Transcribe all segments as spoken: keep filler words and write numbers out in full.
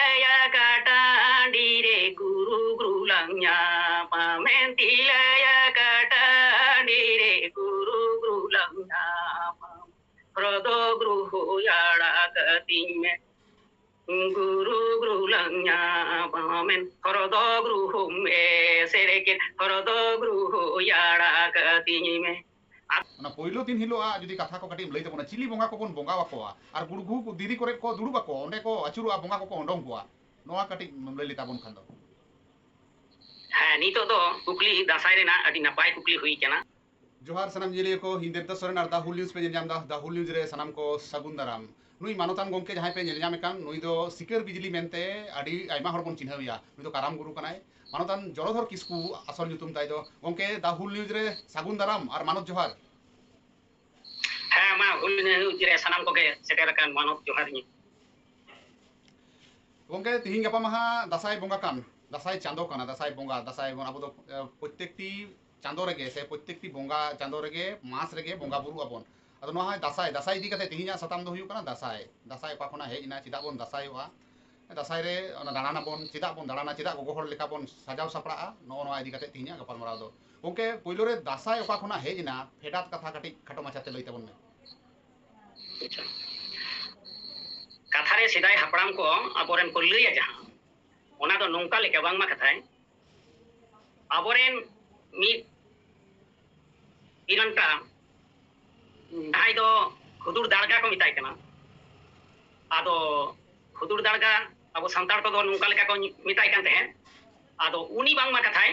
ᱞᱟᱹᱭᱟ ᱠᱟᱴᱟᱱᱰᱤ ᱨᱮ ᱜᱩᱨᱩ ᱜᱩᱨᱩ ᱞᱟᱝ ᱧᱟᱯᱟᱢᱮᱱ, ᱛᱤᱞᱟᱹᱭᱟ ᱠᱟᱴᱟᱱᱰᱤ ᱨᱮ ᱜᱩᱨᱩ ᱜᱩᱨᱩ ᱞᱟᱝ ᱧᱟᱯᱟᱢ, ᱦᱚᱨᱚ ᱫᱚ ᱜᱩᱨᱩ ᱦᱩᱭ ᱟᱲᱟᱜ ᱠᱟᱹᱛᱤᱧ ᱢᱮ᱾ ᱜᱩᱨᱩ ᱜᱩᱨᱩ ᱞᱟᱝ ᱧᱟᱯᱟᱢᱮᱱ, ᱦᱚᱨᱚ ᱫᱚ ᱜᱩᱨᱩ ᱦᱚᱢ ᱮᱥᱮᱨ ᱠᱮᱫ, ᱦᱚᱨᱚ ᱫᱚ ᱜᱩᱨᱩ ᱦᱩᱭ ᱟᱲᱟᱜ ᱠᱟᱹᱛᱤᱧ ᱢᱮ᱾ ᱚᱱᱟ ᱯᱳᱭᱞᱳ ᱫᱤᱱ ᱦᱤᱞᱳᱜ ᱟᱜ ᱡᱩᱫᱤ ᱠᱟᱛᱷᱟ ᱠᱚ ᱠᱟᱹᱴᱤᱡ ᱮᱢ ᱞᱟᱹᱭ ᱛᱟᱵᱚᱱᱟ, ᱪᱤᱞᱤ ᱵᱚᱸᱜᱟ ᱠᱚᱵᱚᱱ ᱵᱚᱸᱜᱟ ᱟᱠᱚᱣᱟ ᱟᱨ ᱜᱩᱲᱜᱩ ᱠᱚ ᱫᱤᱨᱤ ᱠᱚᱨᱮ ᱠᱚ ᱫᱩᱲᱩᱵ ᱟᱠᱚ, ᱚᱸᱰᱮ ᱠᱚ ᱟᱹᱪᱩᱨᱚᱜᱼᱟ, ᱵᱚᱸᱜᱟ ᱠᱚᱠᱚ ᱚᱰᱚᱝ ᱠᱚᱣᱟ, ᱱᱚᱣᱟ ᱠᱟᱹᱴᱤᱡ ᱮᱢ ᱞᱟᱹᱭ ᱞᱮᱛᱟ ᱵᱚᱱ ᱠᱷᱟᱱ ᱫᱚ᱾ ᱦᱮᱸ, ᱱᱤᱛᱚᱜ ᱫᱚ ᱠᱩᱠᱞᱤ ᱫᱟᱸᱥᱟᱭ ᱨᱮᱱᱟᱜ ᱟᱹᱰᱤ ᱱᱟᱯᱟᱭ ᱠᱩᱠᱞᱤ ᱦᱩᱭ ᱠᱟᱱᱟ᱾ ᱡᱚᱦᱟᱨ ᱥᱟᱱᱟᱢ ᱧᱮᱧᱮᱞᱤᱭᱟᱹ ᱠᱚ, ᱤᱧ ᱫᱮᱵᱫᱟᱥ ᱥᱚᱨᱮᱱ ᱟᱨ The Whole News ᱯᱮ ᱧᱮᱞ ᱧᱟᱢ ᱮᱫᱟ᱾ The Whole News ᱨᱮ ᱥᱟᱱᱟᱢ ᱠᱚ ᱥᱟᱹᱜᱩᱱ ᱫᱟᱨᱟᱢ᱾ ᱱᱩᱭ ᱢᱟᱱᱚᱛᱟᱱ ᱜᱚᱢᱠᱮ ᱡᱟᱦᱟᱸᱭ ᱯᱮ ᱧᱮᱞ ᱧᱟᱢᱮ ᱠᱟᱱ, ᱱᱩᱭ ᱫᱚ ᱥᱤᱠᱟᱹᱨ ᱵᱤᱡᱽᱞᱤ ᱢᱮᱱᱛᱮ ᱟᱹᱰᱤ ᱟᱭᱢᱟ ᱦᱚᱲ ᱵᱚᱱ ᱪᱤᱱᱦᱟᱹᱣ ᱮᱭᱟ᱾ ᱱᱩᱭ ᱫᱚ ᱠᱟᱨᱟᱢ ᱜᱩᱨᱩ ᱠᱟᱱᱟᱭ᱾ ᱢᱟᱱᱚᱛᱟᱱ ᱡᱚᱞᱚᱫᱷᱚᱨ ᱠᱤᱥᱠᱩ ᱟᱥᱚᱞ ᱧᱩᱛᱩᱢ ᱛᱟᱭ ᱫᱚ᱾ ᱜᱚᱢᱠᱮ, The Whole News ᱨᱮ ᱥᱟᱹᱜᱩᱱ ᱫᱟᱨᱟᱢ ᱟᱨ ᱢᱟᱱᱚᱛ ᱡᱚᱦᱟᱨ᱾ ᱦᱮᱸ, ᱢᱟ, ᱦᱩᱞ ᱧᱤᱫᱟᱹ ᱨᱮ ᱥᱟᱱᱟᱢ ᱠᱚᱜᱮ ᱥᱮᱴᱮᱨ ᱟᱠᱟᱱ ᱢᱟᱱᱚᱛ ᱡᱚᱦᱟᱨ ᱤᱧ᱾ ᱜᱚᱢᱠᱮ, ᱛᱤᱦᱤᱧ ᱜᱟᱯᱟ ᱢᱟ ᱦᱟᱸᱜ ᱫᱟᱸᱥᱟᱭ ᱵᱚᱸᱜᱟ ᱠᱟᱱ, ᱫᱟᱸᱥᱟᱭ ᱪᱟᱸᱫᱚ ᱠᱟᱱᱟ, ᱫᱟᱸᱥᱟᱭ ᱵᱚᱸᱜᱟ, ᱫᱟᱸᱥᱟᱭ ᱵᱚᱱ, ᱟᱵᱚ ᱫᱚ, ᱮ, ᱯᱨᱚᱛᱮᱠᱴᱤ ᱪᱟᱸᱫᱚ ᱨᱮᱜᱮ ᱥᱮ ᱯᱨᱚᱛᱮᱠᱴᱤ ᱵᱚᱸᱜᱟ ᱪᱟᱸᱫᱚ ᱨᱮᱜᱮ ᱢᱟᱥ ᱨᱮᱜᱮ ᱵᱚᱸᱜᱟ ᱵᱩᱨᱩᱜ ᱟᱵᱚᱱ᱾ ᱟᱫᱚ ᱱᱚᱣᱟ ᱦᱚᱸ ᱫᱟᱸᱥᱟᱭ, ᱫᱟᱸᱥᱟᱭ ᱤᱫᱤ ᱠᱟᱛᱮ ᱛᱤᱦᱤᱧᱟᱜ ᱥᱟᱛᱟᱢ ᱫᱚ ᱦᱩᱭᱩᱜ ᱠᱟᱱᱟ ᱫᱟᱸᱥᱟᱭ᱾ ᱫᱟᱸᱥᱟᱭ ᱚᱠᱟ ᱠᱷᱚᱱᱟᱜ ᱦᱮᱡ ᱮᱱᱟ, ᱪᱮᱫᱟᱜ ᱵᱚᱱ ᱫᱟᱸᱥᱟᱭᱚᱜᱼᱟ? ᱫᱟᱸᱥᱟᱭ ᱨᱮ ᱚᱱᱟ ᱫᱟᱬᱟᱱᱟᱵᱚᱱ, ᱪᱮᱫᱟᱜ ᱵᱚᱱ ᱫᱟᱬᱟᱱᱟ, ᱪᱮᱫᱟᱜ ᱜᱚᱜᱚ ᱦᱚᱲ ᱞᱮᱠᱟ ᱵᱚᱱ ᱥᱟᱡᱟᱣ ᱥᱟᱯᱲᱟᱜᱼᱟ, ᱱᱚᱜᱼᱚ ᱱᱚᱣᱟ ᱤᱫᱤ ᱠᱟᱛᱮ ᱛᱤᱦᱤᱧᱟᱜ ᱜᱟᱯᱟᱞᱢᱟᱨᱟᱣ ᱫᱚ᱾ ᱜᱚᱢᱠᱮ, ᱯᱳᱭᱞᱳ ᱨᱮ ᱫᱟᱸᱥᱟᱭ ᱚᱠᱟ ᱠᱷᱚᱱᱟᱜ ᱦᱮᱡ ᱮᱱᱟ, ᱯᱷᱮᱰᱟᱛ ᱠᱟᱛᱷᱟ ᱠᱟᱹᱴᱤᱡ ᱠᱷᱟᱴᱚ ᱢᱟᱪᱷᱟᱛᱮ ᱞᱟᱹᱭ ᱛᱟᱵᱚᱱ ᱢᱮ᱾ ᱟᱪᱪᱷᱟ᱾ ᱠᱟᱛᱷᱟ ᱨᱮ ᱥᱮᱫᱟᱭ ᱦᱟᱯᱲᱟᱢ ᱠᱚ ᱟᱵᱚᱨᱮᱱ ᱠᱚ ᱞᱟᱹᱭᱟ ᱡᱟᱦᱟᱸ, ᱚᱱᱟ ᱫᱚ ᱱᱚᱝᱠᱟ ᱞᱮᱠᱟ, ᱵᱟᱝᱢᱟ ᱠᱟᱛᱷᱟᱭ, ᱟᱵᱚᱨᱮᱱ ᱢᱤᱫ ᱵᱤᱨᱟᱱᱴᱟ ᱡᱟᱦᱟᱸᱭ ᱫᱚ ᱦᱩᱫᱩᱲ ᱫᱟᱲᱜᱟ ᱠᱚ ᱢᱮᱛᱟᱭ ᱠᱟᱱᱟ᱾ ᱟᱫᱚ ᱦᱩᱫᱩᱲ ᱫᱟᱲᱜᱟ ᱟᱵᱚ ᱥᱟᱱᱛᱟᱲ ᱠᱚᱫᱚ ᱱᱚᱝᱠᱟ ᱞᱮᱠᱟ ᱠᱚ ᱢᱮᱛᱟᱭ ᱠᱟᱱ ᱛᱟᱦᱮᱸᱫ᱾ ᱟᱫᱚ ᱩᱱᱤ ᱵᱟᱝᱢᱟ ᱠᱟᱛᱷᱟᱭ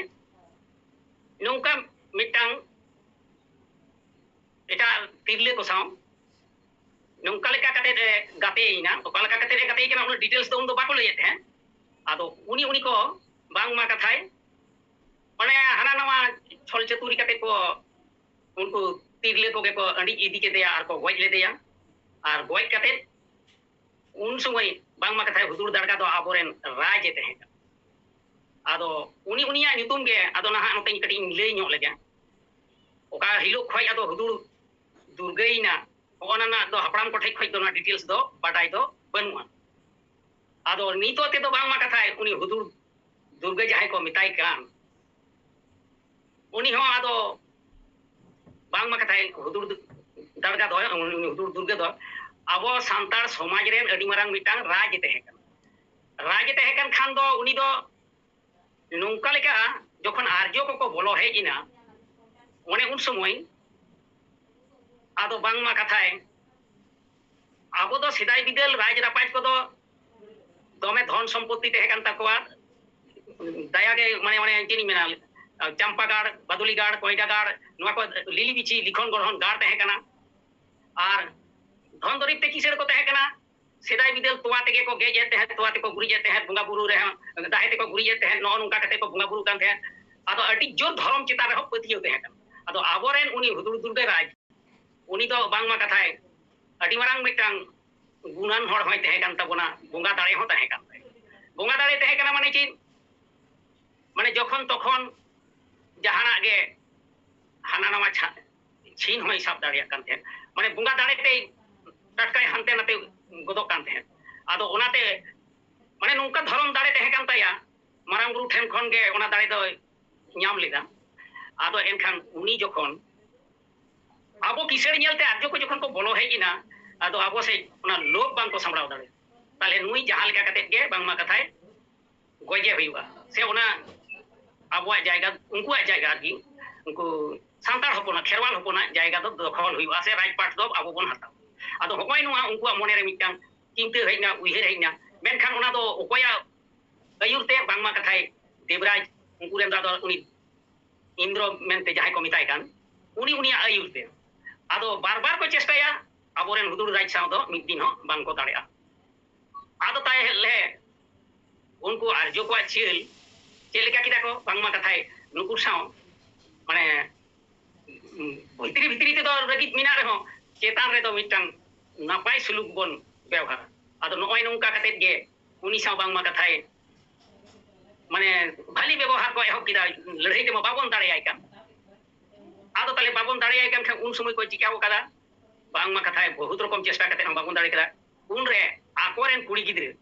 ᱱᱚᱝᱠᱟ ᱢᱤᱫᱴᱟᱝ ᱮᱴᱟᱜ ᱛᱤᱨᱞᱟᱹ ᱠᱚ ᱥᱟᱶ ᱱᱚᱝᱠᱟ ᱞᱮᱠᱟ ᱠᱟᱛᱮ ᱮ ᱜᱟᱛᱮᱭᱮᱱᱟ, ᱚᱠᱟ ᱞᱮᱠᱟ ᱠᱟᱛᱮ ᱮ ᱜᱟᱛᱮᱭ ᱠᱟᱱᱟ, ᱩᱱᱟᱹᱜ details ᱫᱚ ᱩᱱ ᱫᱚ ᱵᱟᱠᱚ ᱞᱟᱹᱭᱮᱫ ᱛᱟᱦᱮᱸᱫ᱾ ᱟᱫᱚ ᱩᱱᱤ, ᱩᱱᱤ ᱠᱚ ᱵᱟᱝᱢᱟ ᱠᱟᱛᱷᱟᱭ, ᱚᱱᱮ ᱦᱟᱱᱟ ᱱᱟᱣᱟ ᱪᱷᱚᱞ ᱪᱟᱹᱛᱩᱨᱤ ᱠᱟᱛᱮ ᱠᱚ, ᱩᱱᱠᱩ ᱛᱤᱨᱞᱟᱹ ᱠᱚᱜᱮ ᱠᱚ ᱟᱹᱰᱤᱡ ᱤᱫᱤ ᱠᱮᱫᱮᱭᱟ ᱟᱨ ᱠᱚ ᱜᱚᱡ ᱞᱮᱫᱮᱭᱟ᱾ ᱟᱨ ᱜᱚᱡ ᱠᱟᱛᱮ ᱩᱱ ᱥᱚᱢᱚᱭ ᱵᱟᱝᱢᱟ ᱠᱟᱛᱷᱟᱭ ᱦᱩᱫᱩᱲ ᱫᱟᱲᱜᱟ ᱫᱚ ᱟᱵᱚᱨᱮᱱ ᱨᱟᱡᱽ ᱮ ᱛᱟᱦᱮᱸ ᱠᱟᱱᱟ᱾ ᱟᱫᱚ ᱩᱱᱤ, ᱩᱱᱤᱭᱟᱜ ᱧᱩᱛᱩᱢ ᱜᱮ ᱟᱫᱚ ᱱᱟᱦᱟᱜ ᱱᱚᱛᱮᱧ ᱠᱟᱹᱴᱤᱡ ᱤᱧ ᱞᱟᱹᱭ ᱧᱚᱜ ᱞᱮᱜᱮ᱾ ᱚᱠᱟ ᱦᱤᱞᱳᱜ ᱠᱷᱚᱡ ᱟᱫᱚ ᱦᱩᱫᱩᱲ ᱫᱩᱨᱜᱟᱹᱭᱮᱱᱟ, ᱦᱚᱸᱜᱼᱚ ᱱᱟ ᱨᱮᱱᱟᱜ ᱫᱚ ᱦᱟᱯᱲᱟᱢ ᱠᱚᱴᱷᱮᱡ ᱠᱷᱚᱡ ᱫᱚ ᱚᱱᱟ details ᱫᱚ ᱵᱟᱰᱟᱭ ᱫᱚ ᱵᱟᱹᱱᱩᱜᱼᱟ᱾ ᱟᱫᱚ ᱱᱤᱛᱚᱜ ᱛᱮᱫᱚ ᱵᱟᱝᱢᱟ ᱠᱟᱛᱷᱟᱭ ᱩᱱᱤ ᱦᱩᱫᱩᱲ ᱫᱩᱨᱜᱟᱹ ᱡᱟᱦᱟᱸᱭ ᱠᱚ ᱢᱮᱛᱟᱭ ᱠᱟᱱ, ᱩᱱᱤ ᱦᱚᱸ ᱟᱫᱚ ᱵᱟᱝᱢᱟ ᱠᱟᱛᱷᱟᱭ ᱦᱩᱫᱩᱲ ᱫᱟᱲᱜᱟ ᱫᱚ, ᱩᱱᱤ ᱦᱩᱫᱩᱲ ᱫᱩᱨᱜᱟᱹ ᱫᱚ ᱟᱵᱚ ᱥᱟᱱᱛᱟᱲ ᱥᱚᱢᱟᱡᱽ ᱨᱮᱱ ᱟᱹᱰᱤ ᱢᱟᱨᱟᱝ ᱢᱤᱫᱴᱟᱝ ᱨᱟᱡᱽ ᱮ ᱛᱟᱦᱮᱸ ᱠᱟᱱᱟ᱾ ᱨᱟᱡᱽ ᱮ ᱛᱟᱦᱮᱸ ᱠᱟᱱ ᱠᱷᱟᱱ ᱫᱚ ᱩᱱᱤ ᱫᱚ ᱱᱚᱝᱠᱟ ᱞᱮᱠᱟ, ᱡᱚᱠᱷᱚᱱ ᱟᱨᱡᱚ ᱠᱚᱠᱚ ᱵᱚᱞᱚ ᱦᱮᱡ ᱮᱱᱟ, ᱚᱱᱮ ᱩᱱ ᱥᱚᱢᱚᱭ ᱟᱫᱚ ᱵᱟᱝᱢᱟ ᱠᱟᱛᱷᱟᱭ, ᱟᱵᱚ ᱫᱚ ᱥᱮᱫᱟᱭ ᱵᱤᱫᱟᱹᱞ ᱨᱟᱡᱽ ᱨᱟᱯᱟᱡᱽ ᱠᱚᱫᱚ ᱫᱚᱢᱮ ᱫᱷᱚᱱ ᱥᱚᱢᱯᱚᱛᱛᱤ ᱛᱟᱦᱮᱸ ᱠᱟᱱ ᱛᱟᱠᱚᱣᱟ᱾ ᱫᱟᱭᱟ ᱜᱮ, ᱢᱟᱱᱮ, ᱚᱱᱮ ᱪᱮᱫ ᱤᱧ ᱢᱮᱱᱟ, ᱪᱟᱢᱯᱟ ᱜᱟᱲ, ᱵᱟᱫᱩᱞᱤ ᱜᱟᱲ, ᱠᱚᱭᱰᱟ ᱜᱟᱲ, ᱱᱚᱣᱟ ᱠᱚ ᱞᱤᱞᱤ ᱵᱤᱪᱷᱤ ᱞᱤᱠᱷᱚᱱ ᱜᱚᱲᱦᱚᱱ ᱜᱟᱲ ᱛᱟᱦᱮᱸ ᱠᱟᱱᱟ᱾ ᱟᱨ ᱫᱷᱚᱱ ᱫᱩᱨᱤᱵ ᱛᱮ ᱠᱤᱥᱟᱹᱬ ᱠᱚ ᱛᱟᱦᱮᱸ ᱠᱟᱱᱟ᱾ ᱥᱮᱫᱟᱭ ᱵᱤᱫᱟᱹᱞ ᱛᱚᱣᱟ ᱛᱮᱜᱮ ᱠᱚ ᱜᱮᱡ ᱮᱫ ᱛᱟᱦᱮᱸᱫ, ᱛᱚᱣᱟ ᱛᱮᱠᱚ ᱜᱩᱨᱤᱡ ᱮᱫ ᱛᱟᱦᱮᱸᱫ, ᱵᱚᱸᱜᱟ ᱵᱩᱨᱩ ᱨᱮᱦᱚᱸ ᱫᱟᱦᱮ ᱛᱮᱠᱚ ᱜᱩᱨᱤᱡ ᱮᱫ ᱛᱟᱦᱮᱸᱫ, ᱱᱚᱜᱼᱚ ᱱᱚᱝᱠᱟ ᱠᱟᱛᱮ ᱠᱚ ᱵᱚᱸᱜᱟ ᱵᱩᱨᱩ ᱠᱟᱱ ᱛᱟᱦᱮᱸᱫ᱾ ᱟᱫᱚ ᱟᱹᱰᱤ ᱡᱳᱨ ᱫᱷᱚᱨᱚᱢ ᱪᱮᱛᱟᱱ ᱨᱮᱦᱚᱸ ᱯᱟᱹᱛᱭᱟᱹᱣ ᱛᱟᱦᱮᱸ ᱠᱟᱱᱟ᱾ ᱟᱫᱚ ᱟᱵᱚᱨᱮᱱ ᱩᱱᱤ ᱦᱩᱫᱩᱲ ᱫᱩᱨᱜᱟᱹ ᱨᱟᱡᱽ, ᱩᱱᱤ ᱫᱚ ᱵᱟᱝᱢᱟ ᱠᱟᱛᱷᱟᱭ ᱟᱹᱰᱤ ᱢᱟᱨᱟᱝ ᱢᱤᱫᱴᱟᱝ ᱜᱩᱱᱟᱱ ᱦᱚᱲ ᱦᱚᱸᱭ ᱛᱟᱦᱮᱸ ᱠᱟᱱ ᱛᱟᱵᱚᱱᱟ, ᱵᱚᱸᱜᱟ ᱫᱟᱲᱮ ᱦᱚᱸ ᱛᱟᱦᱮᱸ ᱠᱟᱱ ᱛᱟᱭᱟ᱾ ᱵᱚᱸᱜᱟ ᱫᱟᱲᱮ ᱛᱟᱦᱮᱸ ᱠᱟᱱᱟ ᱢᱟᱱᱮ ᱪᱮᱫ? ᱢᱟᱱᱮ ᱡᱚᱠᱷᱚᱱ ᱛᱚᱠᱷᱚᱱ ᱡᱟᱦᱟᱱᱟᱜ ᱜᱮ ᱦᱟᱱᱟ ᱱᱟᱣᱟ ᱪᱷᱟ-, ᱪᱷᱤᱱ ᱦᱚᱸᱭ ᱥᱟᱵ ᱫᱟᱲᱮᱭᱟᱜ ᱠᱟᱱ ᱛᱟᱦᱮᱸᱫ᱾ ᱢᱟᱱᱮ ᱵᱚᱸᱜᱟ ᱫᱟᱲᱮ ᱛᱮ ᱴᱟᱴᱠᱟᱭ ᱦᱟᱱᱛᱮ ᱱᱟᱛᱮ ᱜᱚᱫᱚᱜ ᱠᱟᱱ ᱛᱟᱦᱮᱸᱫ᱾ ᱟᱫᱚ ᱚᱱᱟᱛᱮ ᱢᱟᱱᱮ ᱱᱚᱝᱠᱟ ᱫᱷᱚᱨᱚᱢ ᱫᱟᱲᱮ ᱛᱟᱦᱮᱸ ᱠᱟᱱ ᱛᱟᱭᱟ, ᱢᱟᱨᱟᱝ ᱵᱩᱨᱩ ᱴᱷᱮᱱ ᱠᱷᱚᱱ ᱜᱮ ᱚᱱᱟ ᱫᱟᱲᱮ ᱫᱚᱭ ᱧᱟᱢ ᱞᱮᱫᱟ᱾ ᱟᱫᱚ ᱮᱱᱠᱷᱟᱱ ᱩᱱᱤ ᱡᱚᱠᱷᱚᱱ ᱟᱵᱚ ᱠᱤᱥᱟᱹᱬ ᱧᱮᱞᱛᱮ ᱟᱨᱡᱚ ᱠᱚ ᱡᱚᱠᱷᱚᱱ ᱠᱚ ᱵᱚᱞᱚ ᱦᱮᱡ ᱮᱱᱟ, ᱟᱫᱚ ᱟᱵᱚ ᱥᱮᱫ ᱚᱱᱟ ᱞᱳᱵᱷ ᱵᱟᱝ ᱠᱚ ᱥᱟᱢᱵᱲᱟᱣ ᱫᱟᱲᱮᱭᱟᱜᱼᱟ᱾ ᱛᱟᱦᱞᱮ ᱱᱩᱭ ᱡᱟᱦᱟᱸ ᱞᱮᱠᱟ ᱠᱟᱛᱮᱫ ᱜᱮ ᱵᱟᱝᱢᱟ ᱠᱟᱛᱷᱟᱭ ᱜᱚᱡᱮ ᱦᱩᱭᱩᱜᱼᱟ, ᱥᱮ ᱚᱱᱟ ᱟᱵᱚᱣᱟᱜ ᱡᱟᱭᱜᱟ, ᱩᱱᱠᱩᱣᱟᱜ ᱡᱟᱭᱜᱟ ᱟᱨᱠᱤ, ᱩᱱᱠᱩ ᱥᱟᱱᱛᱟᱲ ᱦᱚᱯᱚᱱᱟᱜ, ᱠᱷᱮᱨᱣᱟᱞ ᱦᱚᱯᱚᱱᱟᱜ ᱡᱟᱭᱜᱟ ᱫᱚ ᱫᱚᱠᱷᱚᱞ ᱦᱩᱭᱩᱜᱼᱟ, ᱥᱮ ᱨᱟᱡᱽᱯᱟᱴ ᱫᱚ ᱟᱵᱚ ᱵᱚᱱ ᱦᱟᱛᱟᱣᱟ᱾ ᱟᱫᱚ ᱦᱚᱸᱜᱼᱚᱭ ᱱᱚᱣᱟ ᱩᱱᱠᱩᱣᱟᱜ ᱢᱚᱱᱮᱨᱮ ᱢᱤᱫᱴᱟᱝ ᱪᱤᱱᱛᱟᱹ ᱦᱮᱡ ᱮᱱᱟ, ᱩᱭᱦᱟᱹᱨ ᱦᱮᱡ ᱮᱱᱟ, ᱢᱮᱱᱠᱷᱟᱱ ᱚᱱᱟ ᱫᱚ ᱚᱠᱚᱭᱟᱜ ᱟᱹᱭᱩᱨ ᱛᱮ? ᱵᱟᱝᱢᱟ ᱠᱟᱛᱷᱟᱭ ᱫᱮᱵᱽᱨᱟᱡᱽ, ᱩᱱᱠᱩ ᱨᱮᱱ ᱫᱚ ᱟᱫᱚ ᱩᱱᱤ ᱤᱱᱫᱨᱚ ᱢᱮᱱᱛᱮ ᱡᱟᱦᱟᱸᱭ ᱠᱚ ᱢᱮᱛᱟᱭ ᱠᱟᱱ, ᱩᱱᱤ ᱩᱱᱤᱭᱟᱜ ᱟᱹᱭᱩᱨ ᱛᱮ᱾ ᱟᱫᱚ ᱵᱟᱨ ᱵᱟᱨ ᱠᱚ ᱪᱮᱥᱴᱟᱭᱟ, ᱟᱵᱚᱨᱮᱱ ᱦᱩᱫᱩᱲ ᱨᱟᱡᱽ ᱥᱟᱶ ᱫᱚ ᱢᱤᱫ ᱫᱤᱱ ᱦᱚᱸ ᱵᱟᱝ ᱠᱚ ᱫᱟᱲᱮᱭᱟᱜᱼᱟ᱾ ᱟᱫᱚ ᱛᱟᱦᱞᱮ ᱩᱱᱠᱩ ᱟᱨᱡᱚ ᱠᱚᱣᱟᱜ ᱪᱟᱹᱞ ᱪᱮᱫ ᱞᱮᱠᱟ ᱠᱮᱫᱟ ᱠᱚ? ᱵᱟᱝᱢᱟ ᱠᱟᱛᱷᱟᱭ ᱱᱩᱠᱩ ᱥᱟᱶ, ᱢᱟᱱᱮ, ᱵᱷᱤᱛᱨᱤ ᱵᱷᱤᱛᱨᱤ ᱛᱮᱫᱚ ᱨᱟᱹᱜᱤ ᱢᱮᱱᱟᱜ ᱨᱮᱦᱚᱸ, ᱪᱮᱛᱟᱱ ᱨᱮᱫᱚ ᱢᱤᱫᱴᱟᱝ ᱱᱟᱯᱟᱭ ᱥᱩᱞᱩᱠ ᱵᱚᱱ ᱵᱮᱣᱦᱟᱨᱟ᱾ ᱟᱫᱚ ᱱᱚᱜᱼᱚᱭ ᱱᱚᱝᱠᱟ ᱠᱟᱛᱮᱫ ᱜᱮ ᱩᱱᱤ ᱥᱟᱶ ᱵᱟᱝᱢᱟ ᱠᱟᱛᱷᱟᱭ, ᱢᱟᱱᱮ, ᱵᱷᱟᱞᱤ ᱵᱮᱵᱚᱦᱟᱨ ᱠᱚ ᱮᱦᱚᱵ ᱠᱮᱫᱟ᱾ ᱞᱟᱹᱲᱦᱟᱹᱭ ᱛᱮᱢᱟ ᱵᱟᱵᱚᱱ ᱫᱟᱲᱮᱭᱟᱭ ᱠᱟᱱ᱾ ᱟᱫᱚ ᱛᱟᱦᱞᱮ ᱵᱟᱵᱚᱱ ᱫᱟᱲᱮᱭᱟᱭ ᱠᱟᱱ ᱠᱷᱟᱱ ᱩᱱ ᱥᱚᱢᱚᱭ ᱠᱚ ᱪᱤᱠᱟᱹᱣ ᱠᱟᱫᱟ? ᱵᱟᱝᱢᱟ ᱠᱟᱛᱷᱟᱭ ᱵᱚᱦᱩᱛ ᱨᱚᱠᱚᱢ ᱪᱮᱥᱴᱟ ᱠᱟᱛᱮ ᱦᱚᱸ ᱵᱟᱵᱚᱱ ᱫᱟᱲᱮ ᱠᱮᱫᱟ᱾ ᱩᱱᱨᱮ ᱟᱠᱚᱨᱮᱱ ᱠᱩᱲᱤ ᱜᱤᱫᱽᱨᱟᱹ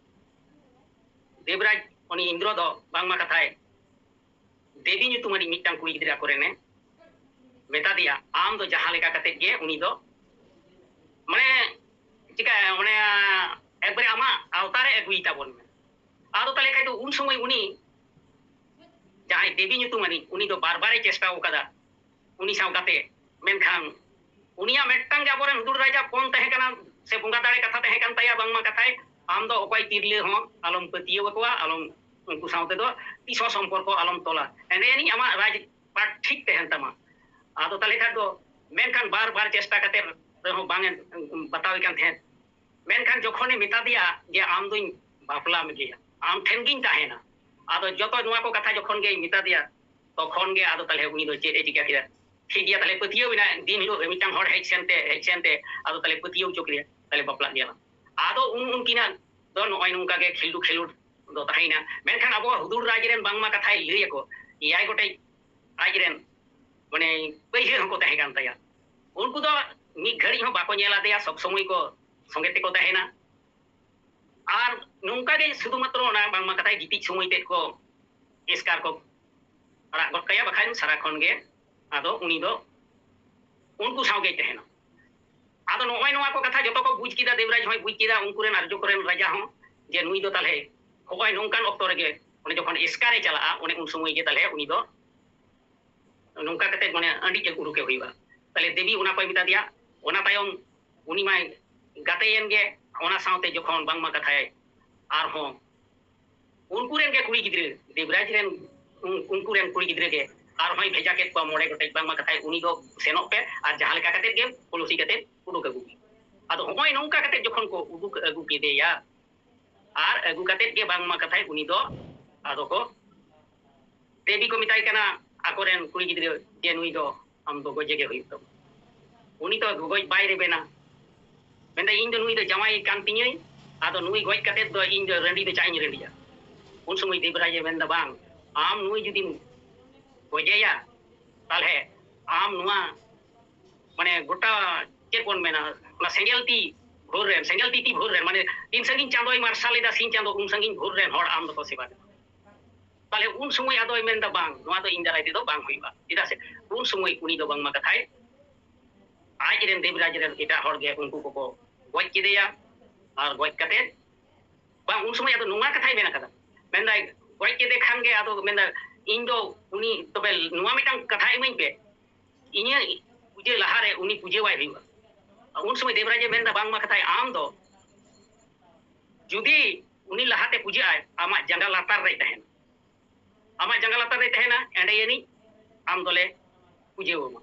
ᱫᱮᱵᱽᱨᱟᱡᱽ, ᱩᱱᱤ ᱤᱱᱫᱨᱚ ᱫᱚ ᱵᱟᱝᱢᱟ ᱠᱟᱛᱷᱟᱭ ᱫᱮᱵᱤ ᱧᱩᱛᱩᱢᱟᱱᱤᱡ ᱢᱤᱫᱴᱟᱝ ᱠᱩᱲᱤ ᱜᱤᱫᱽᱨᱟᱹ ᱟᱠᱚᱨᱮᱱᱮ ᱢᱮᱛᱟ ᱫᱮᱭᱟ, ᱟᱢ ᱫᱚ ᱡᱟᱦᱟᱸ ᱞᱮᱠᱟ ᱠᱟᱛᱮ ᱜᱮ ᱩᱱᱤ ᱫᱚ, ᱢᱟᱱᱮ, ᱪᱤᱠᱟᱹ, ᱢᱟᱱᱮ, ᱮᱠᱵᱟᱨᱮ ᱟᱢᱟᱜ ᱟᱣᱛᱟ ᱨᱮ ᱟᱹᱜᱩᱭ ᱛᱟᱵᱚᱱ ᱢᱮ᱾ ᱟᱫᱚ ᱛᱟᱦᱚᱞᱮ ᱠᱷᱟᱡ ᱫᱚ ᱩᱱ ᱥᱚᱢᱚᱭ ᱩᱱᱤ ᱡᱟᱦᱟᱸᱭ ᱫᱮᱵᱤ ᱧᱩᱛᱩᱢᱟᱱᱤᱡ, ᱩᱱᱤ ᱫᱚ ᱵᱟᱨ ᱵᱟᱨᱮ ᱪᱮᱥᱴᱟ ᱟᱠᱟᱫᱟ ᱩᱱᱤ ᱥᱟᱶ ᱠᱟᱛᱮ, ᱢᱮᱱᱠᱷᱟᱱ ᱩᱱᱤᱭᱟᱜ ᱢᱤᱫᱴᱟᱝ ᱜᱮ ᱟᱵᱚᱨᱮᱱ ᱦᱩᱫᱩᱲ ᱨᱟᱡᱟ ᱯᱚᱱ ᱛᱟᱦᱮᱸ ᱠᱟᱱᱟ, ᱥᱮ ᱵᱚᱸᱜᱟ ᱫᱟᱲᱮ ᱠᱟᱛᱷᱟ ᱛᱟᱦᱮᱸ ᱠᱟᱱ ᱛᱟᱭᱟ, ᱵᱟᱝᱢᱟ ᱠᱟᱛᱷᱟᱭ, ᱟᱢ ᱫᱚ ᱚᱠᱚᱭ ᱛᱤᱨᱞᱟᱹ ᱦᱚᱸ ᱟᱞᱚᱢ ᱯᱟᱹᱛᱭᱟᱹᱣ ᱟᱠᱚᱣᱟ, ᱟᱞᱚᱢ, ᱩᱱᱠᱩ ᱥᱟᱶ ᱛᱮᱫᱚ ᱛᱤᱥ ᱦᱚᱸ ᱥᱚᱢᱯᱚᱨᱠᱚ ᱟᱞᱚᱢ ᱛᱚᱞᱟ, ᱮᱱᱮ ᱮᱱᱤᱡ ᱟᱢᱟᱜ ᱨᱟᱡᱽ ᱯᱟᱴ ᱴᱷᱤᱠ ᱛᱟᱦᱮᱱ ᱛᱟᱢᱟ᱾ ᱟᱫᱚ ᱛᱟᱦᱚᱞᱮ ᱠᱷᱟᱱ ᱫᱚ, ᱢᱮᱱᱠᱷᱟᱱ ᱵᱟᱨ ᱵᱟᱨ ᱪᱮᱥᱴᱟ ᱠᱟᱛᱮ ᱨᱮᱦᱚᱸ ᱵᱟᱝ ᱮ ᱵᱟᱛᱟᱣᱮ ᱠᱟᱱ ᱛᱟᱦᱮᱸᱫ᱾ ᱢᱮᱱᱠᱷᱟᱱ ᱡᱚᱠᱷᱚᱱᱮ ᱢᱮᱛᱟ ᱫᱮᱭᱟ ᱡᱮ, ᱟᱢ ᱫᱩᱧ ᱵᱟᱯᱞᱟ ᱢᱮᱜᱮᱭᱟ, ᱟᱢ ᱴᱷᱮᱱ ᱜᱤᱧ ᱛᱟᱦᱮᱱᱟ, ᱟᱫᱚ ᱡᱚᱛᱚ ᱱᱚᱣᱟ ᱠᱚ ᱠᱟᱛᱷᱟ ᱡᱚᱠᱷᱚᱱ ᱜᱮᱭ ᱢᱮᱛᱟ ᱫᱮᱭᱟ, ᱛᱚᱠᱷᱚᱱ ᱜᱮ ᱟᱫᱚ ᱛᱟᱦᱞᱮ ᱩᱱᱤ ᱫᱚ ᱪᱮᱫ ᱮ ᱪᱤᱠᱟ ᱠᱮᱫᱟ? ᱴᱷᱤᱠ ᱜᱮᱭᱟ, ᱛᱟᱦᱞᱮ ᱯᱟᱹᱛᱭᱟᱹᱣ ᱮᱱᱟ᱾ ᱫᱤᱱ ᱦᱤᱞᱳᱜ ᱨᱮ ᱢᱤᱫᱴᱟᱝ ᱦᱚᱲ ᱦᱮᱡ ᱥᱮᱱᱛᱮ, ᱦᱮᱡ ᱥᱮᱱᱛᱮ ᱟᱫᱚ ᱛᱟᱦᱞᱮ ᱯᱟᱹᱛᱭᱟᱹᱣ ᱦᱚᱪᱚ ᱠᱮᱫᱮᱭᱟ, ᱛᱟᱦᱞᱮ ᱵᱟᱯᱞᱟᱜ ᱜᱮᱭᱟ᱾ ᱟᱫᱚ ᱩᱱ ᱩᱱᱠᱤᱱᱟᱜ ᱫᱚ ᱱᱚᱜᱼᱚᱭ ᱱᱚᱝᱠᱟ ᱜᱮ ᱠᱷᱮᱞᱰᱩ ᱠᱷᱮᱞᱳᱰ ᱫᱚ ᱛᱟᱦᱮᱸᱭᱮᱱᱟ᱾ ᱢᱮᱱᱠᱷᱟᱱ ᱟᱵᱚᱣᱟᱜ ᱦᱩᱫᱩᱲ ᱨᱟᱡᱽ ᱨᱮᱱ ᱵᱟᱝᱢᱟ ᱠᱟᱛᱷᱟᱭ ᱞᱟᱹᱭ ᱟᱠᱚ, ᱮᱭᱟᱭ ᱜᱚᱴᱮᱡ ᱟᱡ ᱨᱮᱱ, ᱢᱟᱱᱮ, ᱯᱟᱹᱭᱦᱟᱹ ᱦᱚᱸᱠᱚ ᱛᱟᱦᱮᱸ ᱠᱟᱱ ᱛᱟᱭᱟ᱾ ᱩᱱᱠᱩ ᱫᱚ ᱢᱤᱫ ᱜᱷᱟᱹᱲᱤᱡ ᱦᱚᱸ ᱵᱟᱠᱚ ᱧᱮᱞ ᱟᱫᱮᱭᱟ, ᱥᱚᱵ ᱥᱚᱢᱚᱭ ᱠᱚ ᱥᱚᱸᱜᱮ ᱛᱮᱠᱚ ᱛᱟᱦᱮᱱᱟ᱾ ᱟᱨ ᱱᱚᱝᱠᱟ ᱜᱮ ᱥᱩᱫᱷᱩ ᱢᱟᱛᱨᱚ ᱚᱱᱟ ᱵᱟᱝᱢᱟ ᱠᱟᱛᱷᱟᱭ ᱜᱤᱛᱤᱡ ᱥᱚᱢᱚᱭ ᱛᱮᱫ ᱠᱚ ᱮᱥᱠᱟᱨ ᱠᱚ ᱟᱲᱟᱜ ᱜᱚᱫ ᱠᱟᱭᱟ, ᱵᱟᱠᱷᱟᱱ ᱥᱟᱨᱟ ᱠᱷᱚᱱ ᱜᱮ ᱟᱫᱚ ᱩᱱᱤ ᱫᱚ ᱩᱱᱠᱩ ᱥᱟᱶ ᱜᱮᱭ ᱛᱟᱦᱮᱱᱟ᱾ ᱟᱫᱚ ᱱᱚᱜᱼᱚᱭ ᱱᱚᱣᱟ ᱠᱚ ᱠᱟᱛᱷᱟ ᱡᱚᱛᱚ ᱠᱚ ᱵᱩᱡᱽ ᱠᱮᱫᱟ, ᱫᱮᱵᱽᱨᱟᱡᱽ ᱦᱚᱸᱭ ᱵᱩᱡᱽ ᱠᱮᱫᱟ, ᱩᱱᱠᱩ ᱨᱮᱱ ᱟᱨᱡᱚ ᱠᱚᱨᱮᱱ ᱨᱟᱡᱟ ᱦᱚᱸ, ᱡᱮ ᱱᱩᱭ ᱫᱚ ᱛᱟᱦᱞᱮ ᱦᱚᱸᱜᱼᱚᱭ ᱱᱚᱝᱠᱟᱱ ᱚᱠᱛᱚ ᱨᱮᱜᱮ, ᱚᱱᱮ ᱡᱚᱠᱷᱚᱱ ᱮᱥᱠᱟᱨᱮ ᱪᱟᱞᱟᱜᱼᱟ, ᱚᱱᱮ ᱩᱱ ᱥᱚᱢᱚᱭ ᱜᱮ ᱛᱟᱦᱞᱮ ᱩᱱᱤ ᱫᱚ ᱱᱚᱝᱠᱟ ᱠᱟᱛᱮ, ᱢᱟᱱᱮ, ᱟᱹᱰᱤ ᱩᱰᱩᱠᱮ ᱦᱩᱭᱩᱜᱼᱟ᱾ ᱛᱟᱦᱞᱮ ᱫᱮᱵᱤ ᱚᱱᱟ ᱠᱚᱭ ᱢᱮᱛᱟ ᱫᱮᱭᱟ᱾ ᱚᱱᱟ ᱛᱟᱭᱚᱢ ᱩᱱᱤ ᱢᱟᱭ ᱜᱟᱛᱮᱭᱮᱱ ᱜᱮ, ᱚᱱᱟ ᱥᱟᱶᱛᱮ ᱡᱚᱠᱷᱚᱱ ᱵᱟᱝᱢᱟ ᱠᱟᱛᱷᱟᱭ ᱟᱨᱦᱚᱸ ᱩᱱᱠᱩ ᱨᱮᱱ ᱜᱮ ᱠᱩᱲᱤ ᱜᱤᱫᱽᱨᱟᱹ, ᱫᱮᱵᱽᱨᱟᱡᱽ ᱨᱮᱱ ᱩᱱ-, ᱩᱱᱠᱩ ᱨᱮᱱ ᱠᱩᱲᱤ ᱜᱤᱫᱽᱨᱟᱹ ᱜᱮ ᱟᱨᱦᱚᱸᱭ ᱵᱷᱮᱡᱟ ᱠᱮᱫ ᱠᱚᱣᱟ ᱢᱚᱬᱮ ᱜᱚᱴᱮᱡ, ᱵᱟᱝᱢᱟ ᱠᱟᱛᱷᱟᱭ, ᱩᱱᱤ ᱫᱚ ᱥᱮᱱᱚᱜ ᱯᱮ ᱟᱨ ᱡᱟᱦᱟᱸ ᱞᱮᱠᱟ ᱠᱟᱛᱮ ᱜᱮ ᱠᱩᱞᱩᱥᱤ ᱠᱟᱛᱮ ᱩᱰᱩᱠ ᱟᱹᱜᱩ ᱯᱮ᱾ ᱟᱫᱚ ᱦᱚᱸᱜᱼᱚᱭ ᱱᱚᱝᱠᱟ ᱠᱟᱛᱮ ᱡᱚᱠᱷᱚᱱ ᱠᱚ ᱩᱰᱩᱠ ᱟᱹᱜᱩ ᱠᱮᱫᱮᱭᱟ, ᱟᱨ ᱟᱹᱜᱩ ᱠᱟᱛᱮ ᱜᱮ ᱵᱟᱝᱢᱟ ᱠᱟᱛᱷᱟᱭ ᱩᱱᱤ ᱫᱚ ᱟᱫᱚ ᱠᱚ ᱫᱮᱵᱤ ᱠᱚ ᱢᱮᱛᱟᱭ ᱠᱟᱱᱟ ᱟᱠᱚᱨᱮᱱ ᱠᱩᱲᱤ ᱜᱤᱫᱽᱨᱟᱹ ᱡᱮ, ᱱᱩᱭ ᱫᱚ ᱟᱢ ᱫᱚ ᱜᱚᱡᱮ ᱜᱮ ᱦᱩᱭᱩᱜ ᱛᱟᱢᱟ᱾ ᱩᱱᱤ ᱫᱚ ᱜᱚᱡ ᱵᱟᱭ ᱨᱮᱵᱮᱱᱟ, ᱢᱮᱱᱫᱟ, ᱤᱧ ᱫᱚ ᱱᱩᱭ ᱫᱚ ᱡᱟᱶᱟᱭ ᱠᱟᱱ ᱛᱤᱧᱟᱹᱭ, ᱟᱫᱚ ᱱᱩᱭ ᱜᱚᱡ ᱠᱟᱛᱮ ᱫᱚ ᱤᱧ ᱫᱚ ᱨᱟᱺᱰᱤ ᱫᱚ ᱪᱟᱜ ᱤᱧ ᱨᱟᱺᱰᱤᱜᱼᱟ᱾ ᱩᱱ ᱥᱚᱢᱚᱭ ᱫᱮᱵᱽᱨᱟᱡᱽ ᱮ ᱢᱮᱱᱫᱟ, ᱵᱟᱝ, ᱟᱢ ᱱᱩᱭ ᱡᱩᱫᱤᱢ ᱜᱚᱡᱮᱭᱟ, ᱛᱟᱦᱞᱮ ᱟᱢ ᱱᱚᱣᱟ, ᱢᱟᱱᱮ, ᱜᱚᱴᱟ, ᱪᱮᱫ ᱵᱚᱱ ᱢᱮᱱᱟ, ᱚᱱᱟ ᱥᱮᱸᱜᱮᱞ ᱛᱤ ᱵᱷᱳᱨ ᱨᱮᱱ, ᱥᱮᱸᱜᱮᱞ ᱛᱤᱛᱤ ᱵᱷᱳᱨ ᱨᱮᱱ, ᱢᱟᱱᱮ ᱛᱤᱱ ᱥᱟᱺᱜᱤᱧ ᱪᱟᱸᱫᱚᱭ ᱢᱟᱨᱥᱟᱞ ᱮᱫᱟ ᱥᱤᱧ ᱪᱟᱸᱫᱚ, ᱩᱱ ᱥᱟᱺᱜᱤᱧ ᱵᱷᱳᱨ ᱨᱮᱱ ᱦᱚᱲ ᱟᱢ ᱫᱚᱠᱚ ᱥᱮᱵᱟ ᱠᱮᱫᱟ᱾ ᱛᱟᱦᱞᱮ ᱩᱱ ᱥᱚᱢᱚᱭ ᱟᱫᱚᱭ ᱢᱮᱱᱫᱟ, "ᱵᱟᱝ, ᱱᱚᱣᱟ ᱫᱚ ᱤᱧ ᱫᱟᱨᱟᱭ ᱛᱮᱫᱚ ᱵᱟᱝ ᱦᱩᱭᱩᱜᱼᱟ", ᱪᱮᱫᱟᱜ ᱥᱮ ᱩᱱ ᱥᱚᱢᱚᱭ ᱩᱱᱤ ᱫᱚ ᱵᱟᱝᱢᱟ ᱠᱟᱛᱷᱟᱭ ᱟᱡ ᱨᱮᱱ ᱫᱮᱵᱽᱨᱟᱡᱽ ᱨᱮᱱ ᱮᱴᱟᱜ ᱦᱚᱲ ᱜᱮ ᱩᱱᱠᱩ ᱠᱚᱠᱚ ᱜᱚᱡ ᱠᱮᱫᱮᱭᱟ᱾ ᱟᱨ ᱜᱚᱡ ᱠᱟᱛᱮ, ᱵᱟᱝ, ᱩᱱ ᱥᱚᱢᱚᱭ ᱟᱫᱚ ᱱᱚᱣᱟ ᱠᱟᱛᱷᱟᱭ ᱢᱮᱱ ᱟᱠᱟᱫᱟ, ᱢᱮᱱᱫᱟᱭ, ᱜᱚᱡ ᱠᱮᱫᱮ ᱠᱷᱟᱱ ᱜᱮ ᱟᱫᱚ ᱢᱮᱱᱫᱟ, "ᱤᱧ ᱫᱚ ᱩᱱᱤ ᱛᱚᱵᱮ ᱱᱚᱣᱟ ᱢᱤᱫᱴᱟᱝ ᱠᱟᱛᱷᱟ ᱤᱢᱟᱹᱧ ᱯᱮ, ᱤᱧᱟᱹᱜ ᱯᱩᱡᱟᱹ ᱞᱟᱦᱟᱨᱮ ᱩᱱᱤ ᱯᱩᱡᱟᱹᱣᱟᱭ ᱦᱩᱭᱩᱜᱼᱟ᱾" ᱩᱱ ᱥᱚᱢᱚᱭ ᱫᱮᱵᱽᱨᱟᱡᱽ ᱮ ᱢᱮᱱᱫᱟ, ᱵᱟᱝᱢᱟ ᱠᱟᱛᱷᱟᱭ, ᱟᱢ ᱫᱚ ᱡᱩᱫᱤ ᱩᱱᱤ ᱞᱟᱦᱟᱛᱮ ᱯᱩᱡᱟᱹᱜ ᱟᱭ, ᱟᱢᱟᱜ ᱡᱟᱸᱜᱟ ᱞᱟᱛᱟᱨ ᱨᱮᱭ ᱛᱟᱦᱮᱱᱟ, ᱟᱢᱟᱜ ᱡᱟᱸᱜᱟ ᱞᱟᱛᱟᱨ ᱨᱮᱭ ᱛᱟᱦᱮᱱᱟ, ᱮᱸᱰᱮ ᱡᱟᱹᱱᱤᱡ ᱟᱢ ᱫᱚᱞᱮ ᱯᱩᱡᱟᱹᱣᱟᱢᱟ,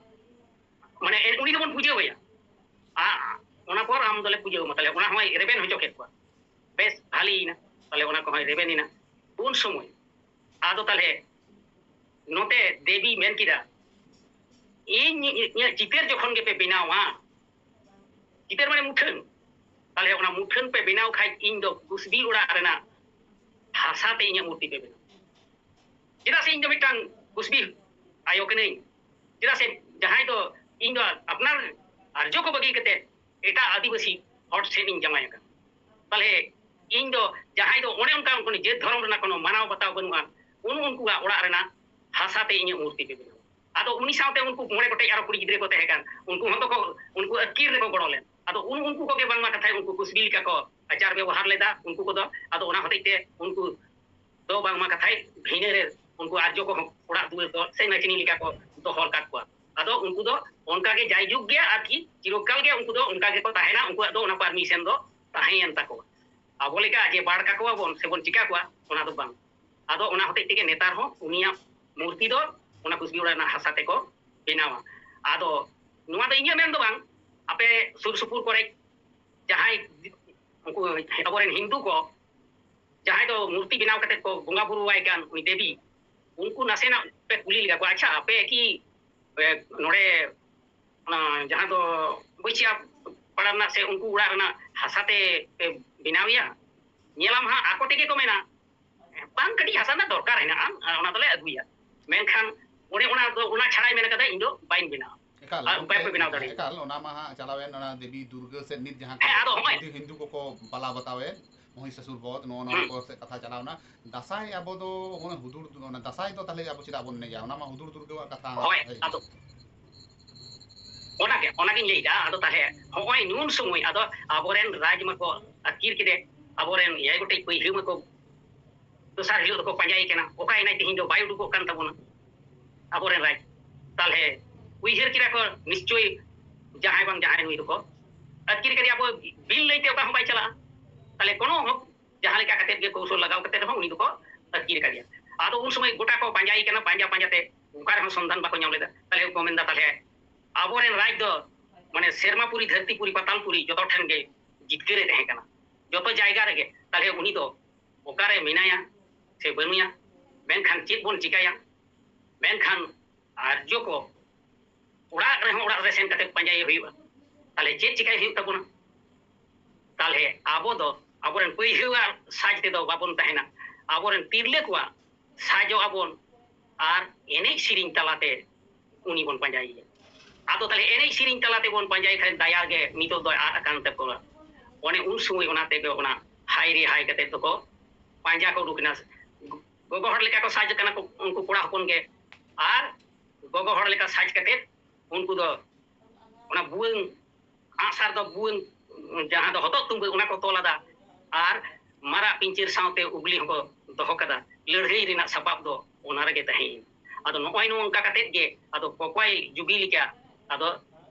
ᱢᱟᱱᱮ ᱮ-, ᱩᱱᱤ ᱫᱚᱵᱚᱱ ᱯᱩᱡᱟᱹᱣᱟᱭᱟ᱾ ᱟ-, ᱚᱱᱟ ᱯᱚᱨ ᱟᱢ ᱫᱚᱞᱮ ᱯᱩᱡᱟᱹᱣᱟᱢᱟ᱾ ᱛᱟᱦᱞᱮ ᱚᱱᱟ ᱦᱚᱸᱭ ᱨᱮᱵᱮᱱ ᱦᱚᱪᱚ ᱠᱮᱫ ᱠᱚᱣᱟ, ᱵᱮᱥ ᱵᱷᱟᱞᱤᱭᱮᱱᱟ, ᱛᱟᱦᱞᱮ ᱚᱱᱟ ᱠᱚᱦᱚᱸᱭ ᱨᱮᱵᱮᱱ ᱮᱱᱟ᱾ ᱩᱱ ᱥᱚᱢᱚᱭ ᱟᱫᱚ ᱛᱟᱦᱞᱮ ᱱᱚᱛᱮ ᱫᱮᱵᱤ ᱢᱮᱱ ᱠᱮᱫᱟ, ᱤᱧ ᱤᱧᱟᱹᱜ ᱪᱤᱛᱟᱹᱨ ᱡᱚᱠᱷᱚᱱ ᱜᱮᱯᱮ ᱵᱮᱱᱟᱣᱟ, ᱪᱤᱛᱟᱹᱨ ᱢᱟᱱᱮ ᱢᱩᱴᱷᱟᱹᱱ, ᱛᱟᱦᱞᱮ ᱚᱱᱟ ᱢᱩᱴᱷᱟᱹᱱ ᱯᱮ ᱵᱮᱱᱟᱣ ᱠᱷᱟᱡ ᱤᱧ ᱫᱚ ᱠᱩᱥᱵᱤ ᱚᱲᱟᱜ ᱨᱮᱱᱟᱜ ᱦᱟᱥᱟ ᱛᱮ ᱤᱧᱟᱹᱜ ᱢᱩᱨᱛᱤ ᱯᱮ ᱵᱮᱱᱟᱣ, ᱪᱮᱫᱟᱜ ᱥᱮ ᱤᱧ ᱫᱚ ᱢᱤᱫᱴᱟᱝ ᱠᱩᱥᱵᱤ ᱟᱭᱳ ᱠᱟᱹᱱᱟᱹᱧ᱾ ᱪᱮᱫᱟᱜ ᱥᱮ ᱡᱟᱦᱟᱸᱭ ᱫᱚ ᱤᱧ ᱫᱚ ᱟᱯᱱᱟᱨ ᱟᱨᱡᱚ ᱠᱚ ᱵᱟᱹᱜᱤ ᱠᱟᱛᱮ ᱮᱴᱟᱜ ᱟᱹᱫᱤᱵᱟᱹᱥᱤ ᱦᱚᱲ ᱴᱷᱮᱱ ᱤᱧ ᱡᱟᱶᱟᱭ ᱟᱠᱟᱱᱟ᱾ ᱛᱟᱦᱞᱮ ᱤᱧ ᱫᱚ ᱡᱟᱦᱟᱸᱭ ᱫᱚ ᱚᱱᱮ ᱚᱱᱠᱟ ᱩᱱᱠᱩ ᱡᱟᱹᱛ ᱫᱷᱚᱨᱚᱢ ᱨᱮᱱᱟᱜ ᱠᱳᱱᱳ ᱢᱟᱱᱟᱣ ᱵᱟᱛᱟᱣ ᱵᱟᱹᱱᱩᱜᱼᱟ, ᱩᱱ ᱩᱱᱠᱩᱣᱟᱜ ᱚᱲᱟᱜ ᱨᱮᱱᱟᱜ ᱦᱟᱥᱟ ᱛᱮ ᱤᱧᱟᱹᱜ ᱢᱩᱨᱛᱤ ᱯᱮ ᱵᱮᱱᱟᱣᱟ᱾ ᱟᱫᱚ ᱩᱱᱤ ᱥᱟᱶᱛᱮ ᱩᱱᱠᱩ ᱢᱚᱬᱮ ᱜᱚᱴᱮᱡ ᱟᱨᱚ ᱠᱩᱲᱤ ᱜᱤᱫᱽᱨᱟᱹ ᱠᱚ ᱛᱟᱦᱮᱸ ᱠᱟᱱ, ᱩᱱᱠᱩ ᱦᱚᱸᱛᱚ ᱠᱚ, ᱩᱱᱠᱩ ᱟᱹᱛᱠᱤᱨ ᱨᱮᱠᱚ ᱜᱚᱲᱚ ᱞᱮᱱ᱾ ᱟᱫᱚ ᱩᱱ ᱩᱱᱠᱩ ᱠᱚᱜᱮ ᱵᱟᱝᱢᱟ ᱠᱟᱛᱷᱟᱭ ᱩᱱᱠᱩ ᱠᱩᱥᱵᱤ ᱞᱮᱠᱟ ᱠᱚ ᱟᱪᱟᱨ ᱵᱮᱵᱚᱦᱟᱨ ᱞᱮᱫᱟ ᱩᱱᱠᱩ ᱠᱚᱫᱚ᱾ ᱟᱫᱚ ᱚᱱᱟ ᱦᱚᱛᱮᱡ ᱛᱮ ᱩᱱᱠᱩ ᱫᱚ ᱵᱟᱝᱢᱟ ᱠᱟᱛᱷᱟᱭ ᱵᱷᱤᱱᱟᱹ ᱨᱮ ᱩᱱᱠᱩ ᱟᱨᱡᱚ ᱠᱚᱦᱚᱸ ᱚᱲᱟᱜ ᱫᱩᱣᱟᱹᱨ ᱫᱚ ᱥᱮ ᱱᱟᱪᱱᱤ ᱞᱮᱠᱟ ᱠᱚ ᱫᱚᱦᱚ ᱟᱠᱟᱫ ᱠᱚᱣᱟ᱾ ᱟᱫᱚ ᱩᱱᱠᱩ ᱫᱚ ᱚᱱᱠᱟ ᱜᱮ ᱡᱟᱭᱡᱩᱜᱽ ᱜᱮ ᱟᱨᱠᱤ ᱪᱤᱨᱚᱠᱟᱞ ᱜᱮ ᱩᱱᱠᱩ ᱫᱚ ᱚᱱᱠᱟ ᱜᱮᱠᱚ ᱛᱟᱦᱮᱱᱟ, ᱩᱱᱠᱩᱣᱟᱜ ᱫᱚ ᱚᱱᱟ ᱯᱟᱨᱢᱤᱥᱚᱱ ᱫᱚ ᱛᱟᱦᱮᱸᱭᱮᱱ ᱛᱟᱠᱚᱣᱟ᱾ ᱟᱵᱚ ᱞᱮᱠᱟ ᱡᱮ ᱵᱟᱲ ᱠᱟᱠᱚᱣᱟ ᱵᱚᱱ ᱥᱮᱵᱚᱱ ᱪᱤᱠᱟ ᱠᱚᱣᱟ, ᱚᱱᱟ ᱫᱚ ᱵᱟᱝ᱾ ᱟᱫᱚ ᱚᱱᱟ ᱦᱚᱛᱮᱡ ᱛᱮᱜᱮ ᱱᱮᱛᱟᱨ ᱦᱚᱸ ᱩᱱᱤᱭᱟᱜ ᱢᱩᱨᱛᱤ ᱫᱚ ᱚᱱᱟ ᱠᱩᱥᱵᱤ ᱚᱲᱟᱜ ᱨᱮᱱᱟᱜ ᱦᱟᱥᱟ ᱛᱮᱠᱚ ᱵᱮᱱᱟᱣᱟ᱾ ᱟᱫᱚ ᱱᱚᱣᱟ ᱫᱚ ᱤᱧᱟᱹᱜ ᱢᱮᱱ ᱫᱚ ᱵᱟᱝ, ᱟᱯᱮ ᱥᱩᱨ ᱥᱩᱯᱩᱨ ᱠᱚᱨᱮ ᱡᱟᱦᱟᱸᱭ ᱩᱱᱠᱩ ᱟᱵᱚᱨᱮᱱ ᱦᱤᱱᱫᱩ ᱠᱚ ᱡᱟᱦᱟᱸᱭ ᱫᱚ ᱢᱩᱨᱛᱤ ᱵᱮᱱᱟᱣ ᱠᱟᱛᱮ ᱠᱚ ᱵᱚᱸᱜᱟ ᱵᱩᱨᱩᱣᱟᱭ ᱠᱟᱱ ᱩᱱᱤ ᱫᱮᱵᱤ, ᱩᱱᱠᱩ ᱱᱟᱥᱮᱱᱟᱜ ᱯᱮ ᱠᱩᱞᱤ ᱞᱮᱜᱟ ᱠᱚᱣᱟ, ᱟᱪᱪᱷᱟ, ᱟᱯᱮ ᱠᱤ, ᱮ, ᱱᱚᱰᱮ ᱚᱱᱟ ᱡᱟᱦᱟᱸ ᱫᱚ ᱵᱟᱹᱪᱤᱭᱟ ᱯᱟᱲᱟ ᱨᱮᱱᱟᱜ ᱥᱮ ᱩᱱᱠᱩ ᱚᱲᱟᱜ ᱨᱮᱱᱟᱜ ᱦᱟᱥᱟ ᱛᱮ ᱯᱮ ᱵᱮᱱᱟᱣᱮᱭᱟ? ᱧᱮᱞᱟᱢ ᱦᱟᱸᱜ, ᱟᱠᱚ ᱛᱮᱜᱮ ᱠᱚ ᱢᱮᱱᱟ, "ᱵᱟᱝ, ᱠᱟᱹᱴᱤᱡ ᱦᱟᱥᱟ ᱨᱮᱱᱟᱜ ᱫᱚᱨᱠᱟᱨ ᱦᱮᱱᱟᱜᱼᱟ, ᱟᱨ ᱚᱱᱟ ᱫᱚᱞᱮ ᱟᱹᱜᱩᱭᱟ, ᱢᱮᱱᱠᱷᱟᱱ ᱚᱱᱮ ᱚᱱᱟ ᱫᱚ, ᱚᱱᱟ ᱪᱷᱟᱲᱟᱭ ᱢᱮᱱ ᱠᱟᱫᱟ, ᱤᱧ ᱫᱚ ᱵᱟᱹᱧ ᱵᱮᱱᱟᱣᱟ᱾" ᱮᱠᱟᱞ, ᱟᱨ ᱜᱚᱢᱠᱮ, ᱩᱯᱟᱹᱭ ᱯᱮ ᱵᱮᱱᱟᱣ ᱫᱟᱲᱮᱭᱟᱜᱼᱟ᱾ ᱮᱠᱟᱞ, ᱚᱱᱟ ᱢᱟ ᱦᱟᱸᱜ ᱪᱟᱞᱟᱣᱮᱱ, ᱚᱱᱟ ᱫᱮᱵᱤ ᱫᱩᱨᱜᱟᱹ ᱥᱮ ᱱᱤᱛ ᱡᱟᱦᱟᱸ ᱦᱮᱸ, ᱠᱚ ᱟᱫᱚ ᱦᱚᱸᱜᱼᱚᱭ ᱡᱩᱫᱤ ᱦᱤᱱᱫᱩ ᱠᱚᱠᱚ ᱯᱟᱞᱟᱣ ᱵᱟᱛᱟᱣᱮᱫ, ᱢᱚᱦᱤᱥᱟᱥᱩᱨ ᱵᱚᱫᱷ, ᱱᱚᱜᱼᱚ ᱱᱚᱣᱟ ᱦᱩᱸ᱾ ᱠᱚ ᱥᱮᱫ ᱠᱟᱛᱷᱟ ᱪᱟᱞᱟᱣᱱᱟ᱾ ᱫᱟᱸᱥᱟᱭ ᱟᱵᱚ ᱫᱚ ᱚᱱᱟ ᱦᱩᱫᱩᱲ, ᱚᱱᱟ ᱫᱟᱸᱥᱟᱭ ᱫᱚ ᱛᱟᱦᱞᱮ ᱟᱵᱚ ᱪᱮᱫᱟᱜ ᱵᱚᱱ ᱮᱱᱮᱡᱟ? ᱚᱱᱟ ᱢᱟ ᱦᱩᱫᱩᱲ ᱫᱩᱨᱜᱟᱹᱣᱟᱜ ᱠᱟᱛᱷᱟ ᱦᱳᱭ, ᱦᱮᱡ ᱟᱫᱚ ᱮᱱᱟ᱾ ᱚᱱᱟᱜᱮ, ᱚᱱᱟᱜᱤᱧ ᱞᱟᱹᱭᱫᱟ᱾ ᱟᱫᱚ ᱛᱟᱦᱞᱮ ᱦᱚᱸᱜᱼᱚᱭ ᱱᱩᱱ ᱥᱚᱢᱚᱭ ᱟᱫᱚ ᱟᱵᱚᱨᱮᱱ ᱨᱟᱡᱽ ᱢᱟᱠᱚ ᱟᱹᱛᱠᱤᱨ ᱠᱮᱫᱮ, ᱟᱵᱚᱨᱮᱱ ᱮᱭᱟᱭ ᱜᱚᱴᱮᱡ ᱯᱟᱹᱭᱦᱟᱹ ᱢᱟᱠᱚ ᱫᱚᱥᱟᱨ ᱦᱤᱞᱳᱜ ᱫᱚᱠᱚ ᱯᱟᱸᱡᱟᱭᱮ ᱠᱟᱱᱟ, ᱚᱠᱟᱭᱮᱱᱟᱭ ᱛᱮᱦᱮᱧ ᱫᱚ ᱵᱟᱭ ᱩᱰᱩᱠᱚᱜ ᱠᱟᱱ ᱛᱟᱵᱚᱱᱟ ᱟᱵᱚᱨᱮᱱ ᱨᱟᱡᱽ᱾ ᱛᱟᱦᱞᱮ ᱩᱭᱦᱟᱹᱨ ᱠᱮᱫᱟ ᱠᱚ ᱱᱤᱥᱪᱳᱭ ᱡᱟᱦᱟᱸᱭ ᱵᱟᱝ ᱡᱟᱦᱟᱸᱭ ᱱᱩᱭ ᱫᱚᱠᱚ ᱟᱹᱛᱠᱤᱨ ᱠᱟᱫᱮᱭᱟ, ᱟᱵᱚ ᱵᱤᱱ ᱞᱟᱹᱭᱛᱮ ᱚᱠᱟ ᱦᱚᱸ ᱵᱟᱭ ᱪᱟᱞᱟᱜᱼᱟ᱾ ᱛᱟᱦᱞᱮ ᱠᱳᱱᱳ ᱦᱚᱸ ᱡᱟᱦᱟᱸ ᱞᱮᱠᱟ ᱠᱟᱛᱮᱫ ᱜᱮ ᱠᱚᱣᱥᱚᱞ ᱞᱟᱜᱟᱣ ᱠᱟᱛᱮᱫ ᱨᱮᱦᱚᱸ ᱩᱱᱤ ᱫᱚᱠᱚ ᱟᱹᱛᱠᱤᱨ ᱠᱟᱫᱮᱭᱟ᱾ ᱟᱫᱚ ᱩᱱ ᱥᱚᱢᱚᱭ ᱜᱚᱴᱟ ᱠᱚ ᱯᱟᱸᱡᱟᱭᱮ ᱠᱟᱱᱟ, ᱯᱟᱸᱡᱟ ᱯᱟᱸᱡᱟ ᱛᱮ ᱚᱠᱟ ᱨᱮᱦᱚᱸ ᱥᱚᱱᱫᱷᱟᱱ ᱵᱟᱠᱚ ᱧᱟᱢ ᱞᱮᱫᱟ᱾ ᱛᱟᱦᱞᱮ ᱠᱚ ᱢᱮᱱᱫᱟ, ᱛᱟᱦᱞᱮ ᱟᱵᱚᱨᱮᱱ ᱨᱟᱡᱽ ᱫᱚ ᱢᱟᱱᱮ ᱥᱮᱨᱢᱟᱯᱩᱨᱤ, ᱫᱷᱟᱹᱨᱛᱤᱯᱩᱨᱤ, ᱯᱟᱛᱟᱞᱯᱩᱨᱤ ᱡᱚᱛᱚ ᱴᱷᱮᱱ ᱜᱮ ᱡᱤᱛᱠᱟᱹᱨᱮ ᱛᱟᱦᱮᱸ ᱠᱟᱱᱟ, ᱡᱚᱛᱚ ᱡᱟᱭᱜᱟ ᱨᱮᱜᱮ᱾ ᱛᱟᱦᱞᱮ ᱩᱱᱤ ᱫᱚ ᱚᱠᱟᱨᱮ ᱢᱮᱱᱟᱭᱟ ᱥᱮ ᱵᱟᱹᱱᱩᱭᱟ, ᱢᱮᱱᱠᱷᱟᱱ ᱪᱮᱫ ᱵᱚᱱ ᱪᱤᱠᱟᱹᱭᱟ? ᱢᱮᱱᱠᱷᱟᱱ ᱟᱨᱡᱚ ᱠᱚ ᱚᱲᱟᱜ ᱨᱮᱦᱚᱸ ᱚᱲᱟᱜ ᱨᱮ ᱥᱮᱱ ᱠᱟᱛᱮ ᱯᱟᱸᱡᱟᱭᱮ ᱦᱩᱭᱩᱜᱼᱟ᱾ ᱛᱟᱦᱞᱮ ᱪᱮᱫ ᱪᱤᱠᱟᱹᱭ ᱦᱩᱭᱩᱜ ᱛᱟᱵᱚᱱᱟ? ᱛᱟᱦᱞᱮ ᱟᱵᱚ ᱫᱚ ᱟᱵᱚᱨᱮᱱ ᱯᱟᱹᱭᱦᱟᱹᱣᱟᱜ ᱥᱟᱡᱽ ᱛᱮᱫᱚ ᱵᱟᱵᱚᱱ ᱛᱟᱦᱮᱱᱟ, ᱟᱵᱚᱨᱮᱱ ᱛᱤᱨᱞᱟᱹ ᱠᱚᱣᱟᱜ ᱥᱟᱡᱚᱜ ᱟᱵᱚᱱ ᱟᱨ ᱮᱱᱮᱡ ᱥᱮᱨᱮᱧ ᱛᱟᱞᱟᱛᱮ ᱩᱱᱤ ᱵᱚᱱ ᱯᱟᱸᱡᱟᱭᱮᱭᱟ᱾ ᱟᱫᱚ ᱛᱟᱦᱞᱮ ᱮᱱᱮᱡ ᱥᱮᱨᱮᱧ ᱛᱟᱞᱟ ᱛᱮᱵᱚᱱ ᱯᱟᱸᱡᱟᱭ ᱠᱷᱟᱱ ᱫᱟᱭᱟ ᱜᱮ ᱱᱤᱛᱚᱜ ᱫᱚᱭ ᱟᱫ ᱟᱠᱟᱱ ᱛᱟᱠᱚᱣᱟ᱾ ᱚᱱᱮ ᱩᱱ ᱥᱚᱢᱚᱭ ᱚᱱᱟ ᱛᱮᱜᱮ ᱚᱱᱟ ᱦᱟᱭ ᱨᱮ ᱦᱟᱭ ᱠᱟᱛᱮ ᱫᱚᱠᱚ ᱯᱟᱸᱡᱟ ᱠᱚ ᱩᱰᱩᱠ ᱮᱱᱟ᱾ ᱜᱚᱜᱚ ᱦᱚᱲ ᱞᱮᱠᱟ ᱠᱚ ᱥᱟᱡᱽ ᱠᱟᱱᱟ ᱠᱚ ᱩᱱᱠᱩ ᱠᱚᱲᱟ ᱦᱚᱯᱚᱱ ᱜᱮ, ᱟᱨ ᱜᱚᱜᱚ ᱦᱚᱲ ᱞᱮᱠᱟ ᱥᱟᱡᱽ ᱠᱟᱛᱮ ᱩᱱᱠᱩ ᱫᱚ ᱚᱱᱟ ᱵᱷᱩᱣᱟᱹᱝ ᱟᱜᱼᱥᱟᱨ ᱫᱚ ᱵᱷᱩᱣᱟᱹᱝ, ᱡᱟᱦᱟᱸ ᱫᱚ ᱦᱚᱛᱚᱫ ᱛᱩᱢᱵᱟᱹ, ᱚᱱᱟ ᱠᱚ ᱛᱚᱞ ᱟᱫᱟ᱾ ᱟᱨ ᱢᱟᱨᱟᱜ ᱯᱤᱧᱪᱟᱹᱨ ᱥᱟᱶᱛᱮ ᱩᱜᱽᱞᱤ ᱦᱚᱸᱠᱚ ᱫᱚᱦᱚ ᱠᱟᱫᱟ, ᱞᱟᱹᱲᱦᱟᱹᱭ ᱨᱮᱱᱟᱜ ᱥᱟᱯᱟᱵ ᱫᱚ ᱚᱱᱟ ᱨᱮᱜᱮ ᱛᱟᱦᱮᱸᱭᱮᱱᱟ᱾ ᱟᱫᱚ ᱱᱚᱜᱼᱚᱭ ᱱᱚᱝᱠᱟ ᱠᱟᱛᱮᱫ ᱜᱮ ᱟᱫᱚ ᱠᱚᱠᱚᱭ ᱡᱩᱜᱤ ᱞᱮᱠᱟ ᱟᱫᱚ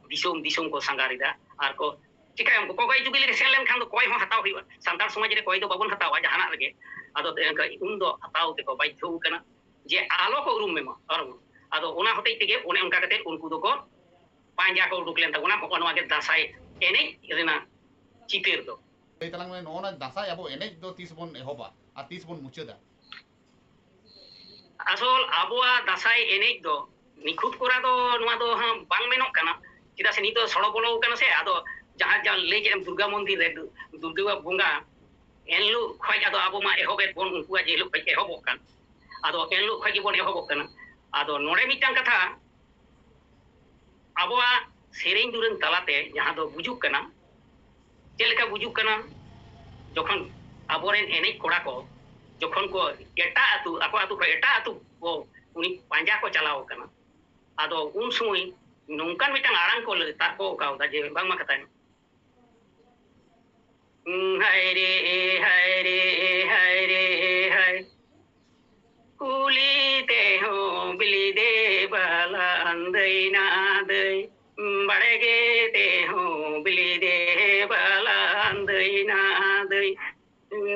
ᱫᱤᱥᱚᱢ ᱫᱤᱥᱚᱢ ᱠᱚ ᱥᱟᱸᱜᱷᱟᱨ ᱮᱫᱟ᱾ ᱟᱨ ᱠᱚ ᱪᱤᱠᱟᱹᱭᱟᱢ, ᱠᱚᱠᱚᱭ ᱡᱩᱜᱤ ᱞᱮᱠᱟ ᱥᱮᱱ ᱞᱮᱱᱠᱷᱟᱱ ᱫᱚ ᱠᱚᱭ ᱦᱚᱸ ᱦᱟᱛᱟᱣ ᱦᱩᱭᱩᱜᱼᱟ᱾ ᱥᱟᱱᱛᱟᱲ ᱥᱚᱢᱟᱡᱽ ᱨᱮ ᱠᱚᱭ ᱫᱚ ᱵᱟᱵᱚᱱ ᱦᱟᱛᱟᱣᱟ ᱡᱟᱦᱟᱱᱟᱜ ᱨᱮᱜᱮ᱾ ᱟᱫᱚ ᱩᱱ ᱫᱚ ᱦᱟᱛᱟᱣ ᱛᱮᱠᱚ ᱵᱟᱫᱽᱫᱷᱚ ᱟᱠᱟᱱᱟ ᱡᱮ ᱟᱞᱚ ᱠᱚ ᱩᱨᱩᱢ ᱢᱮᱢᱟ᱾ ᱟᱨ ᱟᱫᱚ ᱚᱱᱟ ᱦᱚᱛᱮᱡ ᱛᱮᱜᱮ ᱚᱱᱮ ᱚᱱᱠᱟ ᱠᱟᱛᱮᱫ ᱩᱱᱠᱩ ᱫᱚᱠᱚ ᱯᱟᱸᱡᱟ ᱠᱚ ᱩᱰᱩᱠ ᱞᱮᱱ ᱛᱟᱵᱚᱱᱟ᱾ ᱦᱚᱸᱜᱼᱚ ᱱᱚᱣᱟ ᱜᱮ ᱫᱟᱸᱥᱟᱭ ᱮᱱᱮᱡ ᱨᱮᱱᱟᱜ ᱪᱤᱛᱟᱹᱨ ᱫᱚ᱾ ᱞᱟᱹᱭ ᱛᱟᱞᱟᱝ ᱢᱮ, ᱱᱚᱜᱼᱚ ᱱᱟ ᱫᱟᱸᱥᱟᱭ ᱟᱵᱚ ᱮᱱᱮᱡ ᱫᱚ ᱛᱤᱥ ᱵᱚᱱ ᱮᱦᱚᱵᱟ ᱟᱨ ᱛᱤᱥ ᱵᱚᱱ ᱢᱩᱪᱟᱹᱫᱟ? ᱟᱥᱚᱞ ᱟᱵᱚᱣᱟᱜ ᱫᱟᱸᱥᱟᱭ ᱮᱱᱮᱡ ᱫᱚ ᱱᱤᱠᱷᱩᱛ ᱠᱚᱨᱟ ᱫᱚ ᱱᱚᱣᱟ ᱫᱚ ᱦᱟᱸᱜ ᱵᱟᱝ ᱢᱮᱱᱚᱜ ᱠᱟᱱᱟ, ᱪᱮᱫᱟᱜ ᱥᱮ ᱱᱤᱛᱚᱜ ᱥᱚᱲᱚ ᱵᱚᱞᱚ ᱟᱠᱟᱱᱟ ᱥᱮ᱾ ᱟᱫᱚ ᱡᱟᱦᱟᱸ ᱡᱟᱦᱟᱸ ᱞᱟᱹᱭ ᱠᱮᱫ ᱮᱢ ᱫᱩᱨᱜᱟ ᱢᱚᱱᱫᱤᱨ ᱨᱮ, ᱫᱩ-, ᱫᱩᱨᱜᱟᱣᱟᱜ ᱵᱚᱸᱜᱟ, ᱮᱱᱦᱤᱞᱳᱜ ᱠᱷᱚᱡ ᱟᱫᱚ ᱟᱵᱚ ᱢᱟ ᱮᱦᱚᱵᱮᱫ ᱵᱚᱱ, ᱩᱱᱠᱩᱣᱟᱜ ᱡᱮ ᱦᱤᱞᱳᱜ ᱠᱷᱚᱡ ᱮᱦᱚᱵᱚᱜ ᱠᱟᱱ, ᱟᱫᱚ ᱮᱱᱦᱤᱞᱳᱜ ᱠᱷᱚᱡ ᱜᱮᱵᱚᱱ ᱮᱦᱚᱵᱚᱜ ᱠᱟᱱᱟ᱾ ᱟᱫᱚ ᱱᱚᱰᱮ ᱢᱤᱫᱴᱟᱝ ᱠᱟᱛᱷᱟ, ᱟᱵᱚᱣᱟᱜ ᱥᱮᱨᱮᱧ ᱫᱩᱨᱟᱹᱝ ᱛᱟᱞᱟᱛᱮ ᱡᱟᱦᱟᱸ ᱫᱚ ᱵᱩᱡᱩᱜ ᱠᱟᱱᱟ, ᱪᱮᱫ ᱞᱮᱠᱟ ᱵᱩᱡᱩᱜ ᱠᱟᱱᱟ? ᱡᱚᱠᱷᱚᱱ ᱟᱵᱚᱨᱮᱱ ᱮᱱᱮᱡ ᱠᱚᱲᱟ ᱠᱚ ᱡᱚᱠᱷᱚᱱ ᱠᱚ ᱮᱴᱟᱜ ᱟᱹᱛᱩ, ᱟᱠᱚ ᱟᱹᱛᱩ ᱠᱷᱚᱱ ᱮᱴᱟᱜ ᱟᱹᱛᱩ ᱠᱚ ᱩᱱᱤ ᱯᱟᱸᱡᱟ ᱠᱚ ᱪᱟᱞᱟᱣ ᱠᱟᱱᱟ, ᱟᱫᱚ ᱩᱱ ᱥᱚᱢᱚᱭ ᱱᱚᱝᱠᱟᱱ ᱢᱤᱫᱴᱟᱝ ᱟᱲᱟᱝ ᱠᱚ ᱞᱟᱹ-, ᱛᱟᱨᱠᱚ ᱠᱟᱣᱫᱟ ᱡᱮ ᱵᱟᱝᱢᱟ ᱠᱟᱛᱷᱟᱭ ᱦᱟᱭ ᱨᱮ, ᱦᱟᱭ ᱨᱮ, ᱦᱟᱭ ᱨᱮ, ᱦᱟᱭ᱾ ᱠᱩᱞᱤ ᱛᱮᱦᱚᱸ ᱵᱤᱞᱤ ᱫᱮ ᱵᱟᱞᱟ ᱟᱱᱫᱟᱹᱭ ᱱᱟ ᱫᱟᱹᱭ᱾ ᱵᱟᱲᱜᱮ ᱛᱮᱦᱚᱸ ᱵᱤᱞᱤ ᱫᱮ ᱵᱟᱞᱟ ᱟᱱᱫᱟᱹᱭ ᱱᱟ ᱫᱟᱹᱭ᱾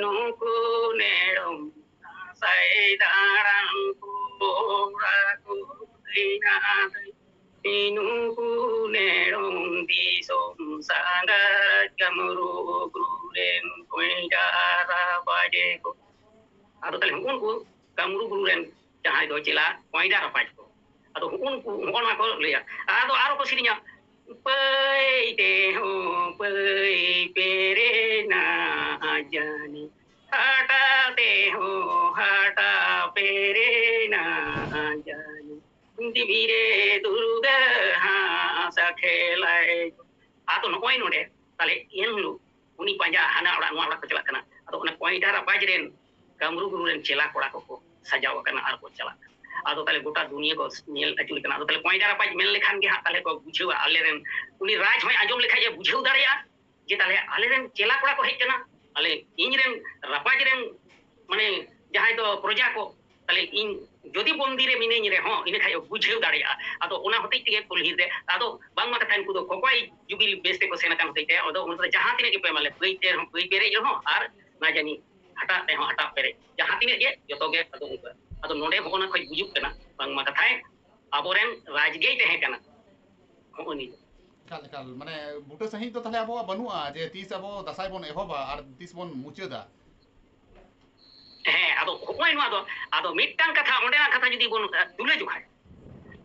ᱱᱩᱠᱩ ᱱᱮᱲᱚᱢ ᱫᱟᱸᱥᱟᱭ ᱫᱟᱬᱟᱱ ᱠᱚᱲᱟ ᱠᱚ ᱫᱟᱹᱭ ᱱᱟ ᱫᱟᱹᱭ᱾ ᱱᱩᱠᱩ ᱱᱮᱲᱚᱢ ᱫᱤᱥᱚᱢ ᱥᱟᱸᱜᱟᱛ ᱠᱟᱢᱨᱩ ᱵᱩᱨᱩ ᱨᱮᱱ ᱠᱚᱭᱰᱟ ᱨᱟᱯᱟᱡᱮ ᱠᱚ᱾ ᱟᱫᱚ ᱛᱟᱦᱞᱮ ᱦᱩᱜᱼᱩ ᱱᱩᱠᱩ ᱠᱟᱢᱨᱩ ᱵᱩᱨᱩ ᱨᱮᱱ ᱡᱟᱦᱟᱸᱭ ᱫᱚ ᱪᱮᱞᱟ ᱠᱚᱭᱰᱟ ᱨᱟᱯᱟᱡᱽ ᱠᱚ, ᱟᱫᱚ ᱦᱩᱜᱼᱩ ᱱᱩᱠᱩ ᱦᱚᱸᱜᱼᱚ ᱱᱚᱣᱟ ᱠᱚ ᱞᱟᱹᱭᱟ᱾ ᱟᱫᱚ ᱟᱨᱚ ᱠᱚ ᱥᱮᱨᱮᱧᱟ, ᱯᱟᱹᱭ ᱛᱮᱦᱚᱸ ᱯᱟᱹᱭ ᱯᱮᱨᱮᱱᱟ ᱡᱟᱹᱱᱤ, ᱦᱟᱴᱟ ᱛᱮᱦᱚᱸ ᱦᱟᱴᱟ ᱯᱮᱨᱮᱱᱟ ᱡᱟᱹᱱᱤ, ᱫᱮᱵᱤ ᱨᱮ ᱫᱩᱨᱜᱟ ᱦᱟᱸᱥ ᱠᱷᱮᱞᱟᱭ᱾ ᱟᱫᱚ ᱱᱚᱜᱼᱚᱭ ᱱᱚᱰᱮ ᱛᱟᱦᱞᱮ ᱮᱱ ᱦᱤᱞᱳᱜ ᱩᱱᱤ ᱯᱟᱸᱡᱟ ᱦᱟᱱᱟ ᱚᱲᱟᱜ ᱱᱚᱣᱟ ᱚᱲᱟᱜ ᱠᱚ ᱪᱟᱞᱟᱜ ᱠᱟᱱᱟ᱾ ᱟᱫᱚ ᱚᱱᱟ ᱠᱚᱭᱰᱟ ᱨᱟᱯᱟᱡᱽ ᱨᱮᱱ ᱠᱟᱢᱨᱩ ᱜᱩᱨᱩ ᱨᱮᱱ ᱪᱮᱞᱟ ᱠᱚᱲᱟ ᱠᱚᱠᱚ ᱥᱟᱡᱟᱣ ᱟᱠᱟᱱᱟ ᱟᱨ ᱠᱚ ᱪᱟᱞᱟᱜ ᱠᱟᱱᱟ᱾ ᱟᱫᱚ ᱛᱟᱦᱞᱮ ᱜᱚᱴᱟ ᱫᱩᱱᱤᱭᱟᱹ ᱠᱚ ᱧᱮᱞ ᱟᱹᱪᱩᱨ ᱠᱟᱱᱟ᱾ ᱟᱫᱚ ᱛᱟᱦᱞᱮ ᱠᱚᱭᱰᱟ ᱨᱟᱯᱟᱡᱽ ᱢᱮᱱ ᱞᱮᱠᱷᱟᱱ ᱜᱮ ᱦᱟᱸᱜ ᱛᱟᱦᱞᱮ ᱠᱚ ᱵᱩᱡᱷᱟᱹᱣᱟ, ᱟᱞᱮ ᱨᱮᱱ ᱩᱱᱤ ᱨᱟᱡᱽ ᱦᱚᱸᱭ ᱟᱸᱡᱚᱢ ᱞᱮᱠᱷᱟᱡ ᱮ ᱵᱩᱡᱷᱟᱹᱣ ᱫᱟᱲᱮᱭᱟᱜᱼᱟ ᱡᱮ ᱛᱟᱦᱞᱮ ᱟᱞᱮ ᱨᱮᱱ ᱪᱮᱞᱟ ᱠᱚᱲᱟ ᱠᱚ ᱦᱮᱡ ᱠᱟᱱᱟ, ᱟᱞᱮ ᱤᱧ ᱨᱮᱱ ᱨᱟᱯᱟᱡᱽ ᱨᱮᱱ ᱢᱟᱱᱮ ᱡᱟᱦᱟᱸᱭ ᱫᱚ ᱯᱨᱚᱡᱟ ᱠᱚ, ᱛᱟᱦᱞᱮ ᱤᱧ ᱡᱩᱫᱤ ᱵᱚᱱᱫᱤ ᱨᱮ ᱢᱤᱱᱟᱹᱧ ᱨᱮᱦᱚᱸ ᱤᱱᱟᱹ ᱠᱷᱟᱡ ᱵᱩᱡᱷᱟᱹᱣ ᱫᱟᱲᱮᱭᱟᱜᱼᱟ᱾ ᱟᱫᱚ ᱚᱱᱟ ᱦᱚᱛᱮᱡ ᱛᱮᱜᱮ ᱠᱩᱞᱦᱤ ᱨᱮ, ᱟᱫᱚ ᱵᱟᱝᱢᱟ ᱠᱟᱛᱷᱟ ᱩᱱᱠᱩ ᱫᱚ ᱠᱚᱠᱚᱭ ᱡᱩᱵᱤᱞ ᱵᱮᱥ ᱛᱮᱠᱚ ᱥᱮᱱ ᱟᱠᱟᱱ ᱦᱚᱛᱮᱡ ᱛᱮ ᱟᱫᱚ ᱚᱱᱟ ᱫᱚ ᱡᱟᱦᱟᱸ ᱛᱤᱱᱟᱹᱜ ᱜᱮᱯᱮ ᱮᱢᱟ ᱞᱮ, ᱯᱟᱹᱭ ᱛᱮ ᱨᱮᱦᱚᱸ ᱯᱟᱹᱭ ᱯᱮᱨᱮᱡ ᱨᱮᱦᱚᱸ ᱟᱨ ᱱᱟ ᱡᱟᱹᱱᱤ ᱦᱟᱴᱟᱜ ᱛᱮᱦᱚᱸ ᱦᱟᱴᱟᱜ ᱯᱮᱨᱮᱡ, ᱡᱟᱦᱟᱸ ᱛᱤᱱᱟᱹᱜ ᱜᱮ ᱡᱚᱛᱚ ᱜᱮ ᱟᱫᱚ ᱩᱱᱠᱩ᱾ ᱟᱫᱚ ᱱᱚᱰᱮ ᱦᱚᱸᱜᱼᱚ ᱱᱟ ᱠᱷᱚᱡ ᱵᱩᱡᱩᱜ ᱠᱟᱱᱟ ᱵᱟᱝᱢᱟ ᱠᱟᱛᱷᱟᱭ ᱟᱵᱚᱨᱮᱱ ᱨᱟᱡᱽ ᱜᱮᱭ ᱛᱟᱦᱮᱸ ᱠᱟᱱᱟ᱾ ᱦᱚᱸᱜᱼᱚ ᱱᱤᱭᱟᱹ᱾ ᱮᱠᱟᱞ, ᱮᱠᱟᱞ᱾ ᱢᱟᱱᱮ, ᱵᱩᱴᱟᱹ ᱥᱟᱺᱦᱤᱡ ᱫᱚ ᱛᱟᱦᱞᱮ ᱟᱵᱚᱣᱟᱜ ᱵᱟᱹᱱᱩᱜᱼᱟ ᱡᱮ ᱛᱤᱥ ᱟᱵᱚ ᱫᱟᱸᱥᱟᱭ ᱵᱚᱱ ᱮᱦᱚᱵᱟ ᱟᱨ ᱛᱤᱥ ᱵᱚᱱ ᱢᱩᱪᱟᱹᱫᱟ᱾ ᱦᱮᱸ, ᱟᱫᱚ ᱦᱚᱸᱜᱼᱚᱭ ᱱᱚᱣᱟ ᱫᱚ, ᱟᱫᱚ ᱢᱤᱫᱴᱟᱝ ᱠᱟᱛᱷᱟ, ᱚᱸᱰᱮᱱᱟᱜ ᱠᱟᱛᱷᱟ ᱡᱩᱫᱤ ᱵᱚᱱ, ᱟᱸ, ᱛᱩᱞᱟᱹ ᱡᱚᱠᱷᱟᱭᱟ,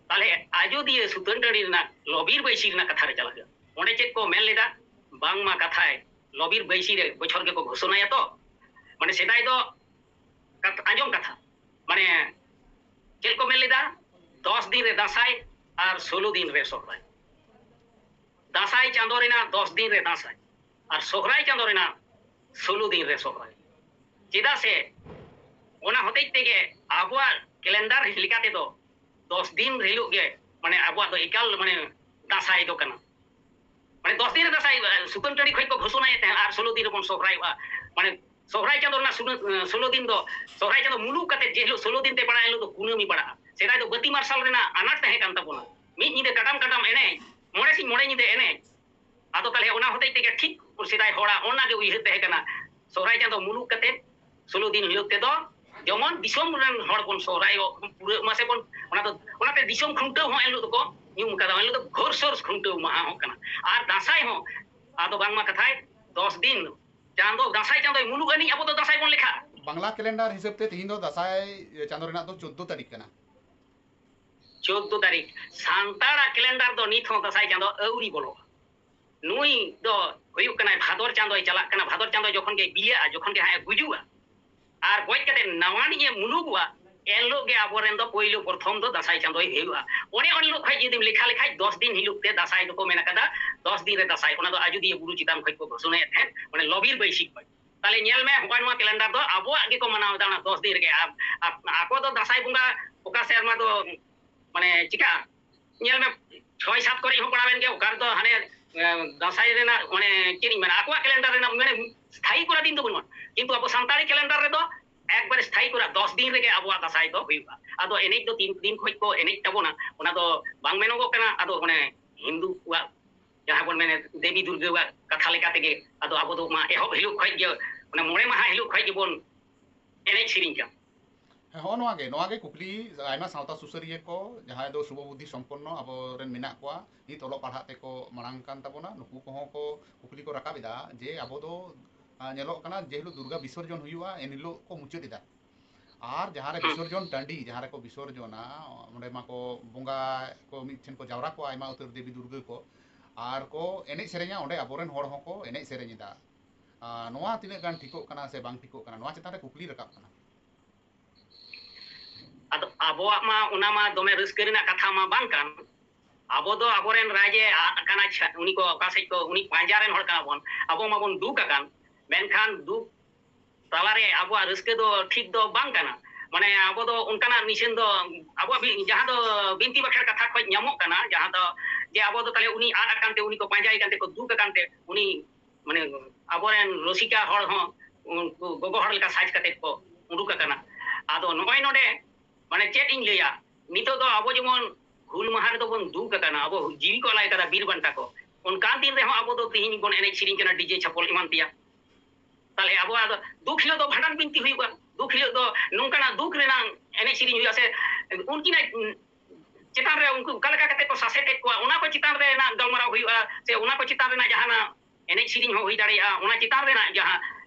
ᱛᱟᱦᱞᱮ ᱟᱡᱚᱫᱤᱭᱟᱹ ᱥᱩᱛᱟᱹᱱ ᱴᱟᱺᱰᱤ ᱨᱮᱱᱟᱜ ᱞᱚᱵᱤᱨ ᱵᱟᱹᱭᱥᱤ ᱨᱮᱱᱟᱜ ᱠᱟᱛᱷᱟ ᱨᱮ ᱪᱟᱞᱟᱜ ᱦᱩᱭᱩᱜᱼᱟ᱾ ᱚᱸᱰᱮ ᱪᱮᱫ ᱠᱚ ᱢᱮᱱ ᱞᱮᱫᱟ? ᱵᱟᱝᱢᱟ ᱠᱟᱛᱷᱟᱭ ᱞᱚᱵᱤᱨ ᱵᱟᱹᱭᱥᱤ ᱨᱮ ᱵᱚᱪᱷᱚᱨ ᱜᱮᱠᱚ ᱜᱷᱳᱥᱚᱱᱟᱭᱟ ᱛᱚ᱾ ᱢᱟᱱᱮ, ᱥᱮᱫᱟᱭ ᱫᱚ ᱠᱟᱛ-, ᱟᱸᱡᱚᱢ ᱠᱟᱛᱷᱟ, ᱢᱟᱱᱮ, ᱪᱮᱫ ᱠᱚ ᱢᱮᱱ ᱞᱮᱫᱟ? ᱫᱚᱥ ᱫᱤᱱ ᱨᱮ ᱫᱟᱸᱥᱟᱭ ᱟᱨ ᱥᱳᱞᱳ ᱫᱤᱱ ᱨᱮ ᱥᱚᱦᱨᱟᱭ᱾ ᱫᱟᱸᱥᱟᱭ ᱪᱟᱸᱫᱳ ᱨᱮᱱᱟᱜ ᱫᱚᱥ ᱫᱤᱱ ᱨᱮ ᱫᱟᱸᱥᱟᱭ ᱟᱨ ᱥᱚᱦᱨᱟᱭ ᱪᱟᱸᱫᱳ ᱨᱮᱱᱟᱜ ᱥᱳᱞᱳ ᱫᱤᱱ ᱨᱮ ᱥᱚᱦᱨᱟᱭ᱾ ᱪᱮᱫᱟᱜ ᱥᱮ ᱚᱱᱟ ᱦᱚᱛᱮᱡ ᱛᱮᱜᱮ ᱟᱵᱚᱣᱟᱜ ᱠᱮᱞᱮᱱᱰᱟᱨ ᱞᱮᱠᱟ ᱛᱮᱫᱚ ᱫᱚᱥ ᱫᱤᱱ ᱦᱤᱞᱳᱜ ᱜᱮ, ᱢᱟᱱᱮ, ᱟᱵᱚᱣᱟᱜ ᱫᱚ ᱮᱠᱟᱞ, ᱢᱟᱱᱮ, ᱫᱟᱸᱥᱟᱭ ᱫᱚ ᱠᱟᱱᱟ᱾ ᱢᱟᱱᱮ, ᱫᱚᱥ ᱫᱤᱱ ᱨᱮ ᱫᱟᱸᱥᱟᱭ, ᱥᱩᱛᱟᱹᱱ ᱴᱟᱺᱰᱤ ᱠᱷᱚᱱ ᱠᱚ ᱜᱷᱳᱥᱚᱱᱟᱭᱮᱫ ᱛᱟᱦᱮᱸᱫ, ᱟᱨ ᱥᱳᱞᱳ ᱫᱤᱱ ᱨᱮᱵᱚᱱ ᱥᱚᱦᱨᱟᱭᱚᱜᱼᱟ᱾ ᱢᱟᱱᱮ, ᱥᱚᱦᱨᱟᱭ ᱪᱟᱸᱫᱳ ᱨᱮᱱᱟᱜ ᱥᱩᱱᱟᱹ-, ᱥᱳᱞᱳ ᱫᱤᱱ ᱫᱚ, ᱥᱚᱦᱨᱟᱭ ᱪᱟᱸᱫᱳ ᱢᱩᱞᱩᱜ ᱠᱟᱛᱮ ᱡᱮ ᱦᱤᱞᱳᱜ ᱥᱳᱞᱳ ᱫᱤᱱ ᱛᱮ ᱯᱟᱲᱟᱜᱼᱟ, ᱮᱱ ᱦᱤᱞᱳᱜ ᱫᱚ ᱠᱩᱱᱟᱹᱢᱤ ᱯᱟᱲᱟᱜᱼᱟ᱾ ᱥᱮᱫᱟᱭ ᱫᱚ ᱵᱟᱹᱛᱤ ᱢᱟᱨᱥᱟᱞ ᱨᱮᱱᱟᱜ ᱟᱱᱟᱴ ᱛᱟᱦᱮᱸ ᱠᱟᱱ ᱛᱟᱵᱚᱱᱟ᱾ ᱢᱤᱫ ᱧᱤᱫᱟᱹ ᱠᱟᱰᱟᱢ ᱠᱟᱰᱟᱢ ᱮᱱᱮᱡ, ᱢᱚᱬᱮ ᱥᱤᱧ ᱢᱚᱬᱮ ᱧᱤᱫᱟᱹ ᱮᱱᱮᱡ᱾ ᱟᱫᱚ ᱛᱟᱦᱞᱮ ᱚᱱᱟ ᱦᱚᱛᱮᱡ ᱛᱮᱜᱮ ᱴᱷᱤᱠ ᱥᱮᱫᱟᱭ ᱦᱚᱲᱟᱜ ᱚᱱᱟ ᱜᱮ ᱩᱭᱦᱟᱹᱨ ᱛᱟᱦᱮᱸ ᱠᱟᱱᱟ, ᱥᱚᱦᱨᱟᱭ ᱪᱟᱸᱫᱳ ᱢᱩᱞᱩᱜ ᱠᱟᱛᱮ ᱥᱳᱞᱳ ᱫᱤᱱ ᱦᱤᱞᱳᱜ ᱛᱮᱫᱚ ᱡᱮᱢᱚᱱ ᱫᱤᱥᱚᱢ ᱨᱮᱱ ᱦᱚᱲ ᱵᱚᱱ ᱥᱚᱦᱨᱟᱭᱚᱜ ᱯᱩᱨᱟᱹᱜ ᱢᱟ ᱥᱮ ᱵᱚᱱ, ᱚᱱᱟ ᱫᱚ, ᱚᱱᱟᱛᱮ ᱫᱤᱥᱚᱢ ᱠᱷᱩᱱᱴᱟᱹᱣ ᱦᱚᱸ ᱮᱱ ᱦᱤᱞᱳᱜ ᱫᱚᱠᱚ ᱧᱩᱢ ᱠᱟᱫᱟ᱾ ᱮᱱ ᱦᱤᱞᱳᱜ ᱫᱚ ᱜᱷᱳᱨ ᱥᱳᱨ ᱠᱷᱩᱱᱴᱟᱹᱣ ᱢᱟᱦᱟ ᱦᱚᱸ ᱠᱟᱱᱟ᱾ ᱟᱨ ᱫᱟᱸᱥᱟᱭ ᱦᱚᱸ, ᱟᱫᱚ ᱵᱟᱝᱢᱟ ᱠᱟᱛᱷᱟᱭ ᱫᱚᱥ ᱫᱤᱱ ᱪᱟᱸᱫᱳ, ᱫᱟᱸᱥᱟᱭ ᱪᱟᱸᱫᱳᱭ ᱢᱩᱞᱩᱜ ᱟᱹᱱᱤᱡ ᱟᱵᱚ ᱫᱚ ᱫᱟᱸᱥᱟᱭ ᱵᱚᱱ ᱞᱮᱠᱷᱟᱜᱼᱟ᱾ ᱵᱟᱝᱞᱟ ᱠᱮᱞᱮᱱᱰᱟᱨ ᱦᱤᱥᱟᱹᱵ ᱛᱮ ᱛᱮᱦᱮᱧ ᱫᱚ ᱫᱟᱸᱥᱟᱭ ᱪᱟᱸᱫᱳ ᱨᱮᱱᱟᱜ ᱫᱚ ᱪᱳᱫᱽᱫᱳ ᱛᱟᱹᱨᱤᱠᱷ ᱠᱟᱱᱟ᱾ ᱪᱳᱫᱽᱫᱳ ᱛᱟᱹᱨᱤᱠᱷ᱾ ᱥᱟᱱᱛᱟᱲᱟᱜ ᱠᱮᱞᱮᱱᱰᱟᱨ ᱫᱚ ᱱᱤᱛ ᱦᱚᱸ ᱫᱟᱸᱥᱟᱭ ᱪᱟᱸᱫᱳ ᱟᱹᱣᱨᱤ ᱵᱚᱞᱚᱜᱼᱟ᱾ ᱱᱩᱭ ᱫᱚ ᱦᱩᱭᱩᱜ ᱠᱟᱱᱟᱭ ᱵᱷᱟᱫᱚᱨ ᱪᱟᱸᱫᱳᱭ ᱪᱟᱞᱟᱜ ᱠᱟᱱᱟ, ᱵᱷᱟᱫᱚᱨ ᱪᱟᱸᱫᱳ ᱡᱚᱠᱷᱚᱱ ᱜᱮ ᱵᱤᱞᱤᱜᱼᱟ, ᱡᱚᱠᱷᱚᱱ ᱜᱮ ᱦᱟᱸᱜ ᱮ ᱜᱩᱡᱩᱜᱼᱟ, ᱟᱨ ᱜᱚᱡ ᱠᱟᱛᱮ ᱱᱟᱣᱟᱱᱤᱡ ᱮ ᱢᱩᱞᱩᱜᱚᱜᱼᱟ, ᱮᱱ ᱦᱤᱞᱳᱜ ᱜᱮ ᱟᱵᱚᱨᱮᱱ ᱫᱚ ᱯᱳᱭᱞᱳ ᱯᱨᱚᱛᱷᱚᱢ ᱫᱚ ᱫᱟᱸᱥᱟᱭ ᱪᱟᱸᱫᱳᱭ ᱦᱩᱭᱩᱜᱼᱟ᱾ ᱚᱱᱮ ᱩᱱ ᱦᱤᱞᱳᱜ ᱠᱷᱚᱡ ᱡᱩᱫᱤᱢ ᱞᱮᱠᱷᱟ ᱞᱮᱠᱷᱟᱡ ᱫᱚᱥ ᱫᱤᱱ ᱦᱤᱞᱳᱜ ᱛᱮ ᱫᱟᱸᱥᱟᱭ ᱫᱚᱠᱚ ᱢᱮᱱ ᱟᱠᱟᱫᱟ, ᱫᱚᱥ ᱫᱤᱱ ᱨᱮ ᱫᱟᱸᱥᱟᱭ᱾ ᱚᱱᱟ ᱫᱚ ᱟᱡᱚᱫᱤᱭᱟᱹ ᱵᱩᱨᱩ ᱪᱮᱛᱟᱱ ᱠᱷᱚᱡ ᱠᱚ ᱜᱷᱳᱥᱚᱱᱟᱭᱮᱫ ᱛᱟᱦᱮᱸᱫ, ᱢᱟᱱᱮ ᱞᱚᱵᱤᱨ ᱵᱟᱹᱭᱥᱤ ᱠᱷᱚᱡ᱾ ᱛᱟᱦᱞᱮ ᱧᱮᱞ ᱢᱮ, ᱦᱚᱸᱜᱼᱚᱭ ᱱᱚᱣᱟ ᱠᱮᱞᱮᱱᱰᱟᱨ ᱫᱚ ᱟᱵᱚᱣᱟᱜ ᱜᱮᱠᱚ ᱢᱟᱱᱟᱣ ᱮᱫᱟ ᱚᱱᱟ ᱫᱚᱥ ᱫᱤᱱ ᱨᱮᱜᱮ᱾ ᱟᱨ, ᱟᱨ ᱟᱠᱚ ᱫᱚ ᱫᱟᱸᱥᱟᱭ ᱵᱚᱸᱜᱟ ᱚᱠᱟ ᱥᱮᱨᱢᱟ ᱫᱚ, ᱢᱟᱱᱮ, ᱪᱤᱠᱟᱹᱜᱼᱟ? ᱧᱮᱞ ᱢᱮ, ᱪᱷᱚᱭ ᱥᱟᱛ ᱠᱚᱨᱮ ᱦᱚᱸ ᱯᱟᱲᱟᱣᱮᱱ ᱜᱮᱭᱟ, ᱚᱠᱟ ᱨᱮᱫᱚ ᱦᱟᱱᱮ, ᱮ, ᱫᱟᱸᱥᱟᱭ ᱨᱮᱱᱟᱜ, ᱢᱟᱱᱮ, ᱪᱮᱫ ᱤᱧ ᱢᱮᱱᱟ, ᱟᱠᱚᱣᱟᱜ ᱠᱮᱞᱮᱱᱰᱟᱨ ᱨᱮᱱᱟᱜ, ᱢᱟᱱᱮ, ᱥᱛᱷᱟᱭᱤ ᱠᱚᱨᱟ ᱫᱤᱱ ᱫᱚ ᱵᱟᱹᱱᱩᱜᱼᱟ᱾ ᱠᱤᱱᱛᱩ ᱟᱵᱚ ᱥᱟᱱᱛᱟᱲᱤ ᱠᱮᱞᱮᱱᱰᱟᱨ ᱨᱮᱫᱚ ᱮᱠᱵᱟᱨᱮ ᱥᱛᱷᱟᱭᱤ ᱠᱚᱨᱟ ᱫᱚᱥ ᱫᱤᱱ ᱨᱮᱜᱮ ᱟᱵᱚᱣᱟᱜ ᱫᱟᱸᱥᱟᱭ ᱫᱚ ᱦᱩᱭᱩᱜᱼᱟ᱾ ᱟᱫᱚ ᱮᱱᱮᱡ ᱫᱚ ᱛᱤᱱ ᱫᱤᱱ ᱠᱷᱚᱡ ᱠᱚ ᱮᱱᱮᱡ ᱛᱟᱵᱚᱱᱟ, ᱚᱱᱟ ᱫᱚ ᱵᱟᱝ ᱢᱮᱱᱚᱜᱚᱜ ᱠᱟᱱᱟ᱾ ᱟᱫᱚ ᱚᱱᱮ ᱦᱤᱱᱫᱩ ᱠᱚᱣᱟᱜ ᱡᱟᱦᱟᱸ ᱵᱚᱱ ᱢᱮᱱᱮᱫ ᱫᱮᱵᱤ ᱫᱩᱨᱜᱟᱹᱣᱟᱜ ᱠᱟᱛᱷᱟ ᱞᱮᱠᱟ ᱛᱮᱜᱮ, ᱟᱫᱚ ᱟᱵᱚ ᱫᱚ ᱢᱟ ᱮᱦᱚᱵ ᱦᱤᱞᱳᱜ ᱠᱷᱚᱡ ᱜᱮ, ᱚᱱᱟ ᱢᱚᱬᱮ ᱢᱟᱦᱟ ᱦᱤᱞᱳᱜ ᱠᱷᱚᱡ ᱜᱮᱵᱚᱱ ᱮᱱᱮᱡ ᱥᱮᱨᱮᱧ ᱠᱟᱱ᱾ ᱦᱮᱸ, ᱦᱚᱸᱜᱼᱚ ᱱᱚᱣᱟ ᱜᱮ, ᱱᱚᱣᱟ ᱜᱮ ᱠᱩᱠᱞᱤ ᱟᱭᱢᱟ ᱥᱟᱶᱛᱟ ᱥᱩᱥᱟᱹᱨᱤᱭᱟᱹ ᱠᱚ, ᱡᱟᱦᱟᱸᱭ ᱫᱚ ᱥᱩᱵᱚ ᱵᱩᱫᱽᱫᱷᱤ ᱥᱚᱢᱯᱚᱱᱱᱚ ᱟᱵᱚᱨᱮᱱ ᱢᱮᱱᱟᱜ ᱠᱚᱣᱟ, ᱱᱤᱛ ᱚᱞᱚᱜ ᱯᱟᱲᱦᱟᱜ ᱛᱮᱠᱚ ᱢᱟᱲᱟᱝ ᱠᱟᱱ ᱛᱟᱵᱚᱱᱟ, ᱱᱩᱠᱩ ᱠᱚᱦᱚᱸ ᱠᱚ ᱠᱩᱠᱞᱤ ᱠᱚ ᱨᱟᱠᱟᱵ ᱮᱫᱟ ᱡᱮ ᱟᱵᱚ ᱫᱚ, ᱟ, ᱧᱮᱞᱚᱜ ᱠᱟᱱᱟ ᱡᱮ ᱦᱤᱞᱳᱜ ᱫᱩᱨᱜᱟ ᱵᱤᱥᱚᱨᱡᱚᱱ ᱦᱩᱭᱩᱜᱼᱟ, ᱮᱱ ᱦᱤᱞᱳᱜ ᱠᱚ ᱢᱩᱪᱟᱹᱫ ᱮᱫᱟ᱾ ᱟᱨ ᱡᱟᱦᱟᱸ ᱨᱮ ᱦᱩᱸ᱾ ᱵᱤᱥᱚᱨᱡᱚᱱ ᱴᱟᱺᱰᱤ, ᱡᱟᱦᱟᱸ ᱨᱮᱠᱚ ᱵᱤᱥᱚᱨᱡᱚᱱᱟ, ᱚᱸᱰᱮ ᱢᱟᱠᱚ ᱵᱚᱸᱜᱟ ᱠᱚ ᱢᱤᱫ ᱴᱷᱮᱱ ᱠᱚ ᱡᱟᱣᱨᱟ ᱠᱚᱜᱼᱟ ᱟᱭᱢᱟ ᱩᱛᱟᱹᱨ ᱫᱮᱵᱤ ᱫᱩᱨᱜᱟᱹ ᱠᱚ, ᱟᱨ ᱠᱚ ᱮᱱᱮᱡ ᱥᱮᱨᱮᱧᱟ, ᱚᱸᱰᱮ ᱟᱵᱚᱨᱮᱱ ᱦᱚᱲ ᱦᱚᱸᱠᱚ ᱮᱱᱮᱡ ᱥᱮᱨᱮᱧ ᱮᱫᱟ᱾ ᱟ, ᱱᱚᱣᱟ ᱛᱤᱱᱟᱹᱜ ᱜᱟᱱ ᱴᱷᱤᱠᱚᱜ ᱠᱟᱱᱟ ᱥᱮ ᱵᱟᱝ ᱴᱷᱤᱠᱚᱜ ᱠᱟᱱᱟ, ᱱᱚᱣᱟ ᱪᱮᱛᱟᱱ ᱨᱮ ᱠᱩᱠᱞᱤ ᱨᱟᱠᱟᱵ ᱠᱟᱱᱟ᱾ ᱟᱫᱚ ᱟᱵᱚᱣᱟᱜ ᱢᱟ ᱚᱱᱟ ᱢᱟ ᱫᱚᱢᱮ ᱨᱟᱹᱥᱠᱟᱹ ᱨᱮᱱᱟᱜ ᱠᱟᱛᱷᱟ ᱢᱟ ᱵᱟᱝ ᱠᱟᱱ, ᱟᱵᱚ ᱫᱚ ᱟᱵᱚᱨᱮᱱ ᱨᱟᱡᱽ ᱮ ᱟᱫ ᱟᱠᱟᱱᱟ, ᱪᱷᱟ-, ᱩᱱᱤ ᱠᱚ ᱚᱠᱟ ᱥᱮᱫ ᱠᱚ, ᱩᱱᱤ ᱯᱟᱸᱡᱟ ᱨᱮᱱ ᱦᱚᱲ ᱠᱟᱱᱟ ᱵᱚᱱ᱾ ᱟᱵᱚ ᱢᱟᱵᱚᱱ ᱫᱩᱠ ᱟᱠᱟᱱ, ᱢᱮᱱᱠᱷᱟᱱ ᱫᱩᱠ ᱛᱟᱞᱟᱨᱮ ᱟᱵᱚᱣᱟᱜ ᱨᱟᱹᱥᱠᱟᱹ ᱫᱚ ᱴᱷᱤᱠ ᱫᱚ ᱵᱟᱝ ᱠᱟᱱᱟ᱾ ᱢᱟᱱᱮ ᱟᱵᱚ ᱫᱚ ᱚᱱᱠᱟᱱᱟᱜ ᱱᱤᱥᱟᱹᱱ ᱫᱚ ᱟᱵᱚᱣᱟᱜ ᱵᱤ-, ᱡᱟᱦᱟᱸ ᱫᱚ ᱵᱤᱱᱛᱤ ᱵᱟᱠᱷᱮᱲ ᱠᱟᱛᱷᱟ ᱠᱷᱚᱱ ᱧᱟᱢᱚᱜ ᱠᱟᱱᱟ, ᱡᱟᱦᱟᱸ ᱫᱚ ᱡᱮ ᱟᱵᱚ ᱫᱚ ᱛᱟᱦᱞᱮ ᱩᱱᱤ ᱟᱫ ᱟᱠᱟᱱ ᱛᱮ, ᱩᱱᱤ ᱠᱚ ᱯᱟᱸᱡᱟᱭᱮ ᱠᱟᱱ ᱛᱮ ᱠᱚ ᱫᱩᱠ ᱟᱠᱟᱱ ᱛᱮ ᱩᱱᱤ ᱢᱟᱱᱮ ᱟᱵᱚᱨᱮᱱ ᱨᱩᱥᱤᱠᱟ ᱦᱚᱲ ᱦᱚᱸ ᱩᱱᱠᱩ ᱜᱚᱜᱚ ᱦᱚᱲ ᱞᱮᱠᱟ ᱥᱟᱡᱽ ᱠᱟᱛᱮ ᱠᱚ ᱩᱰᱩᱠ ᱟᱠᱟᱱᱟ᱾ ᱟᱫᱚ ᱱᱚᱜᱼᱚᱭ ᱱᱚᱰᱮ ᱢᱟᱱᱮ ᱪᱮᱫ ᱤᱧ ᱞᱟᱹᱭᱟ, ᱱᱤᱛᱚᱜ ᱫᱚ ᱟᱵᱚ ᱡᱮᱢᱚᱱ ᱦᱩᱞ ᱢᱟᱦᱟ ᱨᱮᱫᱚ ᱵᱚᱱ ᱫᱩᱠ ᱟᱠᱟᱱᱟ, ᱟᱵᱚ ᱡᱤᱣᱤ ᱠᱚ ᱟᱞᱟᱭ ᱠᱟᱫᱟ ᱵᱤᱨ ᱵᱟᱱᱴᱟ ᱠᱚ, ᱚᱱᱠᱟᱱ ᱫᱤᱱ ᱨᱮᱦᱚᱸ ᱟᱵᱚ ᱫᱚ ᱛᱤᱦᱤᱧ ᱵᱚᱱ ᱮᱱᱮᱡ ᱥᱮᱨᱮᱧ ᱠᱟᱱᱟ ᱰᱤᱡᱮ ᱪᱷᱟᱯᱚᱞ ᱮᱢᱟᱱ ᱛᱮᱭᱟᱜ᱾ ᱛᱟᱦᱞᱮ ᱟᱵᱚᱣᱟᱜ ᱫᱚ ᱫᱩᱠ ᱦᱤᱞᱳᱜ ᱫᱚ ᱵᱷᱟᱸᱰᱟᱱ ᱵᱤᱱᱛᱤ ᱦᱩᱭᱩᱜᱼᱟ, ᱫᱩᱠ ᱦᱤᱞᱳᱜ ᱫᱚ ᱱᱚᱝᱠᱟᱱᱟᱜ ᱫᱩᱠ ᱨᱮᱱᱟᱜ ᱮᱱᱮᱡ ᱥᱮᱨᱮᱧ ᱦᱩᱭᱩᱜᱼᱟ, ᱥᱮ ᱩᱱᱠᱤᱱᱟᱜ ᱪᱮᱛᱟᱱ ᱨᱮ ᱩᱱᱠᱩ ᱚᱠᱟ ᱞᱮᱠᱟ ᱠᱟᱛᱮ ᱠᱚ ᱥᱟᱥᱮᱛᱮᱫ ᱠᱚᱣᱟ, ᱚᱱᱟ ᱠᱚ ᱪᱮᱛᱟᱱ ᱨᱮᱱᱟᱜ ᱜᱟᱞᱢᱟᱨᱟᱣ ᱦᱩᱭᱩᱜᱼᱟ, ᱥᱮ ᱚᱱᱟ ᱠᱚ ᱪᱮᱛᱟᱱ ᱨᱮᱱᱟᱜ ᱡᱟᱦᱟᱱᱟᱜ ᱮᱱᱮᱡ ᱥᱮᱨᱮᱧ ᱦᱚᱸ ᱦᱩᱭ ᱫᱟᱲᱮᱭᱟᱜᱼᱟ, ᱚᱱᱟ ᱪᱮᱛᱟᱱ ᱨᱮᱱᱟᱜ ᱡᱟᱦᱟᱸ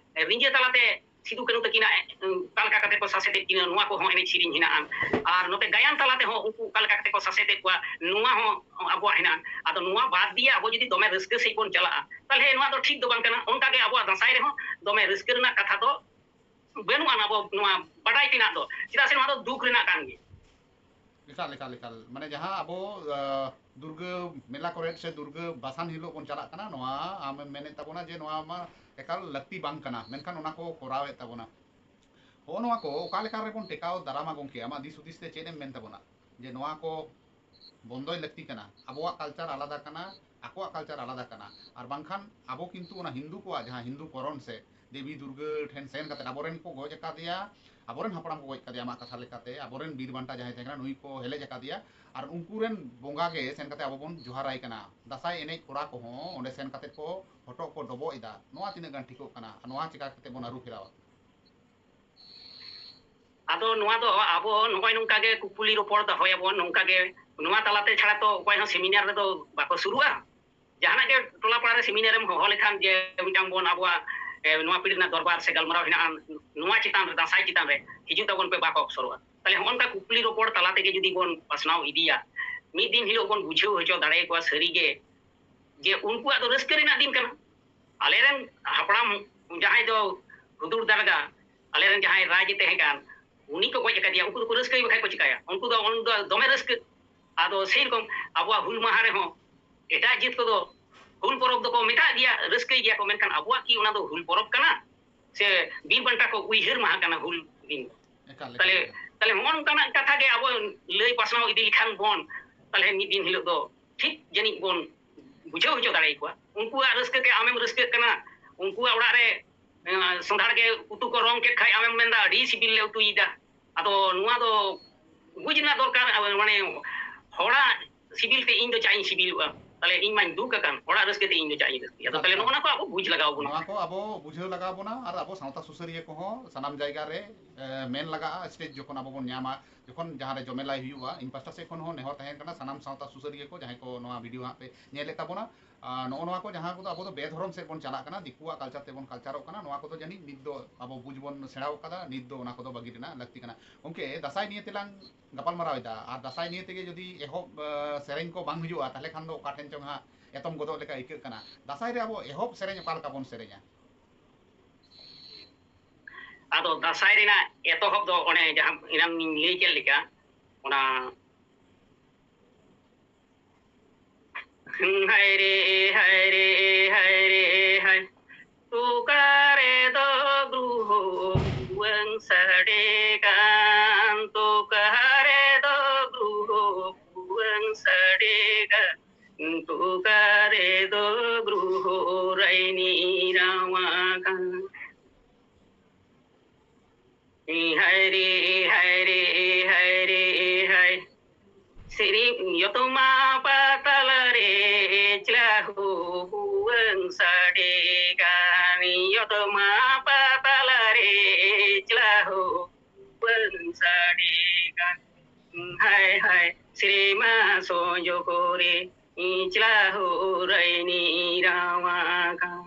ᱨᱤᱸᱡᱟᱹ ᱛᱟᱞᱟᱛᱮ ᱥᱤᱫᱩ ᱠᱟᱹᱱᱦᱩ ᱛᱟᱹᱠᱤᱱᱟᱜ, ᱮ, ᱚᱠᱟ ᱞᱮᱠᱟ ᱠᱟᱛᱮ ᱠᱚ ᱥᱟᱥᱮᱛᱮᱫ ᱠᱤᱱᱟ, ᱱᱚᱣᱟ ᱠᱚᱦᱚᱸ ᱮᱱᱮᱡ ᱥᱮᱨᱮᱧ ᱦᱮᱱᱟᱜᱼᱟ᱾ ᱟᱨ ᱱᱚᱛᱮ ᱜᱟᱭᱟᱱ ᱛᱟᱞᱟ ᱛᱮᱦᱚᱸ ᱩᱱᱠᱩ ᱚᱠᱟ ᱞᱮᱠᱟ ᱠᱟᱛᱮ ᱠᱚ ᱥᱟᱥᱮᱛᱮᱫ ᱠᱚᱣᱟ, ᱱᱚᱣᱟ ᱦᱚᱸ ᱟᱵᱚᱣᱟᱜ ᱦᱮᱱᱟᱜᱼᱟ᱾ ᱟᱫᱚ ᱱᱚᱣᱟ ᱵᱟᱫ ᱫᱤᱭᱮ ᱟᱵᱚ ᱡᱩᱫᱤ ᱫᱚᱢᱮ ᱨᱟᱹᱥᱠᱟᱹ ᱥᱮᱫ ᱵᱚᱱ ᱪᱟᱞᱟᱜᱼᱟ, ᱛᱟᱦᱞᱮ ᱱᱚᱣᱟ ᱫᱚ ᱴᱷᱤᱠ ᱫᱚ ᱵᱟᱝ ᱠᱟᱱᱟ᱾ ᱚᱱᱠᱟᱜᱮ ᱟᱵᱚᱣᱟᱜ ᱫᱟᱸᱥᱟᱭ ᱨᱮᱦᱚᱸ ᱫᱚᱢᱮ ᱨᱟᱹᱥᱠᱟᱹ ᱨᱮᱱᱟᱜ ᱠᱟᱛᱷᱟ ᱫᱚ ᱵᱟᱹᱱᱩᱜᱼᱟ, ᱟᱵᱚ ᱱᱚᱣᱟ ᱵᱟᱰᱟᱭ ᱛᱮᱱᱟᱜ ᱫᱚ, ᱪᱮᱫᱟᱜ ᱥᱮ ᱱᱚᱣᱟ ᱫᱚ ᱫᱩᱠ ᱨᱮᱱᱟᱜ ᱠᱟᱱ ᱜᱮᱭᱟ᱾ ᱮᱠᱟᱞ, ᱮᱠᱟᱞ, ᱮᱠᱟᱞ᱾ ᱢᱟᱱᱮ ᱡᱟᱦᱟᱸ ᱟᱵᱚ, ᱟᱸ, ᱫᱩᱨᱜᱟᱹ ᱢᱮᱞᱟ ᱠᱚᱨᱮ ᱥᱮ ᱫᱩᱨᱜᱟᱹ ᱵᱟᱥᱟᱱ ᱦᱤᱞᱳᱜ ᱵᱚᱱ ᱪᱟᱞᱟᱜ ᱠᱟᱱᱟ, ᱱᱚᱣᱟ ᱟᱢᱮᱢ ᱢᱮᱱᱮᱫ ᱛᱟᱵᱚᱱᱟ ᱡᱮ ᱱᱚᱣᱟ ᱢᱟ ᱮᱠᱟᱞ ᱞᱟᱹᱠᱛᱤ ᱵᱟᱝ ᱠᱟᱱᱟ, ᱢᱮᱱᱠᱷᱟᱱ ᱚᱱᱟ ᱠᱚ ᱠᱚᱨᱟᱣᱮᱫ ᱛᱟᱵᱚᱱᱟ᱾ ᱦᱚᱸᱜᱼᱚ ᱱᱚᱣᱟ ᱠᱚ ᱚᱠᱟ ᱞᱮᱠᱟ ᱨᱮᱵᱚᱱ ᱴᱮᱠᱟᱣ ᱫᱟᱨᱟᱢᱟ ᱜᱚᱢᱠᱮ? ᱟᱢᱟᱜ ᱫᱤᱥ ᱦᱩᱫᱤᱥ ᱛᱮ ᱪᱮᱫ ᱮᱢ ᱢᱮᱱ ᱛᱟᱵᱚᱱᱟ ᱡᱮ ᱱᱚᱣᱟ ᱠᱚ ᱵᱚᱱᱫᱚᱭ ᱞᱟᱹᱠᱛᱤ ᱠᱟᱱᱟ? ᱟᱵᱚᱣᱟᱜ culture ᱟᱞᱟᱫᱟ ᱠᱟᱱᱟ, ᱟᱠᱚᱣᱟᱜ culture ᱟᱞᱟᱫᱟ ᱠᱟᱱᱟ᱾ ᱟᱨ ᱵᱟᱝᱠᱷᱟᱱ ᱟᱵᱚ ᱠᱤᱱᱛᱩ ᱚᱱᱟ ᱦᱤᱱᱫᱩ ᱠᱚᱣᱟᱜ ᱡᱟᱦᱟᱸ ᱦᱤᱱᱫᱩ ᱠᱚᱨᱚᱱ ᱥᱮ ᱫᱮᱵᱤ ᱫᱩᱨᱜᱟᱹ ᱴᱷᱮᱱ ᱥᱮᱱ ᱠᱟᱛᱮ ᱟᱵᱚᱨᱮᱱ ᱠᱚ ᱜᱚᱡ ᱟᱠᱟᱫᱮᱭᱟ, ᱟᱵᱚᱨᱮᱱ ᱦᱟᱯᱲᱟᱢ ᱠᱚ ᱜᱚᱡ ᱟᱠᱟᱫᱮᱭᱟ, ᱟᱢᱟᱜ ᱠᱟᱛᱷᱟ ᱞᱮᱠᱟᱛᱮ ᱟᱵᱚᱨᱮᱱ ᱵᱤᱨ ᱵᱟᱱᱴᱟ ᱡᱟᱦᱟᱸᱭ ᱛᱟᱦᱮᱸ ᱠᱟᱱᱟ ᱱᱩᱭ ᱠᱚ ᱦᱮᱞᱮᱡ ᱟᱠᱟᱫᱮᱭᱟ, ᱟᱨ ᱩᱱᱠᱩ ᱨᱮᱱ ᱵᱚᱸᱜᱟ ᱜᱮ ᱥᱮᱱ ᱠᱟᱛᱮ ᱟᱵᱚ ᱵᱚᱱ ᱡᱚᱦᱟᱨᱟᱭ ᱠᱟᱱᱟ᱾ ᱫᱟᱸᱥᱟᱭ ᱮᱱᱮᱡ ᱠᱚᱲᱟ ᱠᱚᱦᱚᱸ ᱚᱸᱰᱮ ᱥᱮᱱ ᱠᱟᱛᱮ ᱠᱚ ᱦᱚᱴᱚᱜ ᱠᱚ ᱰᱚᱵᱚᱜ ᱮᱫᱟ, ᱱᱚᱣᱟ ᱛᱤᱱᱟᱹᱜ ᱜᱟᱱ ᱴᱷᱤᱠᱚᱜ ᱠᱟᱱᱟ? ᱱᱚᱣᱟ ᱪᱮᱠᱟ ᱠᱟᱛᱮ ᱵᱚᱱ ᱟᱹᱨᱩ ᱯᱷᱮᱨᱟᱣᱟ? ᱟᱫᱚ ᱱᱚᱣᱟ ᱫᱚ ᱟᱵᱚ ᱱᱚᱜᱼᱚᱭ ᱱᱚᱝᱠᱟ ᱜᱮ ᱠᱩᱯᱩᱞᱤ ᱨᱚᱯᱚᱲ ᱫᱚᱦᱚᱭᱟᱵᱚᱱ, ᱱᱚᱝᱠᱟ ᱜᱮ, ᱱᱚᱣᱟ ᱛᱟᱞᱟᱛᱮ ᱪᱷᱟᱲᱟ ᱛᱚ ᱚᱠᱚᱭ ᱦᱚᱸ ᱥᱮᱢᱤᱱᱟᱨ ᱨᱮᱫᱚ ᱵᱟᱠᱚ ᱥᱩᱨᱩᱜᱼᱟ᱾ ᱡᱟᱦᱟᱱᱟᱜ ᱜᱮ ᱴᱚᱞᱟ ᱯᱟᱲᱟ ᱨᱮ ᱥᱮᱢᱤᱱᱟᱨ ᱮᱢ ᱦᱚᱦᱚ ᱞᱮᱠᱷᱟᱱ ᱡᱮ ᱢᱤᱫᱴᱟᱝ ᱵᱚᱱ ᱟᱵᱚᱣᱟᱜ, ᱮ, ᱱᱚᱣᱟ ᱯᱤᱲᱦᱤ ᱨᱮᱱᱟᱜ ᱫᱚᱨᱵᱟᱨ ᱥᱮ ᱜᱟᱞᱢᱟᱨᱟᱣ ᱦᱮᱱᱟᱜᱼᱟ, ᱱᱚᱣᱟ ᱪᱮᱛᱟᱱ ᱨᱮ, ᱫᱟᱸᱥᱟᱭ ᱪᱮᱛᱟᱱ ᱨᱮ ᱦᱤᱡᱩᱜ ᱛᱟᱵᱚᱱ ᱯᱮ, ᱵᱟᱠᱚ ᱚᱯᱥᱚᱨᱚᱜᱼᱟ᱾ ᱛᱟᱦᱞᱮ ᱦᱚᱸᱜᱼᱚ ᱱᱚᱝᱠᱟ ᱠᱩᱠᱞᱤ ᱨᱚᱯᱚᱲ ᱛᱟᱞᱟ ᱛᱮᱜᱮ ᱡᱩᱫᱤ ᱵᱚᱱ ᱯᱟᱥᱱᱟᱣ ᱤᱫᱤᱭᱟ, ᱢᱤᱫ ᱫᱤᱱ ᱦᱤᱞᱳᱜ ᱵᱚᱱ ᱵᱩᱡᱷᱟᱹᱣ ᱦᱚᱪᱚ ᱫᱟᱲᱮᱭᱟᱠᱚᱣᱟ ᱥᱟᱹᱨᱤᱜᱮ ᱡᱮ ᱩᱱᱠᱩᱣᱟᱜ ᱫᱚ ᱨᱟᱹᱥᱠᱟᱹ ᱨᱮᱱᱟᱜ ᱫᱤᱱ ᱠᱟᱱᱟ᱾ ᱟᱞᱮᱨᱮᱱ ᱦᱟᱯᱲᱟᱢ ᱡᱟᱦᱟᱸᱭ ᱫᱚ ᱦᱩᱫᱩᱲ ᱫᱟᱨᱜᱟ, ᱟᱞᱮᱨᱮᱱ ᱡᱟᱦᱟᱸᱭ ᱨᱟᱡᱽ ᱮ ᱛᱟᱦᱮᱸ ᱠᱟᱱ, ᱩᱱᱤ ᱠᱚ ᱜᱚᱡ ᱟᱠᱟᱫᱮᱭᱟ, ᱩᱱᱠᱩ ᱫᱚᱠᱚ ᱨᱟᱹᱥᱠᱟᱹᱭ ᱵᱟᱠᱷᱟᱡ ᱠᱚ ᱪᱤᱠᱟᱹᱭᱟ? ᱩᱱᱠᱩ ᱫᱚ, ᱩᱱ ᱫᱚ ᱫᱚᱢᱮ ᱨᱟᱹᱥᱠᱟᱹ᱾ ᱟᱫᱚ ᱥᱮᱨᱚᱠᱚᱢ ᱟᱵᱚᱣᱟᱜ ᱦᱩᱞ ᱢᱟᱦᱟ ᱨᱮᱦᱚᱸ ᱮᱴᱟᱜ ᱡᱟᱹᱛ ᱠᱚᱫᱚ ᱦᱩᱞ ᱯᱚᱨᱚᱵᱽ ᱫᱚᱠᱚ ᱢᱮᱛᱟᱜ ᱜᱮᱭᱟ, ᱨᱟᱹᱥᱠᱟᱹᱭ ᱜᱮᱭᱟ ᱠᱚ, ᱢᱮᱱᱠᱷᱟᱱ ᱟᱵᱚᱣᱟᱜ ᱠᱤ ᱚᱱᱟ ᱫᱚ ᱦᱩᱞ ᱯᱚᱨᱚᱵᱽ ᱠᱟᱱᱟ? ᱥᱮ ᱵᱤᱨ ᱵᱟᱱᱴᱟ ᱠᱚ ᱩᱭᱦᱟᱹᱨ ᱢᱟᱦᱟ ᱠᱟᱱᱟ ᱦᱩᱞ ᱫᱤᱱ? ᱮᱠᱟᱞ, ᱛᱟᱦᱞᱮ, ᱮᱠᱟᱞ᱾ ᱛᱟᱦᱞᱮ ᱱᱚᱜᱼᱚ ᱱᱚᱝᱠᱟᱱᱟᱜ ᱠᱟᱛᱷᱟ ᱜᱮ ᱟᱵᱚ ᱞᱟᱹᱭ ᱯᱟᱥᱱᱟᱣ ᱤᱫᱤ ᱞᱮᱠᱷᱟᱱ ᱵᱚᱱ, ᱛᱟᱦᱞᱮ ᱢᱤᱫ ᱫᱤᱱ ᱦᱤᱞᱳᱜ ᱫᱚ ᱴᱷᱤᱠ ᱡᱟᱹᱱᱤᱡ ᱵᱚᱱ ᱵᱩᱡᱷᱟᱹᱣ ᱦᱚᱪᱚ ᱫᱟᱲᱮᱭᱟᱠᱚᱣᱟ᱾ ᱩᱱᱠᱩᱣᱟᱜ ᱨᱟᱹᱥᱠᱟᱹ ᱛᱮ ᱟᱢᱮᱢ ᱨᱟᱹᱥᱠᱟᱹᱜ ᱠᱟᱱᱟ, ᱩᱱᱠᱩᱣᱟᱜ ᱚᱲᱟᱜ ᱨᱮ, ᱮᱸ, ᱥᱚᱸᱫᱷᱟᱲ ᱜᱮ ᱩᱛᱩ ᱠᱚ ᱨᱚᱝ ᱠᱮᱫ ᱠᱷᱟᱡ ᱟᱢᱮᱢ ᱢᱮᱱᱫᱟ, "ᱟᱹᱰᱤ ᱥᱤᱵᱤᱞ ᱞᱮ ᱩᱛᱩᱭᱮᱫᱟ᱾" ᱟᱫᱚ ᱱᱚᱣᱟ ᱫᱚ ᱵᱩᱡᱽ ᱨᱮᱱᱟᱜ ᱫᱚᱨᱠᱟᱨ, ᱢᱟᱱᱮ ᱦᱚᱲᱟᱜ ᱥᱤᱵᱤᱞ ᱛᱮ ᱤᱧ ᱫᱚ ᱪᱟᱜ ᱤᱧ ᱥᱤᱵᱤᱞᱚᱜᱼᱟ, ᱛᱟᱦᱞᱮ ᱤᱧ ᱢᱟᱧ ᱫᱩᱠ ᱟᱠᱟᱱ, ᱦᱚᱲᱟᱜ ᱨᱟᱹᱥᱠᱟᱹ ᱛᱮ ᱤᱧ ᱫᱚ ᱪᱟᱜ ᱤᱧ ᱨᱟᱹᱥᱠᱟᱹᱭᱟ᱾ ᱟᱫᱚ ᱛᱟᱦᱞᱮ ᱟᱪᱪᱷᱟ᱾ ᱱᱚᱜᱼᱚ ᱱᱟ ᱠᱚ ᱟᱵᱚ ᱵᱩᱡᱽ ᱞᱟᱜᱟᱣ ᱵᱚᱱᱟ᱾ ᱱᱚᱣᱟ ᱠᱚ ᱟᱵᱚ ᱵᱩᱡᱷᱟᱹᱣ ᱞᱟᱜᱟᱣ ᱵᱚᱱᱟ ᱟᱨ ᱟᱵᱚ ᱥᱟᱶᱛᱟ ᱥᱩᱥᱟᱹᱨᱤᱭᱟᱹ ᱠᱚᱦᱚᱸ ᱥᱟᱱᱟᱢ ᱡᱟᱭᱜᱟ ᱨᱮ, ᱮ, ᱢᱮᱱ ᱞᱟᱜᱟᱜᱼᱟ, ᱥᱴᱮᱡᱽ ᱡᱚᱠᱷᱚᱱ ᱟᱵᱚ ᱵᱚᱱ ᱧᱟᱢᱟ, ᱡᱚᱠᱷᱚᱱ ᱡᱟᱦᱟᱸ ᱨᱮ ᱡᱚᱢᱮᱞᱟᱭ ᱦᱩᱭᱩᱜᱼᱟ, ᱤᱧ ᱯᱟᱥᱴᱟ ᱥᱮᱫ ᱠᱷᱚᱱ ᱦᱚᱸ ᱱᱮᱦᱚᱨ ᱛᱟᱦᱮᱸ ᱠᱟᱱᱟ ᱥᱟᱱᱟᱢ ᱥᱟᱶᱛᱟ ᱥᱩᱥᱟᱹᱨᱤᱭᱟᱹ ᱠᱚ ᱡᱟᱦᱟᱸᱭ ᱠᱚ ᱱᱚᱣᱟ ᱵᱷᱤᱰᱤᱭᱳ ᱦᱟᱸᱜ ᱯᱮ ᱧᱮᱞᱮᱫ ᱛᱟᱵᱚᱱᱟ, ᱟᱨ ᱱᱚᱜᱼᱚ ᱱᱚᱣᱟ ᱠᱚ ᱡᱟᱦᱟᱸ ᱠᱚᱫᱚ ᱟᱵᱚ ᱫᱚ ᱵᱮᱫᱷᱚᱨᱚᱢ ᱥᱮᱫ ᱵᱚᱱ ᱪᱟᱞᱟᱜ ᱠᱟᱱᱟ, ᱫᱤᱠᱩᱣᱟᱜ ᱠᱟᱞᱪᱟᱨ ᱛᱮᱵᱚᱱ ᱠᱟᱞᱪᱟᱨᱚᱜ ᱠᱟᱱᱟ, ᱱᱚᱣᱟ ᱠᱚᱫᱚ ᱡᱟᱹᱱᱤᱡ ᱱᱤᱛ ᱫᱚ ᱟᱵᱚ ᱵᱩᱡᱽ ᱵᱚᱱ ᱥᱮᱬᱟᱣ ᱠᱟᱫᱟ, ᱱᱤᱛ ᱫᱚ ᱚᱱᱟ ᱠᱚᱫᱚ ᱵᱟᱹᱜᱤ ᱨᱮᱱᱟᱜ ᱞᱟᱹᱠᱛᱤ ᱠᱟᱱᱟ᱾ ᱜᱚᱢᱠᱮ, ᱫᱟᱸᱥᱟᱭ ᱱᱤᱭᱮ ᱛᱮᱞᱟᱝ ᱜᱟᱯᱟᱞᱢᱟᱨᱟᱣ ᱮᱫᱟ, ᱟᱨ ᱫᱟᱸᱥᱟᱭ ᱱᱤᱭᱮ ᱛᱮᱜᱮ ᱡᱩᱫᱤ ᱮᱦᱚᱵ, ᱮ, ᱥᱮᱨᱮᱧ ᱠᱚ ᱵᱟᱝ ᱦᱩᱭᱩᱜᱼᱟ, ᱛᱟᱦᱞᱮ ᱠᱷᱟᱱ ᱫᱚ ᱚᱠᱟ ᱴᱷᱮᱱ ᱪᱚᱝ ᱦᱟᱸᱜ ᱮᱛᱚᱢ ᱜᱚᱫᱚᱜ ᱞᱮᱠᱟ ᱟᱹᱭᱠᱟᱹᱜ ᱠᱟᱱᱟ᱾ ᱫᱟᱸᱥᱟᱭ ᱨᱮ ᱟᱵᱚ ᱮᱦᱚᱵ ᱥᱮᱨᱮᱧ ᱚᱠᱟ ᱞᱮᱠᱟ ᱵᱚᱱ ᱥᱮᱨᱮᱧᱟ? ᱟᱫᱚ ᱫᱟᱸᱥᱟᱭ ᱨᱮᱱᱟᱜ ᱮᱛᱚᱦᱚᱵ ᱫᱚ ᱚᱱᱮ ᱡᱟᱦᱟᱸ ᱮᱱᱟᱝ ᱤᱧ ᱞᱟᱹᱭ ᱠᱮᱫ ᱞᱮᱠᱟ, ᱚᱱᱟ ᱦᱟᱭ ᱨᱮ, ᱦᱟᱭ ᱨᱮ, ᱦᱟᱭ ᱨᱮ, ᱦᱟᱭ᱾ ᱛᱚᱠᱟ ᱨᱮᱫᱚ ᱜᱨᱩᱦᱚ ᱵᱷᱩᱣᱟᱹᱝ ᱥᱟᱰᱮ ᱠᱟᱱ, ᱛᱚᱠᱟ ᱨᱮᱫᱚ ᱜᱨᱩᱦᱚ ᱵᱷᱩᱣᱟᱹᱝ ᱥᱟᱰᱮ ᱠᱟᱱ, ᱛᱚᱠᱟ ᱨᱮᱫᱚ ᱜᱨᱩᱦᱚ ᱨᱟᱭᱱᱤ ᱨᱟᱣᱟ ᱠᱟᱱ᱾ ᱦᱟᱭ ᱨᱮ, ᱦᱟᱭ ᱨᱮ, ᱦᱟᱭ ᱨᱮ, ᱦᱟᱭ᱾ ᱥᱤᱨᱤ ᱭᱚᱛᱢᱟ ᱯᱟᱛᱟᱞ ᱨᱮ ᱪᱞᱟᱦᱩ ᱦᱩᱣᱟᱹᱝ ᱥᱟᱰᱮ ᱠᱟᱱ, ᱭᱚᱛᱢᱟ ᱯᱟᱛᱟᱞ ᱨᱮ ᱪᱞᱟᱦᱩ ᱦᱩᱣᱟᱹᱝ ᱥᱟᱰᱮ ᱠᱟᱱ᱾ ᱦᱟᱭ ᱦᱟᱭ ᱥᱨᱤᱢᱟ ᱥᱚᱡᱚ ᱠᱚᱨᱮ ᱪᱞᱟᱦᱩ ᱨᱟᱭᱱᱤ ᱨᱟᱣᱟ ᱠᱟᱱ᱾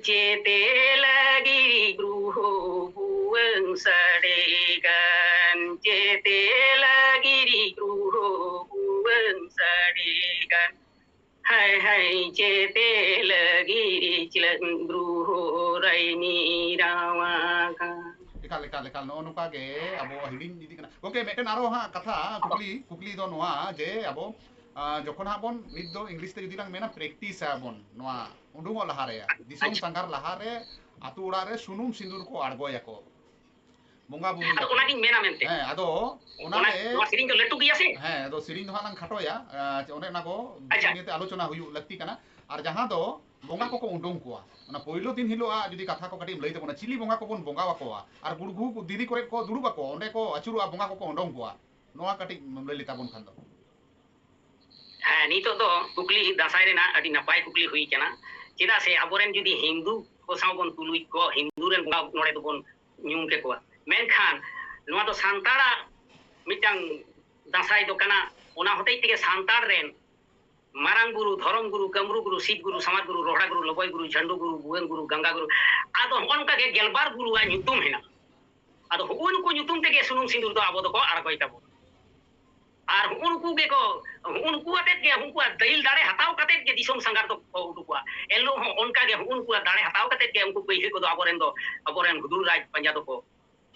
ᱪᱮᱛᱮ ᱞᱟᱹᱜᱤᱫ ᱜᱨᱩᱦᱚ ᱵᱷᱩᱣᱟᱹᱝ ᱥᱟᱰᱮ ᱠᱟᱱ, ᱪᱮᱛᱮ ᱞᱟᱹᱜᱤᱫ ᱜᱨᱩᱦᱚ ᱵᱷᱩᱣᱟᱹᱝ ᱥᱟᱰᱮ ᱠᱟᱱ᱾ ᱦᱟᱭ ᱦᱟᱭ ᱪᱮᱛᱮ ᱞᱟᱹᱜᱤᱫ ᱜᱨᱩᱦᱚ ᱨᱟᱭᱱᱤ ᱨᱟᱣᱟ ᱠᱟᱱ᱾ ᱮᱠᱟᱞ, ᱮᱠᱟᱞ, ᱮᱠᱟᱞ᱾ ᱱᱚᱜᱼᱚ ᱱᱚᱝᱠᱟ ᱜᱮ ᱟᱵᱚ ᱦᱤᱲᱤᱧ ᱤᱫᱤᱜ ᱠᱟᱱᱟ᱾ ᱜᱚᱝᱠᱮ, ᱢᱤᱫᱴᱮᱱ ᱟᱨᱚ ᱦᱟᱸᱜ ᱠᱟᱛᱷᱟ, ᱠᱩᱠᱞᱤ, ᱠᱩᱠᱞᱤ ᱫᱚ ᱱᱚᱣᱟ ᱡᱮ ᱟᱵᱚ, ᱟᱸ, ᱡᱚᱠᱷᱚᱱ ᱦᱟᱸᱜ ᱵᱚᱱ, ᱱᱤᱛ ᱫᱚ English ᱛᱮ ᱡᱩᱫᱤ ᱞᱟᱝ ᱢᱮᱱᱟ, practice ᱟᱵᱚᱱ ᱱᱚᱣᱟ ᱩᱰᱩᱝᱚᱜ ᱞᱟᱦᱟᱨᱮ, ᱫᱤᱥᱚᱢ ᱟᱪᱪᱷᱟ᱾ ᱥᱟᱸᱜᱷᱟᱨ ᱞᱟᱦᱟᱨᱮ ᱟᱹᱛᱩ ᱚᱲᱟᱜ ᱨᱮ ᱥᱩᱱᱩᱢ ᱥᱤᱸᱫᱩᱨ ᱠᱚ ᱟᱬᱜᱚᱭᱟᱠᱚ, ᱵᱚᱸᱜᱟ ᱵᱩᱨᱩ ᱟᱫᱚ ᱭᱟᱠᱚ᱾ ᱚᱱᱟᱜᱤᱧ ᱢᱮᱱᱟ ᱢᱮᱱᱛᱮ᱾ ᱦᱮᱸ, ᱟᱫᱚ ᱚᱱᱟ ᱚᱱᱟᱨᱮ ᱱᱚᱣᱟ ᱥᱮᱨᱮᱧ ᱫᱚ ᱞᱟᱹᱴᱩ ᱜᱮᱭᱟ ᱥᱮ? ᱦᱮᱸ, ᱟᱫᱚ ᱥᱮᱨᱮᱧ ᱫᱚ ᱦᱟᱸᱜ ᱞᱟᱝ ᱠᱷᱟᱴᱚᱭᱟ᱾ ᱟᱸ, ᱚᱱᱮ ᱚᱱᱟ ᱠᱚ ᱟᱪᱪᱷᱟ᱾ ᱱᱤᱭᱮᱛᱮ ᱟᱞᱳᱪᱚᱱᱟ ᱦᱩᱭᱩᱜ ᱞᱟᱹᱠᱛᱤ ᱠᱟᱱᱟ᱾ ᱟᱨ ᱡᱟᱦᱟᱸ ᱫᱚ ᱵᱚᱸᱜᱟ ᱠᱚᱠᱚ ᱩᱰᱩᱝ ᱠᱚᱣᱟ, ᱚᱱᱟ ᱯᱳᱭᱞᱳ ᱫᱤᱱ ᱦᱤᱞᱳᱜ ᱟᱜ ᱡᱩᱫᱤ ᱠᱟᱛᱷᱟ ᱠᱚ ᱠᱟᱹᱴᱤᱡ ᱮᱢ ᱞᱟᱹᱭ ᱛᱟᱵᱚᱱᱟ, ᱪᱤᱞᱤ ᱵᱚᱸᱜᱟ ᱠᱚᱵᱚᱱ ᱵᱚᱸᱜᱟ ᱟᱠᱚᱣᱟ? ᱟᱨ ᱜᱩᱲᱜᱩ ᱫᱷᱤᱨᱤ ᱠᱚᱨᱮ ᱠᱚ ᱫᱩᱲᱩᱵ ᱟᱠᱚ, ᱚᱸᱰᱮ ᱠᱚ ᱟᱹᱪᱩᱨᱚᱜᱼᱟ, ᱵᱚᱸᱜᱟ ᱠᱚᱠᱚ ᱩᱰᱩᱝ ᱠᱚᱣᱟ᱾ ᱱᱚᱣᱟ ᱠᱟᱹᱴᱤᱡ ᱮᱢ ᱞᱟᱹᱭ ᱞᱮᱛᱟ ᱵᱚᱱ ᱠᱷᱟᱱ ᱫᱚ᱾ ᱦᱮᱸ, ᱱᱤᱛᱚᱜ ᱫᱚ ᱠᱩᱠᱞᱤ, ᱫᱟᱸᱥᱟᱭ ᱨᱮᱱᱟᱜ ᱟᱹᱰᱤ ᱱᱟᱯᱟᱭ ᱠᱩᱠᱞᱤ ᱦᱩᱭ ᱠᱟᱱᱟ᱾ ᱪᱮᱫᱟᱜ ᱥᱮ ᱟᱵᱚᱨᱮᱱ ᱡᱩᱫᱤ ᱦᱤᱱᱫᱩ ᱠᱚ ᱥᱟᱶ ᱵᱚᱱ ᱛᱩᱞᱩᱡ ᱠᱚ, ᱦᱤᱱᱫᱩ ᱨᱮᱱ ᱵᱚᱸᱜᱟ ᱱᱚᱰᱮ ᱫᱚᱵᱚᱱ ᱧᱩᱢ ᱠᱮᱠᱚᱣᱟ, ᱢᱮᱱᱠᱷᱟᱱ ᱱᱚᱣᱟ ᱫᱚ ᱥᱟᱱᱛᱟᱲᱟᱜ ᱢᱤᱫᱴᱟᱝ ᱫᱟᱸᱥᱟᱭ ᱫᱚ ᱠᱟᱱᱟ᱾ ᱚᱱᱟ ᱦᱚᱛᱮᱡ ᱛᱮᱜᱮ ᱥᱟᱱᱛᱟᱲ ᱨᱮᱱ ᱢᱟᱨᱟᱝ ᱜᱩᱨᱩ, ᱫᱷᱚᱨᱚᱢ ᱜᱩᱨᱩ, ᱠᱟᱹᱢᱨᱩ ᱜᱩᱨᱩ, ᱥᱤᱵ ᱜᱩᱨᱩ, ᱥᱟᱢᱟᱫ ᱜᱩᱨᱩ, ᱨᱚᱦᱲᱟ ᱜᱩᱨᱩ, ᱞᱚᱵᱚᱭ ᱜᱩᱨᱩ, ᱡᱷᱟᱹᱱᱰᱩ ᱜᱩᱨᱩ, ᱵᱷᱩᱣᱟᱹᱝ ᱜᱩᱨᱩ, ᱜᱟᱝᱜᱟ ᱜᱩᱨᱩ, ᱟᱫᱚ ᱦᱚᱸᱜᱼᱚ ᱱᱚᱝᱠᱟ ᱜᱮ ᱜᱮᱞᱵᱟᱨ ᱜᱩᱨᱩᱣᱟᱜ ᱧᱩᱛᱩᱢ ᱦᱮᱱᱟᱜᱼᱟ᱾ ᱟᱫᱚ ᱦᱩᱜᱼᱩ ᱱᱩᱠᱩ ᱧᱩᱛᱩᱢ ᱛᱮᱜᱮ ᱥᱩᱱᱩᱢ ᱥᱤᱸᱫᱩᱨ ᱫᱚ ᱟᱵᱚ ᱫᱚᱠᱚ ᱟᱬᱜᱚᱭ ᱛᱟᱵᱚᱱᱟ᱾ ᱟᱨ ᱦᱩᱜᱼᱩ ᱱᱩᱠᱩ ᱜᱮᱠᱚ, ᱦᱩᱜᱼᱩ ᱱᱩᱠᱩ ᱟᱛᱮᱫ ᱜᱮ, ᱩᱱᱠᱩᱣᱟᱜ ᱫᱟᱹᱭᱤᱞ ᱫᱟᱲᱮ ᱦᱟᱛᱟᱣ ᱠᱟᱛᱮᱫ ᱜᱮ ᱫᱤᱥᱚᱢ ᱥᱟᱸᱜᱷᱟᱨ ᱫᱚᱠᱚ ᱩᱰᱩᱠᱚᱜᱼᱟ᱾ ᱮᱱᱦᱤᱞᱳᱜ ᱦᱚᱸ ᱚᱱᱠᱟ ᱜᱮ ᱦᱩᱜᱼᱩ ᱱᱩᱠᱩᱣᱟᱜ ᱫᱟᱲᱮ ᱦᱟᱛᱟᱣ ᱠᱟᱛᱮᱫ ᱜᱮ ᱩᱱᱠᱩ ᱯᱟᱹᱭᱦᱟᱹ ᱠᱚᱫᱚ ᱟᱵᱚᱨᱮᱱ ᱫᱚ, ᱟᱵᱚᱨᱮᱱ ᱦᱩᱫᱩᱲ ᱨᱟᱡᱽ ᱯᱟᱸᱡᱟ ᱫᱚᱠᱚ